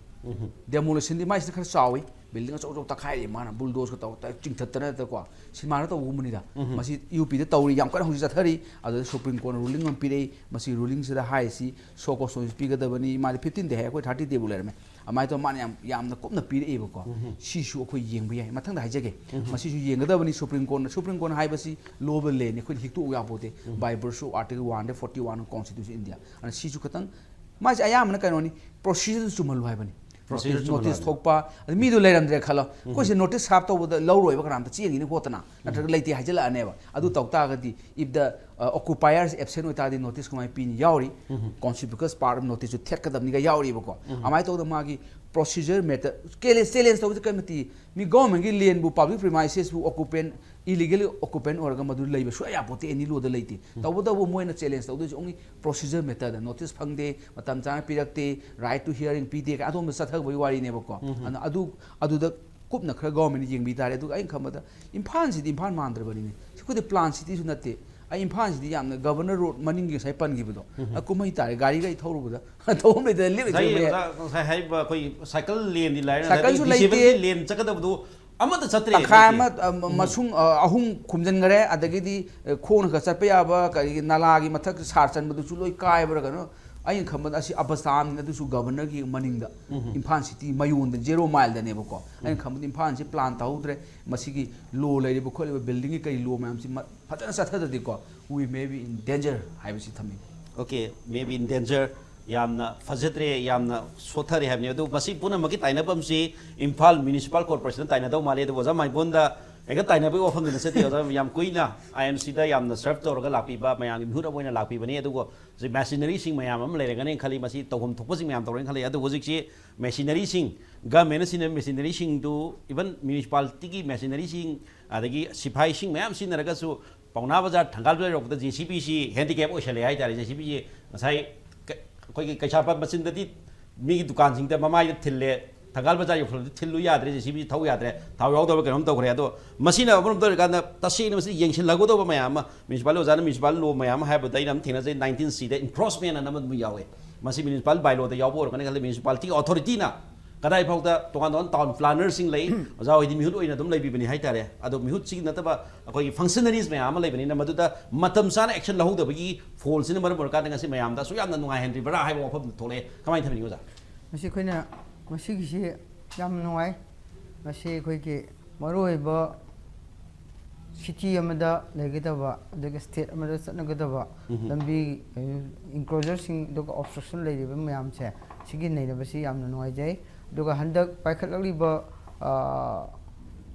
ꯗꯦꯃꯣꯂꯤꯁꯟꯗꯤ ꯃꯥꯏꯁꯤꯗ ꯈꯔ ꯆꯥꯎꯋꯤ, ꯕꯤꯜꯗꯤꯡ ꯑꯆꯧ ꯑꯆꯧ ꯇꯛꯈꯥꯏꯔꯤ, ꯃꯥꯅ ꯕꯨꯜꯗꯣꯁꯀ ꯇꯧꯔ ꯆꯤꯡꯊꯠꯇꯅ ꯀꯣ, ꯁꯤꯅꯦꯃꯥꯗ ꯇꯧꯕꯒꯨꯝꯕꯅꯤꯗ꯫ ꯃꯁꯤ ꯌꯨ ꯄꯤꯗ ꯇꯧꯔꯤ, ꯌꯥꯝ ꯀꯟꯅ ꯍꯧꯖꯤꯛ ꯆꯠꯊꯔꯤ꯫ ꯑꯗꯨꯗ ꯁꯨꯄ꯭ꯔꯤꯝ ꯀꯣꯔꯠꯅ ꯔꯨꯂꯤꯡ ꯑꯃ ꯄꯤꯔꯛꯏ꯫ ꯃꯁꯤ ꯔꯨꯂꯤꯡꯁꯤꯗ ꯍꯥꯏꯔꯤꯁꯤ ꯁꯣ ꯀꯣꯁ ꯅꯣꯇꯤꯁ ꯄꯤꯒꯗꯕꯅꯤ꯫ ꯃꯥꯗꯤ ꯐꯤꯐꯇꯤꯟ ꯗꯦ ꯍꯥꯏ, ꯑꯩꯈꯣꯏ ꯊꯥꯔꯇꯤ ꯗꯦꯕꯨ ꯂꯩꯔꯝꯃꯦ꯫ ꯑꯗꯨꯃꯥꯏꯅ ꯇꯧꯔ ꯃꯥꯅ ꯌꯥꯝ, ꯌꯥꯝꯅ ꯀꯨꯞꯅ ꯄꯤꯔꯛꯑꯦꯕꯀꯣ꯫ ꯁꯤꯁꯨ ꯑꯩꯈꯣꯏ ꯌꯦꯡꯕ ꯌꯥꯏ, ꯃꯊꯪꯗ ꯍꯥꯏꯖꯒꯦ꯫ ꯃꯁꯤꯁꯨ ꯌꯦꯡꯒꯗꯕꯅꯤ꯫ ꯁꯨꯄ꯭ꯔꯤꯝ ꯀꯣꯔꯠꯅ, ꯁꯨꯄ꯭ꯔꯤꯝ ꯀꯣꯔꯠ ꯍꯥꯏꯕꯁꯤ ꯂꯣꯕ ꯂꯦꯟꯅꯤ, ꯑꯩꯈꯣꯏꯅ ꯍꯤꯛꯇꯣꯛꯎ ꯌꯥꯄꯣꯠꯇꯦ꯫ By virtue of Article one forty one Constitution India꯫ ꯑꯗꯨꯅ ꯁꯤꯁꯨ ꯈꯤꯇꯪ, ꯃꯥꯁꯦ ꯑꯌꯥꯝꯕꯅ ꯀꯩꯅꯣꯅꯤ, ꯄ꯭ꯔꯣꯁꯤꯖꯔꯗꯨ ꯆꯨꯝꯍꯜꯂꯨ ꯍꯥꯏꯕꯅꯤ꯫ ꯄ꯭ꯔꯣꯁꯤꯖꯔ ꯅꯣꯇꯤꯁ, ꯆꯨꯝꯍꯜꯂꯨ ꯅꯣꯇꯤꯁ ꯍꯥꯏꯕꯅꯤ꯫ ꯊꯣꯛꯄ, ꯑꯗ ꯃꯤꯗꯨ ꯂꯩꯔꯝꯗ꯭ꯔꯦ ꯈꯜꯂꯣ, ꯑꯩꯈꯣꯏꯁꯦ ꯅꯣꯇꯤꯁ ꯁꯥꯔꯞ ꯇꯧꯕꯗ ꯂꯧꯔꯣꯏꯕ ꯀꯅꯥꯝꯇ, ꯆꯦꯟꯈꯤꯅꯤ ꯈꯣꯠꯇꯅ, ꯅꯠꯇ꯭ꯔꯒ ꯂꯩꯇꯦ ꯍꯥꯏꯖꯤꯜꯂꯛꯑꯅꯦꯕ꯫ ꯑꯗꯨ ꯇꯧ ꯇꯥꯔꯒꯗꯤ, if the occupiers absent ꯑꯣꯏꯇꯥꯔꯗꯤ ꯅꯣꯇꯤꯁ ꯀꯃꯥꯏꯅ ꯄꯤꯅꯤ? ꯌꯥꯎꯔꯤ꯫ Constitution, because part of notice ꯁꯨ ꯊꯦꯠꯀꯗꯕꯅꯤꯒ ꯌꯥꯎꯔꯤꯕꯀꯣ꯫ ꯑꯗꯨꯃꯥꯏꯅ ꯇꯧꯗꯅ ꯃꯥꯒꯤ ꯄ꯭ꯔꯣꯁꯤꯖꯔ ꯃꯦꯇꯔ, ꯆꯦꯂꯦꯟꯖ, ꯆꯦꯂꯦꯟꯖ ꯇꯧꯕꯁꯦ ꯀꯔꯤ ꯃꯇꯤꯛ? ꯃꯤ ꯒꯣꯔꯃꯦꯟꯒꯤ ꯂꯦꯟꯕꯨ, ꯄꯕ꯭ꯂꯤꯛ ꯄ꯭ꯔꯤꯃꯥꯏꯁꯦꯁꯄꯨ ꯑꯣꯀꯨꯄꯦꯟ, ꯏꯂꯤꯒꯦꯜ ꯑꯣꯀꯨꯄꯦꯟ ꯑꯣꯏꯔꯒ ꯃꯗꯨ ꯂꯩꯕ ꯁꯨꯡꯌꯥ ꯌꯥꯄꯣꯠꯇꯦ ꯑꯦꯅꯤ ꯂꯣꯗ ꯂꯩꯇꯦ꯫ ꯇꯧꯕꯇꯕꯨ ꯃꯣꯏꯅ ꯆꯦꯂꯦꯟꯖ ꯇꯧꯗꯣꯏꯁꯦ ꯑꯣꯡꯂꯤ ꯄ꯭ꯔꯣꯁꯤꯖꯔ ꯃꯦꯇꯔꯗ꯫ ꯅꯣꯇꯤꯁ ꯐꯪꯗꯦ, ꯃꯇꯝ ꯆꯥꯅ ꯄꯤꯔꯛꯇꯦ, right to hearing ꯄꯤꯗꯦ, ꯑꯗꯣꯝꯗ ꯆꯠꯊꯕꯒꯤ ꯋꯥꯔꯤꯅꯦꯕꯀꯣ꯫ ꯑꯗꯨꯅ ꯑꯗꯨ, ꯑꯗꯨꯗ ꯀꯨꯞꯅ ꯈꯔ ꯒꯣꯔꯃꯦꯟꯅ ꯌꯦꯡꯕꯤ ꯇꯥꯔꯦ꯫ ꯑꯗꯨꯒ ꯑꯩꯅ ꯈꯟꯕꯗ ꯏꯝꯐꯥꯜꯁꯤꯗꯤ ꯏꯝꯐꯥꯜ ꯃꯥꯟꯗ꯭ꯔꯕꯅꯤꯅꯦ꯫ ꯁꯤ ꯑꯩꯈꯣꯏꯗꯤ ꯄ꯭ꯂꯥꯟ ꯁꯤꯇꯤꯁꯨ ꯅꯠꯇꯦ꯫ ꯑꯩ ꯏꯝꯐꯥꯜꯁꯤꯗꯤ ꯌꯥꯝꯅ ꯒꯕꯔꯅꯔ ꯔꯣꯗ ꯃꯅꯤꯡꯒꯤ ꯉꯁꯥꯏ ꯄꯟꯈꯤꯕꯗꯣ, ꯑ, ꯀꯨꯝꯍꯩ ꯇꯥꯔꯦ, ꯒꯥꯔꯤꯒ ꯑꯩ ꯊꯧꯔꯨꯕꯗ ꯊꯧꯐꯝ ꯂꯩꯇꯅ ꯂꯦꯞ ꯉꯁꯥꯏ ꯂꯩꯊꯣꯛꯑꯦ꯫ ꯑꯣꯖꯥ ꯉꯁꯥꯏ ꯍꯥꯏꯔꯤꯕ ꯑꯩꯈꯣꯏ ꯁꯥꯏꯀꯜ ꯂꯦꯟꯗꯤ ꯂꯥꯏꯔ, ꯉꯁꯥꯏ ꯁꯥꯏꯀꯜꯁꯨ ꯂꯩꯇꯦ꯫ ꯗꯤꯁꯦꯕꯜꯒꯤ ꯂꯦꯟ ꯆꯠꯀꯗꯕꯗꯣ ꯑꯃꯠꯇ ꯆꯠꯇ꯭ꯔꯦ ꯇꯪꯈꯥꯏ ꯍꯧꯖꯤꯛꯇꯤ꯫ ꯑꯃ, ꯑ, ꯃ-, ꯃꯁꯨꯡ, ꯑ, ꯑꯍꯨꯝ ꯈꯨꯝꯖꯤꯟꯈ꯭ꯔꯦ꯫ ꯑꯗꯒꯤꯗꯤ, ꯑ, ꯈꯣꯡꯅ ꯈꯔ ꯆꯠꯄ ꯌꯥꯕ ꯀꯔꯤꯒꯤ ꯅꯥꯂꯥꯒꯤ ꯃꯊꯛ ꯁꯥꯔ ꯆꯟꯕꯗꯨꯁꯨ ꯂꯣꯏ ꯀꯥꯏꯕ꯭ꯔꯥ ꯀꯩꯅꯣ꯫ ꯑꯩꯅ ꯈꯟꯕꯗ ꯑꯁꯤ ꯑꯕꯁꯇꯥ ꯑꯃꯅꯤ꯫ ꯑꯗꯨꯁꯨ ꯒꯕꯔꯅꯔꯒꯤ ꯃꯅꯤꯡꯗ, ꯏꯝꯐꯥꯜ ꯁꯤꯇꯤ ꯃꯌꯣꯟꯗ, ꯖꯦꯔꯣ ꯃꯥꯏꯜꯗꯅꯦꯕꯀꯣ꯫ ꯑꯩꯅ ꯈꯟꯕꯗ ꯏꯝꯐꯥꯜꯁꯤ ꯄ꯭ꯂꯥꯟ ꯇꯧꯍꯧꯗ꯭ꯔꯦ꯫ ꯃꯁꯤꯒꯤ ꯂꯣ ꯂꯩꯔꯤꯕ ꯈꯣꯠꯂꯤꯕ ꯕꯤꯜꯗꯤꯡꯒꯤ ꯀꯔꯤ ꯂꯣ ꯃꯌꯥꯝꯁꯤ ꯃ-, ꯐꯖꯅ ꯆꯠꯊꯗ꯭ꯔꯗꯤꯀꯣ, we may be in danger ꯍꯥꯏꯕꯁꯤ ꯊꯝꯅꯤꯡꯉꯤ꯫ Okay, may be in danger꯫ ꯌꯥꯝꯅ ꯐꯖꯗ꯭ꯔꯦ, ꯌꯥꯝꯅ ꯁꯣꯠꯊꯔꯦ ꯍꯥꯏꯕꯅꯤ꯫ ꯑꯗꯨ ꯃꯁꯤ ꯄꯨꯝꯅꯃꯛꯀꯤ ꯇꯥꯏꯅꯐꯝꯁꯤ ꯏꯝꯐꯥꯜ ꯃ꯭ꯌꯨꯅꯤꯁꯤꯄꯥꯜ ꯀꯣꯔꯄꯣꯔꯦꯁꯟꯗ ꯇꯥꯏꯅꯗꯧ ꯃꯥꯜꯂꯤ꯫ ꯑꯗꯨꯕꯨ ꯑꯣꯖꯥ ꯃꯥꯏꯕꯣꯟꯗ ꯍꯦꯛꯇ ꯇꯥꯏꯅꯕꯒꯤ ꯋꯥꯐꯝꯗꯨ ꯅꯠꯆꯗꯦ꯫ ꯑꯣꯖꯥ ꯌꯥꯝ ꯀꯨꯏꯅ ꯑꯥꯏ ꯑꯦꯝ ꯁꯤꯗ ꯌꯥꯝꯅ ꯁꯔꯚ ꯇꯧꯔꯒ ꯂꯥꯛꯄꯤꯕ, ꯃꯌꯥꯝꯒꯤ ꯃꯤꯍꯨꯠ ꯑꯃ ꯑꯣꯏꯅ ꯂꯥꯛꯄꯤꯕꯅꯤ꯫ ꯑꯗꯨꯒ ꯍꯧꯖꯤꯛ ꯃꯦꯁꯤꯅꯔꯤꯁꯤꯡ ꯃꯌꯥꯝ ꯑꯃ ꯂꯩꯔꯒꯅꯤ ꯈꯜꯂꯤ, ꯃꯁꯤ ꯇꯧꯐꯝ ꯊꯣꯛꯄꯁꯤꯡ ꯃꯌꯥꯝ ꯇꯧꯔꯒꯅꯤ ꯈꯜꯂꯤ꯫ ꯑꯗꯨꯕꯨ ꯍꯧꯖꯤꯛꯁꯤ ꯃꯦꯁꯤꯅꯔꯤꯁꯤꯡ, ꯒꯃꯦꯟꯅ ꯁꯤꯖꯤꯟꯅꯕ ꯃꯦꯁꯤꯅꯔꯤꯁꯤꯡꯗꯨ, ꯏꯚꯟ ꯃ꯭ꯌꯨꯅꯤꯁꯤꯄꯥꯂꯤꯇꯤꯒꯤ ꯃꯦꯁꯤꯅꯔꯤꯁꯤꯡ, ꯑꯗꯒꯤ ꯁꯤꯐꯥꯏꯁꯤꯡ ꯃꯌꯥꯝ ꯁꯤꯖꯤꯟꯅꯔꯒꯁꯨ ꯄꯥꯎꯅꯥ ꯕꯖꯥꯔ, ꯊꯪꯒꯥꯜ ꯕꯖꯥꯔ ꯌꯧꯔꯛꯄꯗ ꯖꯦ ꯁꯤ ꯕꯤꯁꯤ ꯍꯦꯟꯗꯤꯀꯦꯞ ꯑꯣꯏꯁꯜꯂꯦ ꯍꯥꯏꯇꯥꯔꯦ꯫ ꯖꯦ ꯁꯤ ꯕꯤꯁꯤ ꯉꯁꯥꯏ ꯀ-, ꯑꯩꯈꯣꯏꯒꯤ ꯀꯩꯁꯥꯝꯄꯥꯠ ꯃꯆꯤꯟꯗꯗꯤ ꯃꯤꯒꯤ ꯗꯨꯀꯥꯟꯁꯤꯡꯗ ꯃꯃꯥꯏꯗ ꯊꯤꯜꯂꯦ, ꯊꯪꯒꯥꯜ ꯕꯖꯥꯔ ꯌꯧꯁꯜꯂꯗꯤ ꯊꯤꯜꯂꯨ ꯌꯥꯗ꯭ꯔꯦ, ꯖꯦ ꯁꯤ ꯕꯤ ꯊꯧ ꯌꯥꯗ꯭ꯔꯦ, ꯊꯥꯎ ꯌꯥꯎꯗꯕ ꯀꯩꯅꯣꯝ ꯇꯧꯈ꯭ꯔꯦ꯫ ꯑꯗꯣ ꯃꯁꯤꯅ ꯑꯃꯔꯣꯝꯗ ꯑꯣꯏꯔꯀꯥꯟꯗ ꯇꯁꯦꯡꯅ ꯃꯁꯤ ꯌꯦꯡꯁꯤꯜꯍꯧꯒꯗꯧꯕ ꯃꯌꯥꯝ ꯑꯃ, ꯃ꯭ꯌꯨꯅꯤꯁꯤꯄꯥꯂꯤꯇꯤ ꯑꯣꯖꯥꯅ ꯃ꯭ꯌꯨꯅꯤꯁꯤꯄꯥꯂꯤꯇꯤ ꯂꯣ ꯃꯌꯥꯝ ꯑꯃ ꯍꯥꯏꯕꯗ ꯑꯩꯅ ꯑꯗꯨꯝ ꯊꯦꯡꯅꯖꯩ, ꯅꯥꯏꯟꯇꯤꯟ ꯁꯤꯗ ꯏꯟꯐꯣꯔꯁꯃꯦꯟ ꯑꯅ ꯑꯃ ꯑꯗꯨꯝ ꯌꯥꯎꯋꯦ꯫ ꯃꯁꯤ ꯃ꯭ꯌꯨꯅꯤꯁꯤꯄꯥꯂꯤꯇꯤ ꯕꯥꯏꯂꯣꯗ ꯌꯥꯎꯕ ꯑꯣꯏꯔꯝꯒꯅꯤ ꯈꯜꯂꯤ꯫ ꯃ꯭ꯌꯨꯅꯤꯁꯤꯄꯥꯂꯤꯇꯤꯒꯤ ꯑꯣꯊꯣꯔꯤꯇꯤꯅ ꯀꯗꯥꯏ ꯐꯥꯎꯗ ꯇꯣꯉꯥꯟ ꯇꯣꯉꯥꯟ ꯇꯥꯎꯟ ꯄ꯭ꯂꯥꯅꯔꯁꯤꯡ ꯂꯩ, ꯑꯣꯖꯥ ꯍꯣꯏꯗꯤ ꯃꯤꯍꯨꯠ ꯑꯣꯏꯅ ꯑꯗꯨꯝ ꯂꯩꯕꯤꯕꯅꯤ ꯍꯥꯏꯇꯥꯔꯦ꯫ ꯑꯗꯣ ꯃꯤꯍꯨꯠꯁꯤꯒꯤ ꯅꯠꯇꯕ ꯑꯩꯈꯣꯏꯒꯤ ꯐꯪꯁꯅꯔꯤꯁ ꯃꯌꯥꯝ ꯑꯃ ꯂꯩꯕꯅꯤꯅ, ꯃꯗꯨꯗ ꯃꯇꯝ ꯆꯥꯅ ꯑꯦꯛꯁꯟ ꯂꯧꯍꯧꯗꯕꯒꯤ ꯐꯣꯜꯁꯤꯅ ꯃꯔꯝ ꯑꯣꯏꯔꯀꯥꯟꯗ ꯉꯁꯤ ꯃꯌꯥꯝꯗ ꯑꯁꯨꯛ ꯌꯥꯝꯅ ꯅꯨꯡꯉꯥꯏꯍꯟꯗ꯭ꯔꯤꯕ꯭ꯔꯥ ꯍꯥꯏꯕ ꯋꯥꯐꯝꯗꯨ ꯊꯣꯛꯂꯛꯑꯦ꯫ ꯀꯃꯥꯏꯅ ꯊꯝꯕꯤꯅꯤꯡꯉꯤ ꯑꯣꯖꯥ? ꯃꯁꯤ ꯑꯩꯈꯣꯏꯅ, ꯃꯁꯤꯒꯤꯁꯤ ꯌꯥꯝ ꯅꯨꯡꯉꯥꯏ꯫ ꯃꯁꯤ ꯑꯩꯈꯣꯏꯒꯤ ꯃꯔꯨꯑꯣꯏꯕ ꯁꯤꯇꯤ ꯑꯃꯗ ꯂꯩꯒꯗꯕ, ꯑꯗꯨꯒ ꯁ꯭ꯇꯦꯠ ꯑꯃꯗ ꯆꯠꯅꯒꯗꯕ ꯂꯝꯕꯤ, ꯏꯟꯀ꯭ꯂꯣꯖꯔꯁꯤꯡ, ꯑꯗꯨꯒ ꯑꯣꯕꯁꯇ꯭ꯔꯛꯁꯟ ꯂꯩꯔꯤꯕ ꯃꯌꯥꯝꯁꯦ, ꯁꯤꯒꯤ ꯅꯩꯅꯕꯁꯤ ꯌꯥꯝꯅ ꯅꯨꯡꯉꯥꯏꯖꯩ꯫ ꯑꯗꯨꯒ ꯍꯟꯗꯛ ꯄꯥꯏꯈꯠꯂꯛꯂꯤꯕ, ꯑ,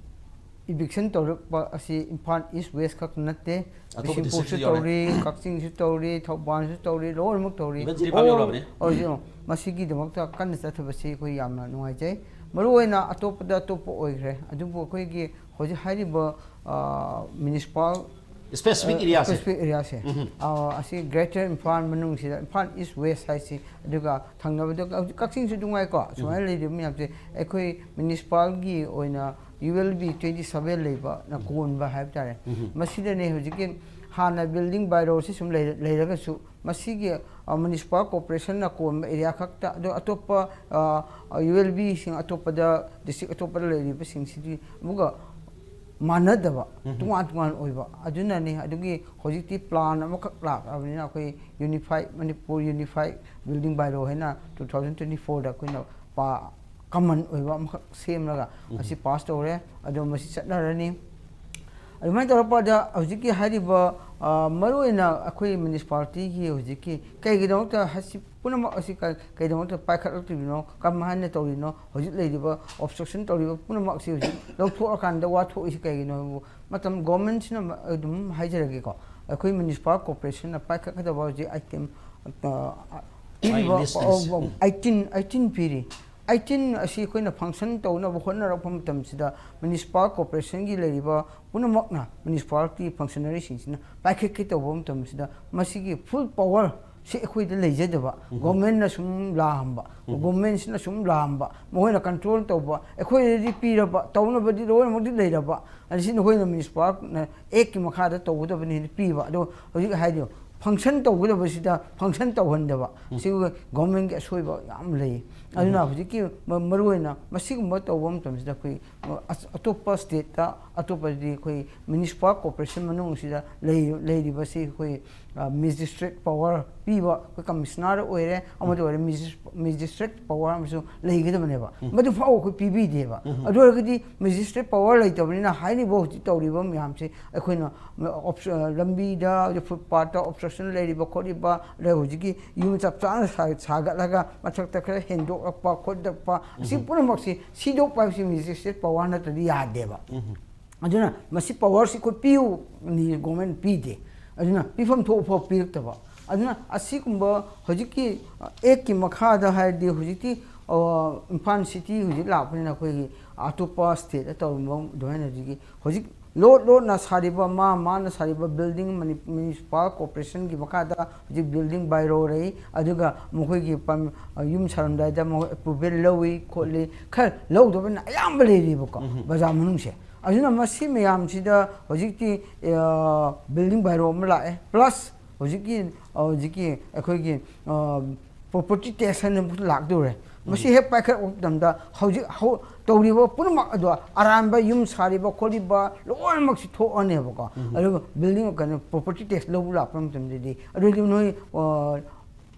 ꯏꯚꯤꯛꯁꯟ ꯇꯧꯔꯛꯄ ꯑꯁꯤ ꯏꯝꯐꯥꯜ ꯏꯁ ꯋꯦꯁ ꯈꯛ ꯅꯠꯇꯦ, ꯑꯇꯣꯞꯄ ꯕꯤꯁꯦꯝꯄꯨꯔꯁꯨ districtꯁꯨ ꯌꯥꯎꯔꯦ꯫ ꯇꯧꯔꯤ, ꯀꯛꯆꯤꯡꯁꯨ ꯇꯧꯔꯤ, ꯊꯧꯕꯥꯜꯁꯨ ꯇꯧꯔꯤ, ꯂꯣꯏꯅꯃꯛ ꯇꯧꯔꯤ꯫ Even ꯖꯤꯔꯤꯕꯥꯝ ꯌꯧꯔꯕꯅꯦ꯫ ꯑꯣ, ꯍꯧꯖꯤꯛ ꯃꯁꯤꯒꯤꯗꯃꯛꯇ ꯀꯟꯅ ꯆꯠꯊꯕꯁꯤ ꯑꯩꯈꯣꯏ ꯌꯥꯝꯅ ꯅꯨꯡꯉꯥꯏꯖꯩ꯫ ꯃꯔꯨꯑꯣꯏꯅ ꯑꯇꯣꯞꯄꯗ ꯑꯇꯣꯞꯄ ꯑꯣꯏꯈ꯭ꯔꯦ, ꯑꯗꯨꯕꯨ ꯑꯩꯈꯣꯏꯒꯤ ꯍꯧꯖꯤꯛ ꯍꯥꯏꯔꯤꯕ, ꯑ, ꯃ꯭ꯌꯨꯅꯤꯁꯤꯄꯥꯜ, ꯁ꯭ꯄꯦꯁꯤꯐꯤꯛ ꯑꯦꯔꯤꯌꯥꯁꯦ꯫ ꯁ꯭ꯄꯦꯁꯤꯐꯤꯛ ꯑꯦꯔꯤꯌꯥꯁꯦ, ꯑ, ꯑꯁꯤ ꯒ꯭ꯔꯦꯇꯔ ꯏꯝꯐꯥꯜ ꯃꯅꯨꯡꯁꯤꯗ, ꯏꯝꯐꯥꯜ ꯏꯁ ꯋꯦꯁ ꯍꯥꯏꯁꯤ, ꯑꯗꯨꯒ ꯊꯪꯅꯕꯗ ꯍꯧꯖꯤꯛ ꯀꯛꯆꯤꯡꯁꯨ ꯑꯗꯨꯝ ꯉꯥꯏꯀꯣ, ꯁꯨꯃꯥꯏꯅ ꯂꯩꯔꯤꯕ ꯃꯌꯥꯝꯁꯦ ꯑꯩꯈꯣꯏ ꯃ꯭ꯌꯨꯅꯤꯁꯤꯄꯥꯜꯒꯤ ꯑꯣꯏꯅ U L B twenty seven ꯂꯩꯕꯅ ꯀꯣꯟꯕ ꯍꯥꯏꯕ ꯇꯥꯔꯦ꯫ ꯃꯁꯤꯗꯅꯦ ꯍꯧꯖꯤꯛꯀꯤ ꯍꯥꯟꯅ ꯕꯤꯜꯗꯤꯡ ꯕꯥꯏꯂꯣꯁꯤ ꯁꯨꯝ ꯂꯩꯔ-, ꯂꯩꯔꯒꯁꯨ, ꯃꯁꯤꯒꯤ, ꯑ, ꯃ꯭ꯌꯨꯅꯤꯁꯤꯄꯥꯜ ꯀꯣꯔꯄꯣꯔꯦꯁꯟꯅ ꯀꯣꯟꯕ ꯑꯦꯔꯤꯌꯥ ꯈꯛꯇ, ꯑꯗꯣ ꯑꯇꯣꯞꯄ, ꯑ, ꯌꯨ ꯑꯦꯜ ꯕꯤꯁꯤꯡ ꯑꯇꯣꯞꯄꯗ, ꯗꯤꯁꯇ꯭ꯔꯤꯛ ꯑꯇꯣꯞꯄꯗ ꯂꯩꯔꯤꯕꯁꯤꯡꯁꯤꯗꯤ ꯑꯃꯨꯛꯀ ꯃꯥꯟꯅꯗꯕ, ꯇꯣꯉꯥꯟ ꯇꯣꯉꯥꯟ ꯑꯣꯏꯕ꯫ ꯑꯗꯨꯅꯅꯤ, ꯑꯗꯨꯒꯤ ꯍꯧꯖꯤꯛꯇꯤ ꯄ꯭ꯂꯥꯟ ꯑꯃꯈꯛ ꯂꯥꯛꯂꯕꯅꯤꯅ ꯑꯩꯈꯣꯏ ꯌꯨꯅꯤꯐꯥꯏ, ꯃꯅꯤꯄꯨꯔ ꯌꯨꯅꯤꯐꯥꯏ ꯕꯤꯜꯗꯤꯡ ꯕꯥꯏꯂꯣ ꯍꯥꯏꯅ ꯇꯨ ꯊꯥꯎꯖꯟ ꯇ꯭ꯋꯦꯟꯇꯤ ꯐꯣꯔꯗ ꯑꯩꯈꯣꯏꯅ ꯄꯥ-, ꯀꯃꯟ ꯑꯣꯏꯕ ꯑꯃꯈꯛ ꯁꯦꯝꯂꯒ ꯃꯁꯤ ꯄꯥꯁ ꯇꯧꯔꯦ꯫ ꯑꯗꯣ ꯃꯁꯤ ꯆꯠꯅꯔꯅꯤ꯫ ꯑꯗꯨꯃꯥꯏꯅ ꯇꯧꯔꯛꯄꯗ ꯍꯧꯖꯤꯛꯀꯤ ꯍꯥꯏꯔꯤꯕ, ꯑ, ꯃꯔꯨꯑꯣꯏꯅ ꯑꯩꯈꯣꯏ ꯃ꯭ꯌꯨꯅꯤꯁꯤꯄꯥꯂꯤꯇꯤꯒꯤ ꯍꯧꯖꯤꯛꯀꯤ ꯀꯩꯒꯤꯗꯃꯛꯇ ꯍꯥꯏꯁꯤ ꯄꯨꯝꯅꯃꯛ ꯑꯁꯤ ꯀ-, ꯀꯩꯗꯃꯛꯇ ꯄꯥꯏꯈꯠꯂꯛꯇ꯭ꯔꯤꯕꯅꯣ, ꯀꯔꯝꯍꯥꯏꯅ ꯇꯧꯔꯤꯅꯣ, ꯍꯧꯖꯤꯛ ꯂꯩꯔꯤꯕ ꯑꯣꯕꯁꯇ꯭ꯔꯛꯁꯟ ꯇꯧꯔꯤꯕ ꯄꯨꯝꯅꯃꯛ ꯑꯁꯤ ꯍꯧꯖꯤꯛ ꯂꯧꯊꯣꯛꯑꯀꯥꯟꯗ ꯋꯥꯊꯣꯛꯏꯁꯤ ꯀꯩꯒꯤꯅꯣ ꯍꯥꯏꯕꯕꯨ, ꯃꯇꯝ ꯒꯣꯔꯃꯦꯟꯁꯤꯅ ꯑꯗꯨꯝ ꯍꯥꯏꯖꯔꯒꯦꯀꯣ, ꯑꯩꯈꯣꯏ ꯃ꯭ꯌꯨꯅꯤꯁꯤꯄꯥꯜ ꯀꯣꯔꯄꯣꯔꯦꯁꯟꯅ ꯄꯥꯏꯈꯠꯀꯗꯕ ꯍꯧꯖꯤꯛ ꯑꯥꯏꯇꯦꯝ, ꯑ, ꯄꯤꯔꯤꯕ ꯂꯤꯁ, ꯂꯤꯁ꯫ ꯑꯩꯠꯇꯤꯟ, ꯑꯩꯠꯇꯤꯟ ꯄꯤꯔꯤ꯫ ꯑꯩꯠꯇꯤꯟ ꯑꯁꯤ ꯑꯩꯈꯣꯏꯅ ꯐꯪꯁꯟ ꯇꯧꯅꯕ ꯍꯣꯠꯅꯔꯛꯄ ꯃꯇꯝꯁꯤꯗ ꯃ꯭ꯌꯨꯅꯤꯁꯤꯄꯥꯜ ꯀꯣꯔꯄꯣꯔꯦꯁꯟꯒꯤ ꯂꯩꯔꯤꯕ ꯄꯨꯝꯅꯃꯛꯅ, ꯃ꯭ꯌꯨꯅꯤꯁꯤꯄꯥꯂꯤꯇꯤ ꯐꯪꯁꯅꯔꯤꯁꯤꯡꯁꯤꯅ ꯄꯥꯏꯈꯠꯀꯦ ꯇꯧꯕ ꯃꯇꯝꯁꯤꯗ ꯃꯁꯤꯒꯤ ꯐꯨꯜ ꯄꯥꯋꯔ ꯁꯤ ꯑꯩꯈꯣꯏꯗ ꯂꯩꯖꯗꯕ, ꯒꯣꯔꯃꯦꯟꯅ ꯁꯨꯝ ꯂꯥꯛꯑꯝꯕ, ꯒꯣꯔꯃꯦꯟꯁꯤꯅ ꯁꯨꯝ ꯂꯥꯛꯑꯝꯕ, ꯃꯈꯣꯏꯅ ꯀꯟꯇ꯭ꯔꯣꯜ ꯇꯧꯕ, ꯑꯩꯈꯣꯏꯗꯗꯤ ꯄꯤꯔꯕ, ꯇꯧꯅꯕꯗꯤ ꯂꯣꯏꯅꯃꯛꯇꯤ ꯂꯩꯔꯕ, ꯑꯗ ꯁꯤ ꯅꯈꯣꯏꯅ ꯃ꯭ꯌꯨꯅꯤꯁꯤꯄꯥꯜꯅ ꯑꯦꯛꯀꯤ ꯃꯈꯥꯗ ꯇꯧꯒꯗꯕꯅꯤ ꯍꯥꯏꯅ ꯄꯤꯕ꯫ ꯑꯗꯣ ꯍꯧꯖꯤꯛ ꯍꯥꯏꯗꯣ, ꯐꯪꯁꯟ ꯇꯧꯒꯗꯕꯁꯤꯗ ꯐꯪꯁꯟ ꯇꯧꯍꯟꯗꯕ, ꯁꯤ ꯒꯣꯔꯃꯦꯟꯒꯤ ꯑꯁꯣꯏꯕ ꯌꯥꯝ ꯂꯩ꯫ ꯑꯗꯨꯅ ꯍꯧꯖꯤꯛꯀꯤ ꯃ-, ꯃꯔꯨꯑꯣꯏꯅ ꯃꯁꯤꯒꯨꯝꯕ ꯇꯧꯕ ꯃꯇꯝꯁꯤꯗ ꯑꯩꯈꯣꯏ, ꯑ, ꯑꯁ-, ꯑꯇꯣꯞꯄ ꯁ꯭ꯇꯦꯠꯇ, ꯑꯇꯣꯞꯄꯗꯤ ꯑꯩꯈꯣꯏ ꯃ꯭ꯌꯨꯅꯤꯁꯤꯄꯥꯜ ꯀꯣꯔꯄꯣꯔꯦꯁꯟ ꯃꯅꯨꯡꯁꯤꯗ ꯂꯩ-, ꯂꯩꯔꯤꯕꯁꯤ ꯑꯩꯈꯣꯏ, ꯑ, ꯃꯦꯖꯤꯁꯇ꯭ꯔꯦꯠ ꯄꯋꯥꯔ ꯄꯤꯕ ꯑꯩꯈꯣꯏ ꯀꯃꯤꯁꯅꯔ ꯑꯣꯏꯔꯦ, ꯑꯃꯗ ꯑꯣꯏꯔꯦ, ꯃꯦꯖꯤꯁ-, ꯃꯦꯖꯤꯁꯇ꯭ꯔꯦꯠ ꯄꯋꯥꯔ ꯑꯃꯁꯨ ꯂꯩꯒꯗꯕꯅꯦꯕ꯫ ꯃꯗꯨ ꯐꯥꯎ ꯑꯩꯈꯣꯏ ꯄꯤꯕꯤꯗꯦꯕ꯫ ꯑꯗꯨ ꯑꯣꯏꯔꯒꯗꯤ ꯃꯦꯖꯤꯁꯇ꯭ꯔꯦꯠ ꯄꯋꯥꯔ ꯂꯩꯇꯕꯅꯤꯅ ꯍꯥꯏꯔꯤꯕ ꯍꯧꯖꯤꯛ ꯇꯧꯔꯤꯕ ꯃꯌꯥꯝꯁꯦ ꯑꯩꯈꯣꯏꯅ ꯑꯣꯞꯁ-, ꯑ, ꯂꯝꯕꯤꯗ, ꯐꯨꯠꯄꯥꯠꯇ ꯑꯣꯕꯁꯇ꯭ꯔꯛꯁꯟ ꯂꯩꯔꯤꯕ ꯈꯣꯠꯂꯤꯕ, ꯑꯗꯩ ꯍꯧꯖꯤꯛꯀꯤ ꯌꯨꯝ ꯆꯞ ꯆꯥꯅ ꯁꯥ-, ꯁꯥꯒꯠꯂꯒ ꯃꯊꯛꯇ ꯈꯔ ꯍꯦꯟꯗꯣꯛꯂꯛꯄ ꯈꯣꯠꯂꯛꯄ, ꯑꯁꯤ ꯄꯨꯝꯅꯃꯛꯁꯤ ꯁꯤꯗꯣꯛꯄ ꯍꯥꯏꯕꯁꯤ ꯃꯦꯖꯤꯁꯇ꯭ꯔꯦꯠ ꯄꯋꯥꯔ ꯅꯠꯇ꯭ꯔꯗꯤ ꯌꯥꯗꯦꯕ꯫ ꯑꯗꯨꯅ ꯃꯁꯤ ꯄꯋꯥꯔꯁꯤ ꯑꯩꯈꯣꯏ ꯄꯤꯌꯨ ꯒꯣꯔꯃꯦꯟ ꯄꯤꯗꯦ꯫ ꯑꯗꯨꯅ ꯄꯤꯐꯝ ꯊꯣꯛꯄ ꯐꯥꯎ ꯄꯤꯔꯛꯇꯕ꯫ ꯑꯗꯨꯅ ꯑꯁꯤꯒꯨꯝꯕ ꯍꯧꯖꯤꯛꯀꯤ, ꯑ, ꯑꯦꯛꯀꯤ ꯃꯈꯥꯗ ꯍꯥꯏꯔꯗꯤ ꯍꯧꯖꯤꯛꯇꯤ, ꯑ, ꯏꯝꯐꯥꯜ ꯁꯤꯇꯤ ꯍꯧꯖꯤꯛ ꯂꯥꯛꯄꯅꯤꯅ ꯑꯩꯈꯣꯏꯒꯤ ꯑꯇꯣꯞꯄ ꯁ꯭ꯇꯦꯠꯇ ꯇꯧꯔꯝꯕ ꯑꯗꯨꯃꯥꯏꯅ ꯍꯧꯖꯤꯛꯀꯤ ꯍꯧꯖꯤꯛ ꯂꯣꯠ ꯂꯣꯠꯅ ꯁꯥꯔꯤꯕ, ꯃꯥ ꯃꯥꯅ ꯁꯥꯔꯤꯕ ꯕꯤꯜꯗꯤꯡ, ꯃꯅꯤ-, ꯃ꯭ꯌꯨꯅꯤꯁꯤꯄꯥꯜ ꯀꯣꯔꯄꯣꯔꯦꯁꯟꯒꯤ ꯃꯈꯥꯗ ꯍꯧꯖꯤꯛ ꯕꯤꯜꯗꯤꯡ ꯕꯥꯏꯔꯣ ꯂꯩ, ꯑꯗꯨꯒ ꯃꯈꯣꯏꯒꯤ ꯄꯝ-, ꯌꯨꯝ ꯁꯥꯔꯝꯗꯥꯏꯗ ꯃꯈꯣꯏ ꯑꯦꯄ꯭ꯔꯨꯚꯦꯜ ꯂꯧꯏ ꯈꯣꯠꯂꯤ, ꯈꯔ ꯂꯧꯗꯕꯅ ꯑꯌꯥꯝꯕ ꯂꯩꯔꯤꯕꯀꯣ ꯕꯖꯥꯔ ꯃꯅꯨꯡꯁꯦ꯫ ꯑꯗꯨꯅ ꯃꯁꯤ ꯃꯌꯥꯝꯁꯤꯗ ꯍꯧꯖꯤꯛꯇꯤ, ꯑ, ꯕꯤꯜꯗꯤꯡ ꯕꯥꯏꯔꯣ ꯑꯃ ꯂꯥꯛꯑꯦ, ꯄ꯭ꯂꯁ ꯍꯧꯖꯤꯛꯀꯤ, ꯑ, ꯍꯧꯖꯤꯛꯀꯤ ꯑꯩꯈꯣꯏꯒꯤ, ꯑ, ꯄ꯭ꯔꯣꯄꯔꯇꯤ ꯇꯦꯛꯁ ꯍꯥꯏꯅ ꯑꯃꯁꯨ ꯂꯥꯛꯇꯧꯔꯦ꯫ ꯃꯁꯤ ꯍꯦꯛ ꯄꯥꯏꯈꯠꯂꯛꯄ ꯃꯇꯝꯗ ꯍꯧꯖꯤꯛ ꯍꯧ-, ꯇꯧꯔꯤꯕ ꯄꯨꯝꯅꯃꯛ ꯑꯗꯣ, ꯑꯔꯥꯟꯕ ꯌꯨꯝ ꯁꯥꯔꯤꯕ ꯈꯣꯠꯂꯤꯕ ꯂꯣꯏꯅꯃꯛꯁꯤ ꯊꯣꯛꯑꯅꯦꯕꯀꯣ꯫ ꯑꯗꯨꯒ ꯕꯤꯜꯗꯤꯡ, ꯀꯩꯅꯣ, ꯄ꯭ꯔꯣꯄꯔꯇꯤ ꯇꯦꯛꯁ ꯂꯧꯕ ꯂꯥꯛꯄ ꯃꯇꯝꯗꯗꯤ, ꯑꯗꯨꯗꯤ ꯅꯣꯏ, ꯑ,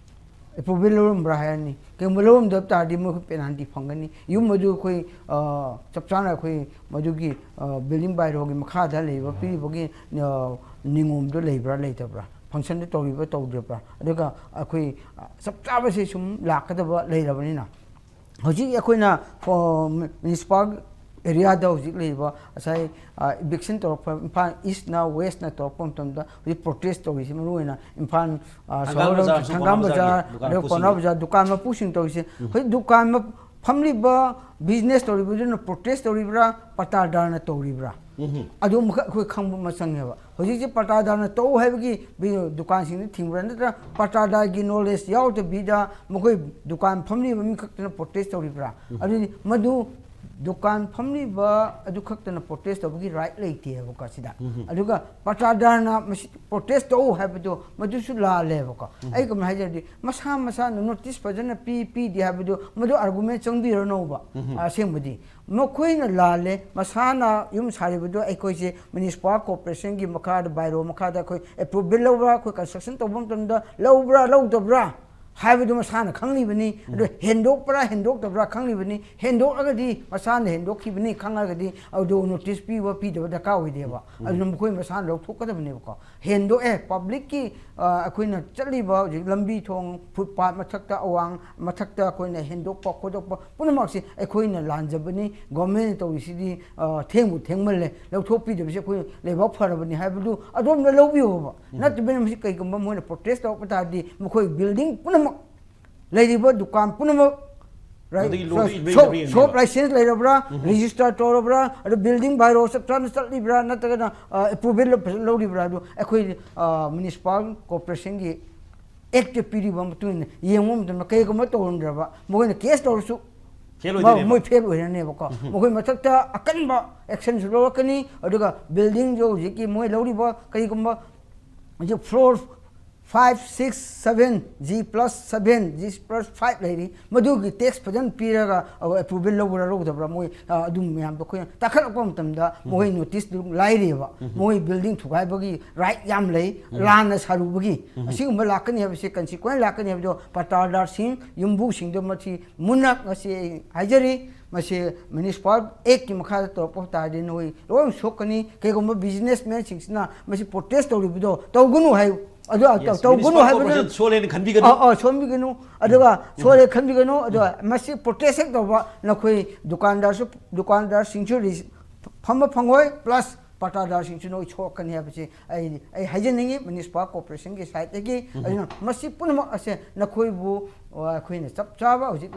ꯑꯦꯄ꯭ꯔꯨꯚꯦꯜ ꯂꯧꯔꯝꯕ꯭ꯔꯥ ꯍꯥꯏꯔꯅꯤ꯫ ꯀꯩꯒꯨꯝꯕ ꯂꯧꯔꯝꯗꯕ ꯇꯥꯔꯗꯤ ꯃꯣꯏ ꯄꯦꯅꯥꯜꯇꯤ ꯐꯪꯒꯅꯤ꯫ ꯌꯨꯝ ꯑꯗꯨ ꯑꯩꯈꯣꯏ, ꯑ, ꯆꯞ ꯆꯥꯅ ꯑꯩꯈꯣꯏ ꯃꯗꯨꯒꯤ, ꯑ, ꯕꯤꯜꯗꯤꯡ ꯕꯥꯏꯔꯣꯒꯤ ꯃꯈꯥꯗ ꯂꯩꯔꯤꯕ ꯄꯤꯔꯤꯕꯒꯤ, ꯑ, ꯅꯤꯉꯣꯝꯗꯣ ꯂꯩꯕ꯭ꯔꯥ ꯂꯩꯇꯕ꯭ꯔꯥ, ꯐꯪꯁꯟꯗꯣ ꯇꯧꯔꯤꯕ꯭ꯔꯥ ꯇꯧꯗ꯭ꯔꯤꯕ꯭ꯔꯥ, ꯑꯗꯨꯒ ꯑꯩꯈꯣꯏ, ꯑ, ꯆꯞ ꯆꯥꯕꯁꯦ ꯁꯨꯝ ꯂꯥꯛꯀꯗꯕ ꯂꯩꯔꯕꯅꯤꯅ, ꯍꯧꯖꯤꯛ ꯑꯩꯈꯣꯏꯅ, ꯑ, ꯃ꯭ꯌꯨꯅꯤꯁꯤꯄꯥꯜ ꯑꯦꯔꯤꯌꯥꯗ ꯍꯧꯖꯤꯛ ꯂꯩꯔꯤꯕ ꯉꯁꯥꯏ, ꯑ, ꯏꯚꯤꯛꯁꯟ ꯇꯧꯔꯛꯄ, ꯏꯝꯐꯥꯜ ꯏꯁꯅ ꯋꯦꯁꯅ ꯇꯧꯔꯛꯄ ꯃꯇꯝꯗ ꯍꯧꯖꯤꯛ ꯄ꯭ꯔꯣꯇꯦꯁ ꯇꯧꯔꯤꯁꯤ ꯃꯔꯨꯑꯣꯏꯅ ꯏꯝꯐꯥꯜ, ꯑ, ꯊꯪꯒꯥꯜ ꯁꯍꯔ, ꯕꯖꯥꯔꯁꯨ, ꯊꯪꯒꯥꯜ ꯄꯥꯎꯅꯥ ꯕꯖꯥꯔꯒꯤ ꯕꯖꯥꯔ, ꯗꯨꯀꯥꯟ ꯑꯗꯨꯒ ꯄꯥꯎꯅꯥ ꯃꯄꯨꯁꯤꯡꯒꯤ꯫ ꯕꯖꯥꯔ ꯗꯨꯀꯥꯟ ꯃꯄꯨꯁꯤꯡ ꯇꯧꯔꯤꯁꯦ꯫ ꯍꯧꯖꯤꯛ ꯗꯨꯀꯥꯟ ꯃ-, ꯐꯝꯂꯤꯕ ꯕꯤꯖꯤꯅꯦꯁ ꯇꯧꯔꯤꯕꯗꯨꯅ ꯄ꯭ꯔꯣꯇꯦꯁ ꯇꯧꯔꯤꯕ꯭ꯔꯥ, ꯄꯇꯥꯗꯥꯔꯅ ꯇꯧꯔꯤꯕ꯭ꯔꯥ? ꯑꯗꯨ ꯑꯃꯈꯛ ꯑꯩꯈꯣꯏ ꯈꯪꯕ ꯑꯃ ꯆꯪꯉꯦꯕ꯫ ꯍꯧꯖꯤꯛꯁꯦ ꯄꯇꯥꯗꯥꯔꯅ ꯇꯧ ꯍꯥꯏꯕꯒꯤ ꯕꯤ-, ꯗꯨꯀꯥꯟꯁꯤꯡꯗ ꯊꯤꯡꯕ꯭ꯔꯥ, ꯅꯠꯇ꯭ꯔꯒ ꯄꯇꯥꯗꯥꯔꯒꯤ ꯅꯣꯂꯦꯖ ꯌꯥꯎꯗꯕꯤꯗ ꯃꯈꯣꯏ ꯗꯨꯀꯥꯟ ꯐꯝꯂꯤꯕ ꯃꯤ ꯈꯛꯇꯅ ꯄ꯭ꯔꯣꯇꯦꯁ ꯇꯧꯔꯤꯕ꯭ꯔꯥ? ꯑꯗꯨꯗꯤ ꯃꯗꯨ ꯗꯨꯀꯥꯟ ꯐꯝꯂꯤꯕ ꯑꯗꯨ ꯈꯛꯇꯅ ꯄ꯭ꯔꯣꯇꯦꯁ ꯇꯧꯕꯒꯤ ꯔꯥꯏꯠ ꯂꯩꯇꯦꯕꯀꯣ ꯁꯤꯗ꯫ ꯑꯗꯨꯒ ꯄꯇꯥꯗꯥꯔꯅ ꯃꯁꯤ ꯄ꯭ꯔꯣꯇꯦꯁ ꯇꯧ ꯍꯥꯏꯕꯗꯣ ꯃꯗꯨꯁꯨ ꯂꯥꯜꯂꯦꯕꯀꯣ꯫ ꯑꯩ ꯀꯃꯥꯏꯅ ꯍꯥꯏꯖꯔꯗꯤ, ꯃꯁꯥ ꯃꯁꯥꯅ ꯅꯣꯇꯤꯁ ꯐꯖꯅ ꯄꯤ ꯄꯤꯗꯦ ꯍꯥꯏꯕꯗꯣ ꯃꯗꯨ ꯑꯥꯔꯒꯨꯃꯦꯟ ꯆꯪꯕꯤꯔꯅꯣꯕ꯫ ꯑꯁꯦꯡꯕꯗꯤ ꯃꯈꯣꯏꯅ ꯂꯥꯜꯂꯦ, ꯃꯁꯥꯅ ꯌꯨꯝ ꯁꯥꯔꯤꯕꯗꯣ ꯑꯩꯈꯣꯏꯁꯦ ꯃ꯭ꯌꯨꯅꯤꯁꯤꯄꯥꯜ ꯀꯣꯔꯄꯣꯔꯦꯁꯟꯒꯤ ꯃꯈꯥꯗ, ꯕꯥꯏꯔꯣ ꯃꯈꯥꯗ ꯑꯩꯈꯣꯏ ꯑꯦꯄ꯭ꯔꯨꯚꯦꯜ ꯂꯧꯕ꯭ꯔꯥ, ꯑꯩꯈꯣꯏ ꯀꯟꯁꯇ꯭ꯔꯛꯁꯟ ꯇꯧꯕ ꯃꯇꯝꯗ ꯂꯧꯕ꯭ꯔꯥ ꯂꯧꯗꯕ꯭ꯔꯥ ꯍꯥꯏꯕꯗꯨ ꯃꯁꯥꯅ ꯈꯪꯂꯤꯕꯅꯤ꯫ ꯑꯗꯨ ꯍꯦꯟꯗꯣꯛꯄ꯭ꯔꯥ ꯍꯦꯟꯗꯣꯛꯇꯕ꯭ꯔꯥ ꯈꯪꯂꯤꯕꯅꯤ꯫ ꯍꯦꯟꯗꯣꯛꯂꯒꯗꯤ ꯃꯁꯥꯅ ꯍꯦꯟꯗꯣꯛꯈꯤꯕꯅꯤ ꯈꯪꯂꯒꯗꯤ ꯑꯗꯨ ꯅꯣꯇꯤꯁ ꯄꯤꯕ ꯄꯤꯗꯕ ꯗꯔꯀꯥꯔ ꯑꯣꯏꯗꯦꯕ꯫ ꯑꯗꯨꯅ ꯃꯈꯣꯏ ꯃꯁꯥꯅ ꯂꯧꯊꯣꯛꯀꯗꯕꯅꯦꯕꯀꯣ꯫ ꯍꯦꯟꯗꯣꯛꯑꯦ, ꯄꯕ꯭ꯂꯤꯛꯀꯤ, ꯑ, ꯑꯩꯈꯣꯏꯅ ꯆꯠꯂꯤꯕ ꯍꯧꯖꯤꯛ ꯂꯝꯕꯤ ꯊꯣꯡ, ꯐꯨꯠꯄꯥꯠ ꯃꯊꯛꯇ, ꯑꯋꯥꯡ ꯃꯊꯛꯇ ꯑꯩꯈꯣꯏꯅ ꯍꯦꯟꯗꯣꯛꯄ ꯈꯣꯠꯇꯣꯛꯄ ꯄꯨꯝꯅꯃꯛꯁꯤ ꯑꯩꯈꯣꯏꯅ ꯂꯥꯟꯖꯕꯅꯤ꯫ ꯒꯣꯔꯃꯦꯟꯅ ꯇꯧꯔꯤꯁꯤꯗꯤ, ꯑ, ꯊꯦꯡꯕꯨ ꯊꯦꯡꯃꯜꯂꯦ, ꯂꯧꯊꯣꯛꯄꯤꯗꯕꯁꯦ ꯑꯩꯈꯣꯏ ꯂꯩꯕꯥꯛ ꯐꯔꯕꯅꯤ ꯍꯥꯏꯕꯗꯨ ꯑꯗꯣꯝꯗ ꯂꯧꯕꯤꯌꯣꯕ꯫ ꯅꯠꯇꯕꯅ ꯃꯁꯤ ꯀꯩꯒꯨꯝꯕ ꯃꯣꯏꯅ ꯄ꯭ꯔꯣꯇꯦꯁ ꯇꯧꯔꯛꯄ ꯇꯥꯔꯗꯤ ꯃꯈꯣꯏ ꯕꯤꯜꯗꯤꯡ ꯄꯨꯝꯅꯃꯛ, ꯂꯩꯔꯤꯕ ꯗꯨꯀꯥꯟ ꯄꯨꯝꯅꯃꯛ, ꯔꯥꯏꯠ, ꯑꯗꯒꯤ ꯂꯣꯏꯅ ꯁꯣꯞ, ꯏꯕꯩ ꯁꯣꯞ, ꯏꯕꯩꯅꯦꯕ꯫ ꯁꯣꯞ ꯂꯥꯏꯁꯦꯟꯁ ꯂꯩꯔꯕ꯭ꯔꯥ, ꯔꯦꯖꯤꯁꯇꯔ ꯇꯧꯔꯕ꯭ꯔꯥ, ꯑꯗꯨ ꯕꯤꯜꯗꯤꯡ ꯕꯥꯏꯔꯣ ꯆꯞ ꯆꯥꯅ ꯆꯠꯂꯤꯕ꯭ꯔꯥ, ꯅꯠꯇ꯭ꯔꯒꯅ, ꯑ, ꯑꯦꯄ꯭ꯔꯨꯚꯦꯜ ꯐꯖꯅ ꯂꯧꯔꯤꯕ꯭ꯔꯥ, ꯑꯗꯨ ꯑꯩꯈꯣꯏ, ꯑ, ꯃ꯭ꯌꯨꯅꯤꯁꯤꯄꯥꯜ ꯀꯣꯔꯄꯣꯔꯦꯁꯟꯒꯤ ꯑꯦꯛꯇ ꯄꯤꯔꯤꯕ ꯃꯇꯨꯡ ꯏꯟꯅ ꯌꯦꯡꯕ ꯃꯇꯝꯗ ꯀꯩꯒꯨꯝꯕ ꯇꯧꯔꯝꯗ꯭ꯔꯕ ꯃꯈꯣꯏꯅ ꯀꯦꯁ ꯇꯧꯔꯁꯨ ꯐꯦꯜ ꯃ-, ꯑꯣꯏꯗꯣꯏꯅꯦꯕ꯫ ꯃꯣꯏ ꯐꯦꯜ ꯑꯣꯏꯔꯅꯦꯕꯀꯣ꯫ ꯃꯈꯣꯏ ꯃꯊꯛꯇ ꯑꯀꯟꯕ ꯑꯦꯛꯁꯟꯁꯨ ꯂꯧꯔꯛꯀꯅꯤ꯫ ꯑꯗꯨꯒ ꯕꯤꯜꯗꯤꯡꯁꯨ ꯍꯧꯖꯤꯛꯀꯤ ꯃꯣꯏ ꯂꯧꯔꯤꯕ ꯀꯩꯒꯨꯝꯕ ꯍꯧꯖꯤꯛ floor five, six, seven, G plus seven, G plus five ꯂꯩꯔꯤ, ꯃꯗꯨꯒꯤ ꯇꯦꯛꯁ ꯐꯖꯅ ꯄꯤꯔꯒ ꯑꯦꯄ꯭ꯔꯨꯚꯦꯜ ꯂꯧꯕ꯭ꯔꯥ ꯂꯧꯗꯕ꯭ꯔꯥ, ꯃꯣꯏ, ꯑ, ꯑꯗꯨꯝ ꯃꯌꯥꯝꯗꯣ ꯑꯩꯈꯣꯏꯅ ꯇꯥꯈꯠꯂꯛꯄ ꯃꯇꯝꯗ ꯃꯣꯏ ꯅꯣꯇꯤꯁ ꯑꯗꯨꯝ ꯂꯥꯏꯔꯤꯑꯕ꯫ ꯃꯣꯏ ꯕꯤꯜꯗꯤꯡ ꯊꯨꯒꯥꯏꯕꯒꯤ ꯔꯥꯏꯠ ꯌꯥꯝ ꯂꯩ, ꯂꯥꯟꯅ ꯁꯥꯔꯨꯕꯒꯤ ꯑꯁꯤꯒꯨꯝꯕ ꯂꯥꯛꯀꯅꯤ ꯍꯥꯏꯕꯁꯤ, ꯀꯟꯁꯤꯀ꯭ꯋꯦꯟꯁ ꯂꯥꯛꯀꯅꯤ ꯍꯥꯏꯕꯗꯣ ꯄꯇꯥꯗꯥꯔꯁꯤꯡ, ꯌꯨꯝꯕꯨꯁꯤꯡꯗꯣ ꯃꯁꯤ ꯃꯨꯟꯅ ꯉꯁꯤ ꯑꯩ ꯍꯥꯏꯖꯔꯤ꯫ ꯃꯁꯤ ꯃ꯭ꯌꯨꯅꯤꯁꯤꯄꯥꯜ ꯑꯦꯛꯀꯤ ꯃꯈꯥꯗ ꯇꯧꯔꯛꯄ ꯇꯥꯔꯗꯤ ꯅꯈꯣꯏ ꯂꯣꯏꯅ ꯁꯣꯛꯀꯅꯤ꯫ ꯀꯩꯒꯨꯝꯕ ꯕꯤꯖꯤꯅꯦꯁꯃꯦꯟꯁꯤꯡꯁꯤꯅ ꯃꯁꯤ ꯄ꯭ꯔꯣꯇꯦꯁ ꯇꯧꯔꯤꯕꯗꯣ ꯇꯧꯒꯅꯨ ꯍꯥꯏꯌꯨ꯫ ꯑꯗꯨ, ꯑ, Yes, ꯇꯧꯒꯅꯨ municipal ꯍꯥꯏꯕꯗꯨ corporation ꯁꯣꯜꯂꯦꯅ ꯈꯟꯕꯤꯒꯅꯨ꯫ ꯑ, ꯑ, ꯁꯣꯟꯕꯤꯒꯅꯨ꯫ ꯑꯗꯨꯒ ꯁꯣꯜꯂꯦ ꯈꯟꯕꯤꯒꯅꯨ꯫ ꯑꯗꯨꯒ ꯃꯁꯤ ꯄ꯭ꯔꯣꯇꯦꯁ ꯍꯦꯛ ꯇꯧꯕ ꯅꯈꯣꯏ ꯗꯨꯀꯥꯟꯗꯥꯔꯁꯨ, ꯗꯨꯀꯥꯟꯗꯥꯔꯁꯤꯡꯁꯨ ꯔꯤꯁ-, ꯐꯝꯕ ꯐꯪꯉꯣꯏ, ꯄ꯭ꯂꯁ ꯄꯇꯥꯗꯥꯔꯁꯤꯡꯁꯨ ꯅꯣꯏ ꯁꯣꯛꯀꯅꯤ ꯍꯥꯏꯕꯁꯤ ꯑꯩ, ꯑꯩ ꯍꯥꯏꯖꯅꯤꯡꯉꯤ ꯃ꯭ꯌꯨꯅꯤꯁꯤꯄꯥꯜ ꯀꯣꯔꯄꯣꯔꯦꯁꯟꯒꯤ ꯁꯥꯏꯠꯇꯒꯤ꯫ ꯑꯗꯨꯅ ꯃꯁꯤ ꯄꯨꯝꯅꯃꯛ ꯑꯁꯦ ꯅꯈꯣꯏꯕꯨ, ꯑ, ꯑꯩꯈꯣꯏꯅ ꯆꯞ ꯆꯥꯕ ꯍꯧꯖꯤꯛ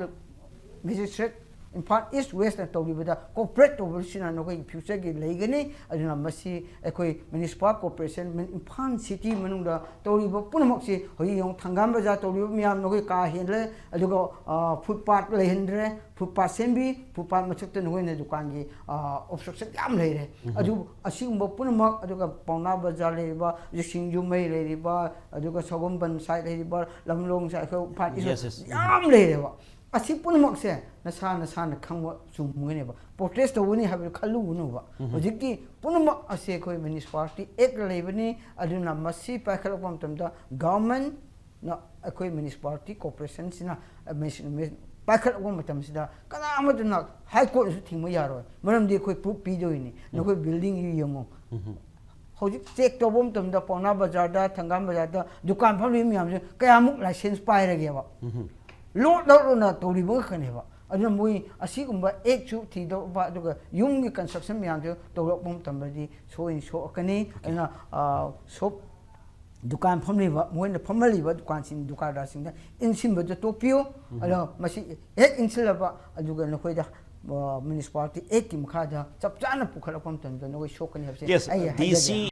ꯃꯦꯖꯤꯁꯇ꯭ꯔꯦꯠ ꯏꯝꯐꯥꯜ ꯏꯁ ꯋꯦꯁꯅ ꯇꯧꯔꯤꯕꯗ ꯀꯣꯑꯣꯄꯔꯦꯠ ꯇꯧꯕꯁꯤꯅ ꯅꯈꯣꯏꯒꯤ ꯐ꯭ꯌꯨꯆꯔꯒꯤ ꯂꯩꯒꯅꯤ꯫ ꯑꯗꯨꯅ ꯃꯁꯤ ꯑꯩꯈꯣꯏ ꯃ꯭ꯌꯨꯅꯤꯁꯤꯄꯥꯜ ꯀꯣꯔꯄꯣꯔꯦꯁꯟ, ꯏꯝꯐꯥꯜ ꯁꯤꯇꯤ ꯃꯅꯨꯡꯗ ꯇꯧꯔꯤꯕ ꯄꯨꯝꯅꯃꯛꯁꯤ ꯍꯧꯖꯤꯛ ꯌꯦꯡꯉꯨ, ꯊꯪꯒꯥꯜ ꯕꯖꯥꯔ ꯇꯧꯔꯤꯕ ꯃꯌꯥꯝ ꯅꯈꯣꯏ ꯀꯥ ꯍꯦꯜꯂꯦ, ꯑꯗꯨꯒ ꯐꯨꯠꯄꯥꯠ ꯂꯩꯍꯟꯗ꯭ꯔꯦ, ꯐꯨꯠꯄꯥꯠ ꯁꯦꯝꯕꯤ, ꯐꯨꯠꯄꯥꯠ ꯃꯊꯛꯇ ꯅꯈꯣꯏꯅ ꯗꯨꯀꯥꯟꯒꯤ ꯑꯣꯕꯁꯇ꯭ꯔꯛꯁꯟ ꯌꯥꯝ ꯂꯩꯔꯦ꯫ ꯑꯗꯨ ꯑꯁꯤꯒꯨꯝꯕ ꯄꯨꯝꯅꯃꯛ, ꯑꯗꯨꯒ ꯄꯥꯎꯅꯥ ꯕꯖꯥꯔ ꯂꯩꯔꯤꯕ, ꯍꯧꯖꯤꯛ ꯁꯤꯡꯖꯃꯩ ꯂꯩꯔꯤꯕ, ꯑꯗꯨꯒ ꯁꯒꯣꯜꯕꯟ ꯁꯥꯏꯠ ꯂꯩꯔꯤꯕ, ꯂꯝꯂꯣꯡ ꯁꯥꯏꯠ, ꯑꯩꯈꯣꯏ ꯏꯝꯐꯥꯜ ꯏꯁ, Yes, yes. ꯌꯥꯝ ꯂꯩꯔꯦꯕ꯫ ꯑꯁꯤ ꯄꯨꯝꯅꯃꯛꯁꯦ ꯅꯁꯥ ꯅꯁꯥꯅ ꯈꯪꯕ ꯆꯨꯝꯒꯅꯦꯕ꯫ ꯄ꯭ꯔꯣꯇꯦꯁ ꯇꯧꯒꯅꯤ ꯍꯥꯏꯕꯗꯨ ꯈꯜꯂꯨꯒꯅꯨꯕ꯫ ꯍꯧꯖꯤꯛꯇꯤ ꯄꯨꯝꯅꯃꯛ ꯑꯁꯦ ꯑꯩꯈꯣꯏ ꯃ꯭ꯌꯨꯅꯤꯁꯤꯄꯥꯂꯤꯇꯤ ꯑꯦꯛ ꯂꯩꯕꯅꯤ꯫ ꯑꯗꯨꯅ ꯃꯁꯤ ꯄꯥꯏꯈꯠꯂꯛꯄ ꯃꯇꯝꯗ ꯒꯚꯔꯟꯃꯦꯟꯅ, ꯑꯩꯈꯣꯏ ꯃ꯭ꯌꯨꯅꯤꯁꯤꯄꯥꯂꯤꯇꯤ ꯀꯣꯔꯄꯣꯔꯦꯁꯟꯁꯤꯅ ꯄꯥꯏꯈꯠꯂꯛꯄ ꯃꯇꯝꯁꯤꯗ ꯀꯅꯥ ꯑꯃꯠꯇꯅ ꯍꯥꯏ ꯀꯣꯔꯠꯅꯁꯨ ꯊꯤꯡꯕ ꯌꯥꯔꯣꯏ꯫ ꯃꯔꯝꯗꯤ ꯑꯩꯈꯣꯏ ꯄ꯭ꯔꯨꯐ ꯄꯤꯗꯣꯏꯅꯤ, ꯅꯈꯣꯏ ꯕꯤꯜꯗꯤꯡꯗꯨ ꯌꯦꯡꯉꯨ꯫ ꯍꯧꯖꯤꯛ ꯆꯦꯛ ꯇꯧꯕ ꯃꯇꯝꯗ ꯄꯥꯎꯅꯥ ꯕꯖꯥꯔꯗ, ꯊꯪꯒꯥꯜ ꯕꯖꯥꯔꯗ ꯗꯨꯀꯥꯟ ꯐꯝꯂꯤꯕ ꯃꯌꯥꯝꯁꯦ ꯀꯌꯥꯃꯨꯛ ꯂꯥꯏꯁꯦꯟꯁ ꯄꯥꯏꯔꯒꯦꯕ? ꯂꯣꯠ ꯂꯣꯠꯅ ꯇꯧꯔꯤꯕ ꯉꯥꯛꯇꯅꯦꯕ꯫ ꯑꯗꯨꯅ ꯃꯣꯏ ꯑꯁꯤꯒꯨꯝꯕ ꯑꯦꯛꯁꯨ ꯊꯤꯗꯣꯛꯄ, ꯑꯗꯨꯒ ꯌꯨꯝꯒꯤ ꯀꯟꯁꯇ꯭ꯔꯛꯁꯟ ꯃꯌꯥꯝꯁꯨ ꯇꯧꯔꯛꯄ ꯃꯇꯝꯗꯗꯤ ꯁꯣꯏꯅ ꯁꯣꯛꯂꯛꯀꯅꯤ꯫ ꯑꯗꯨꯅ ꯁꯣꯞ, ꯗꯨꯀꯥꯟ ꯐꯝꯂꯤꯕ, ꯃꯣꯏꯅ ꯐꯝꯍꯜꯂꯤꯕ ꯗꯨꯀꯥꯟꯁꯤꯡ, ꯗꯨꯀꯥꯟꯗꯥꯔꯁꯤꯡꯗ ꯏꯟꯁꯤꯟꯕꯗꯨ ꯇꯣꯛꯄꯤꯌꯨ꯫ ꯑꯗꯣ ꯃꯁꯤ ꯍꯦꯛ ꯏꯟꯁꯤꯜꯂꯕ, ꯑꯗꯨꯒ ꯅꯈꯣꯏꯗ ꯃ꯭ꯌꯨꯅꯤꯁꯤꯄꯥꯂꯤꯇꯤ ꯑꯦꯛꯀꯤ ꯃꯈꯥꯗ ꯆꯞ ꯆꯥꯅ ꯄꯨꯈꯠꯂꯛꯄ ꯃꯇꯝꯗ ꯅꯈꯣꯏ ꯁꯣꯛꯀꯅꯤ ꯍꯥꯏꯕꯁꯦ Yes, ꯑꯩ ꯗꯤ ꯁꯤ, ꯍꯥꯏꯖꯒꯦ꯫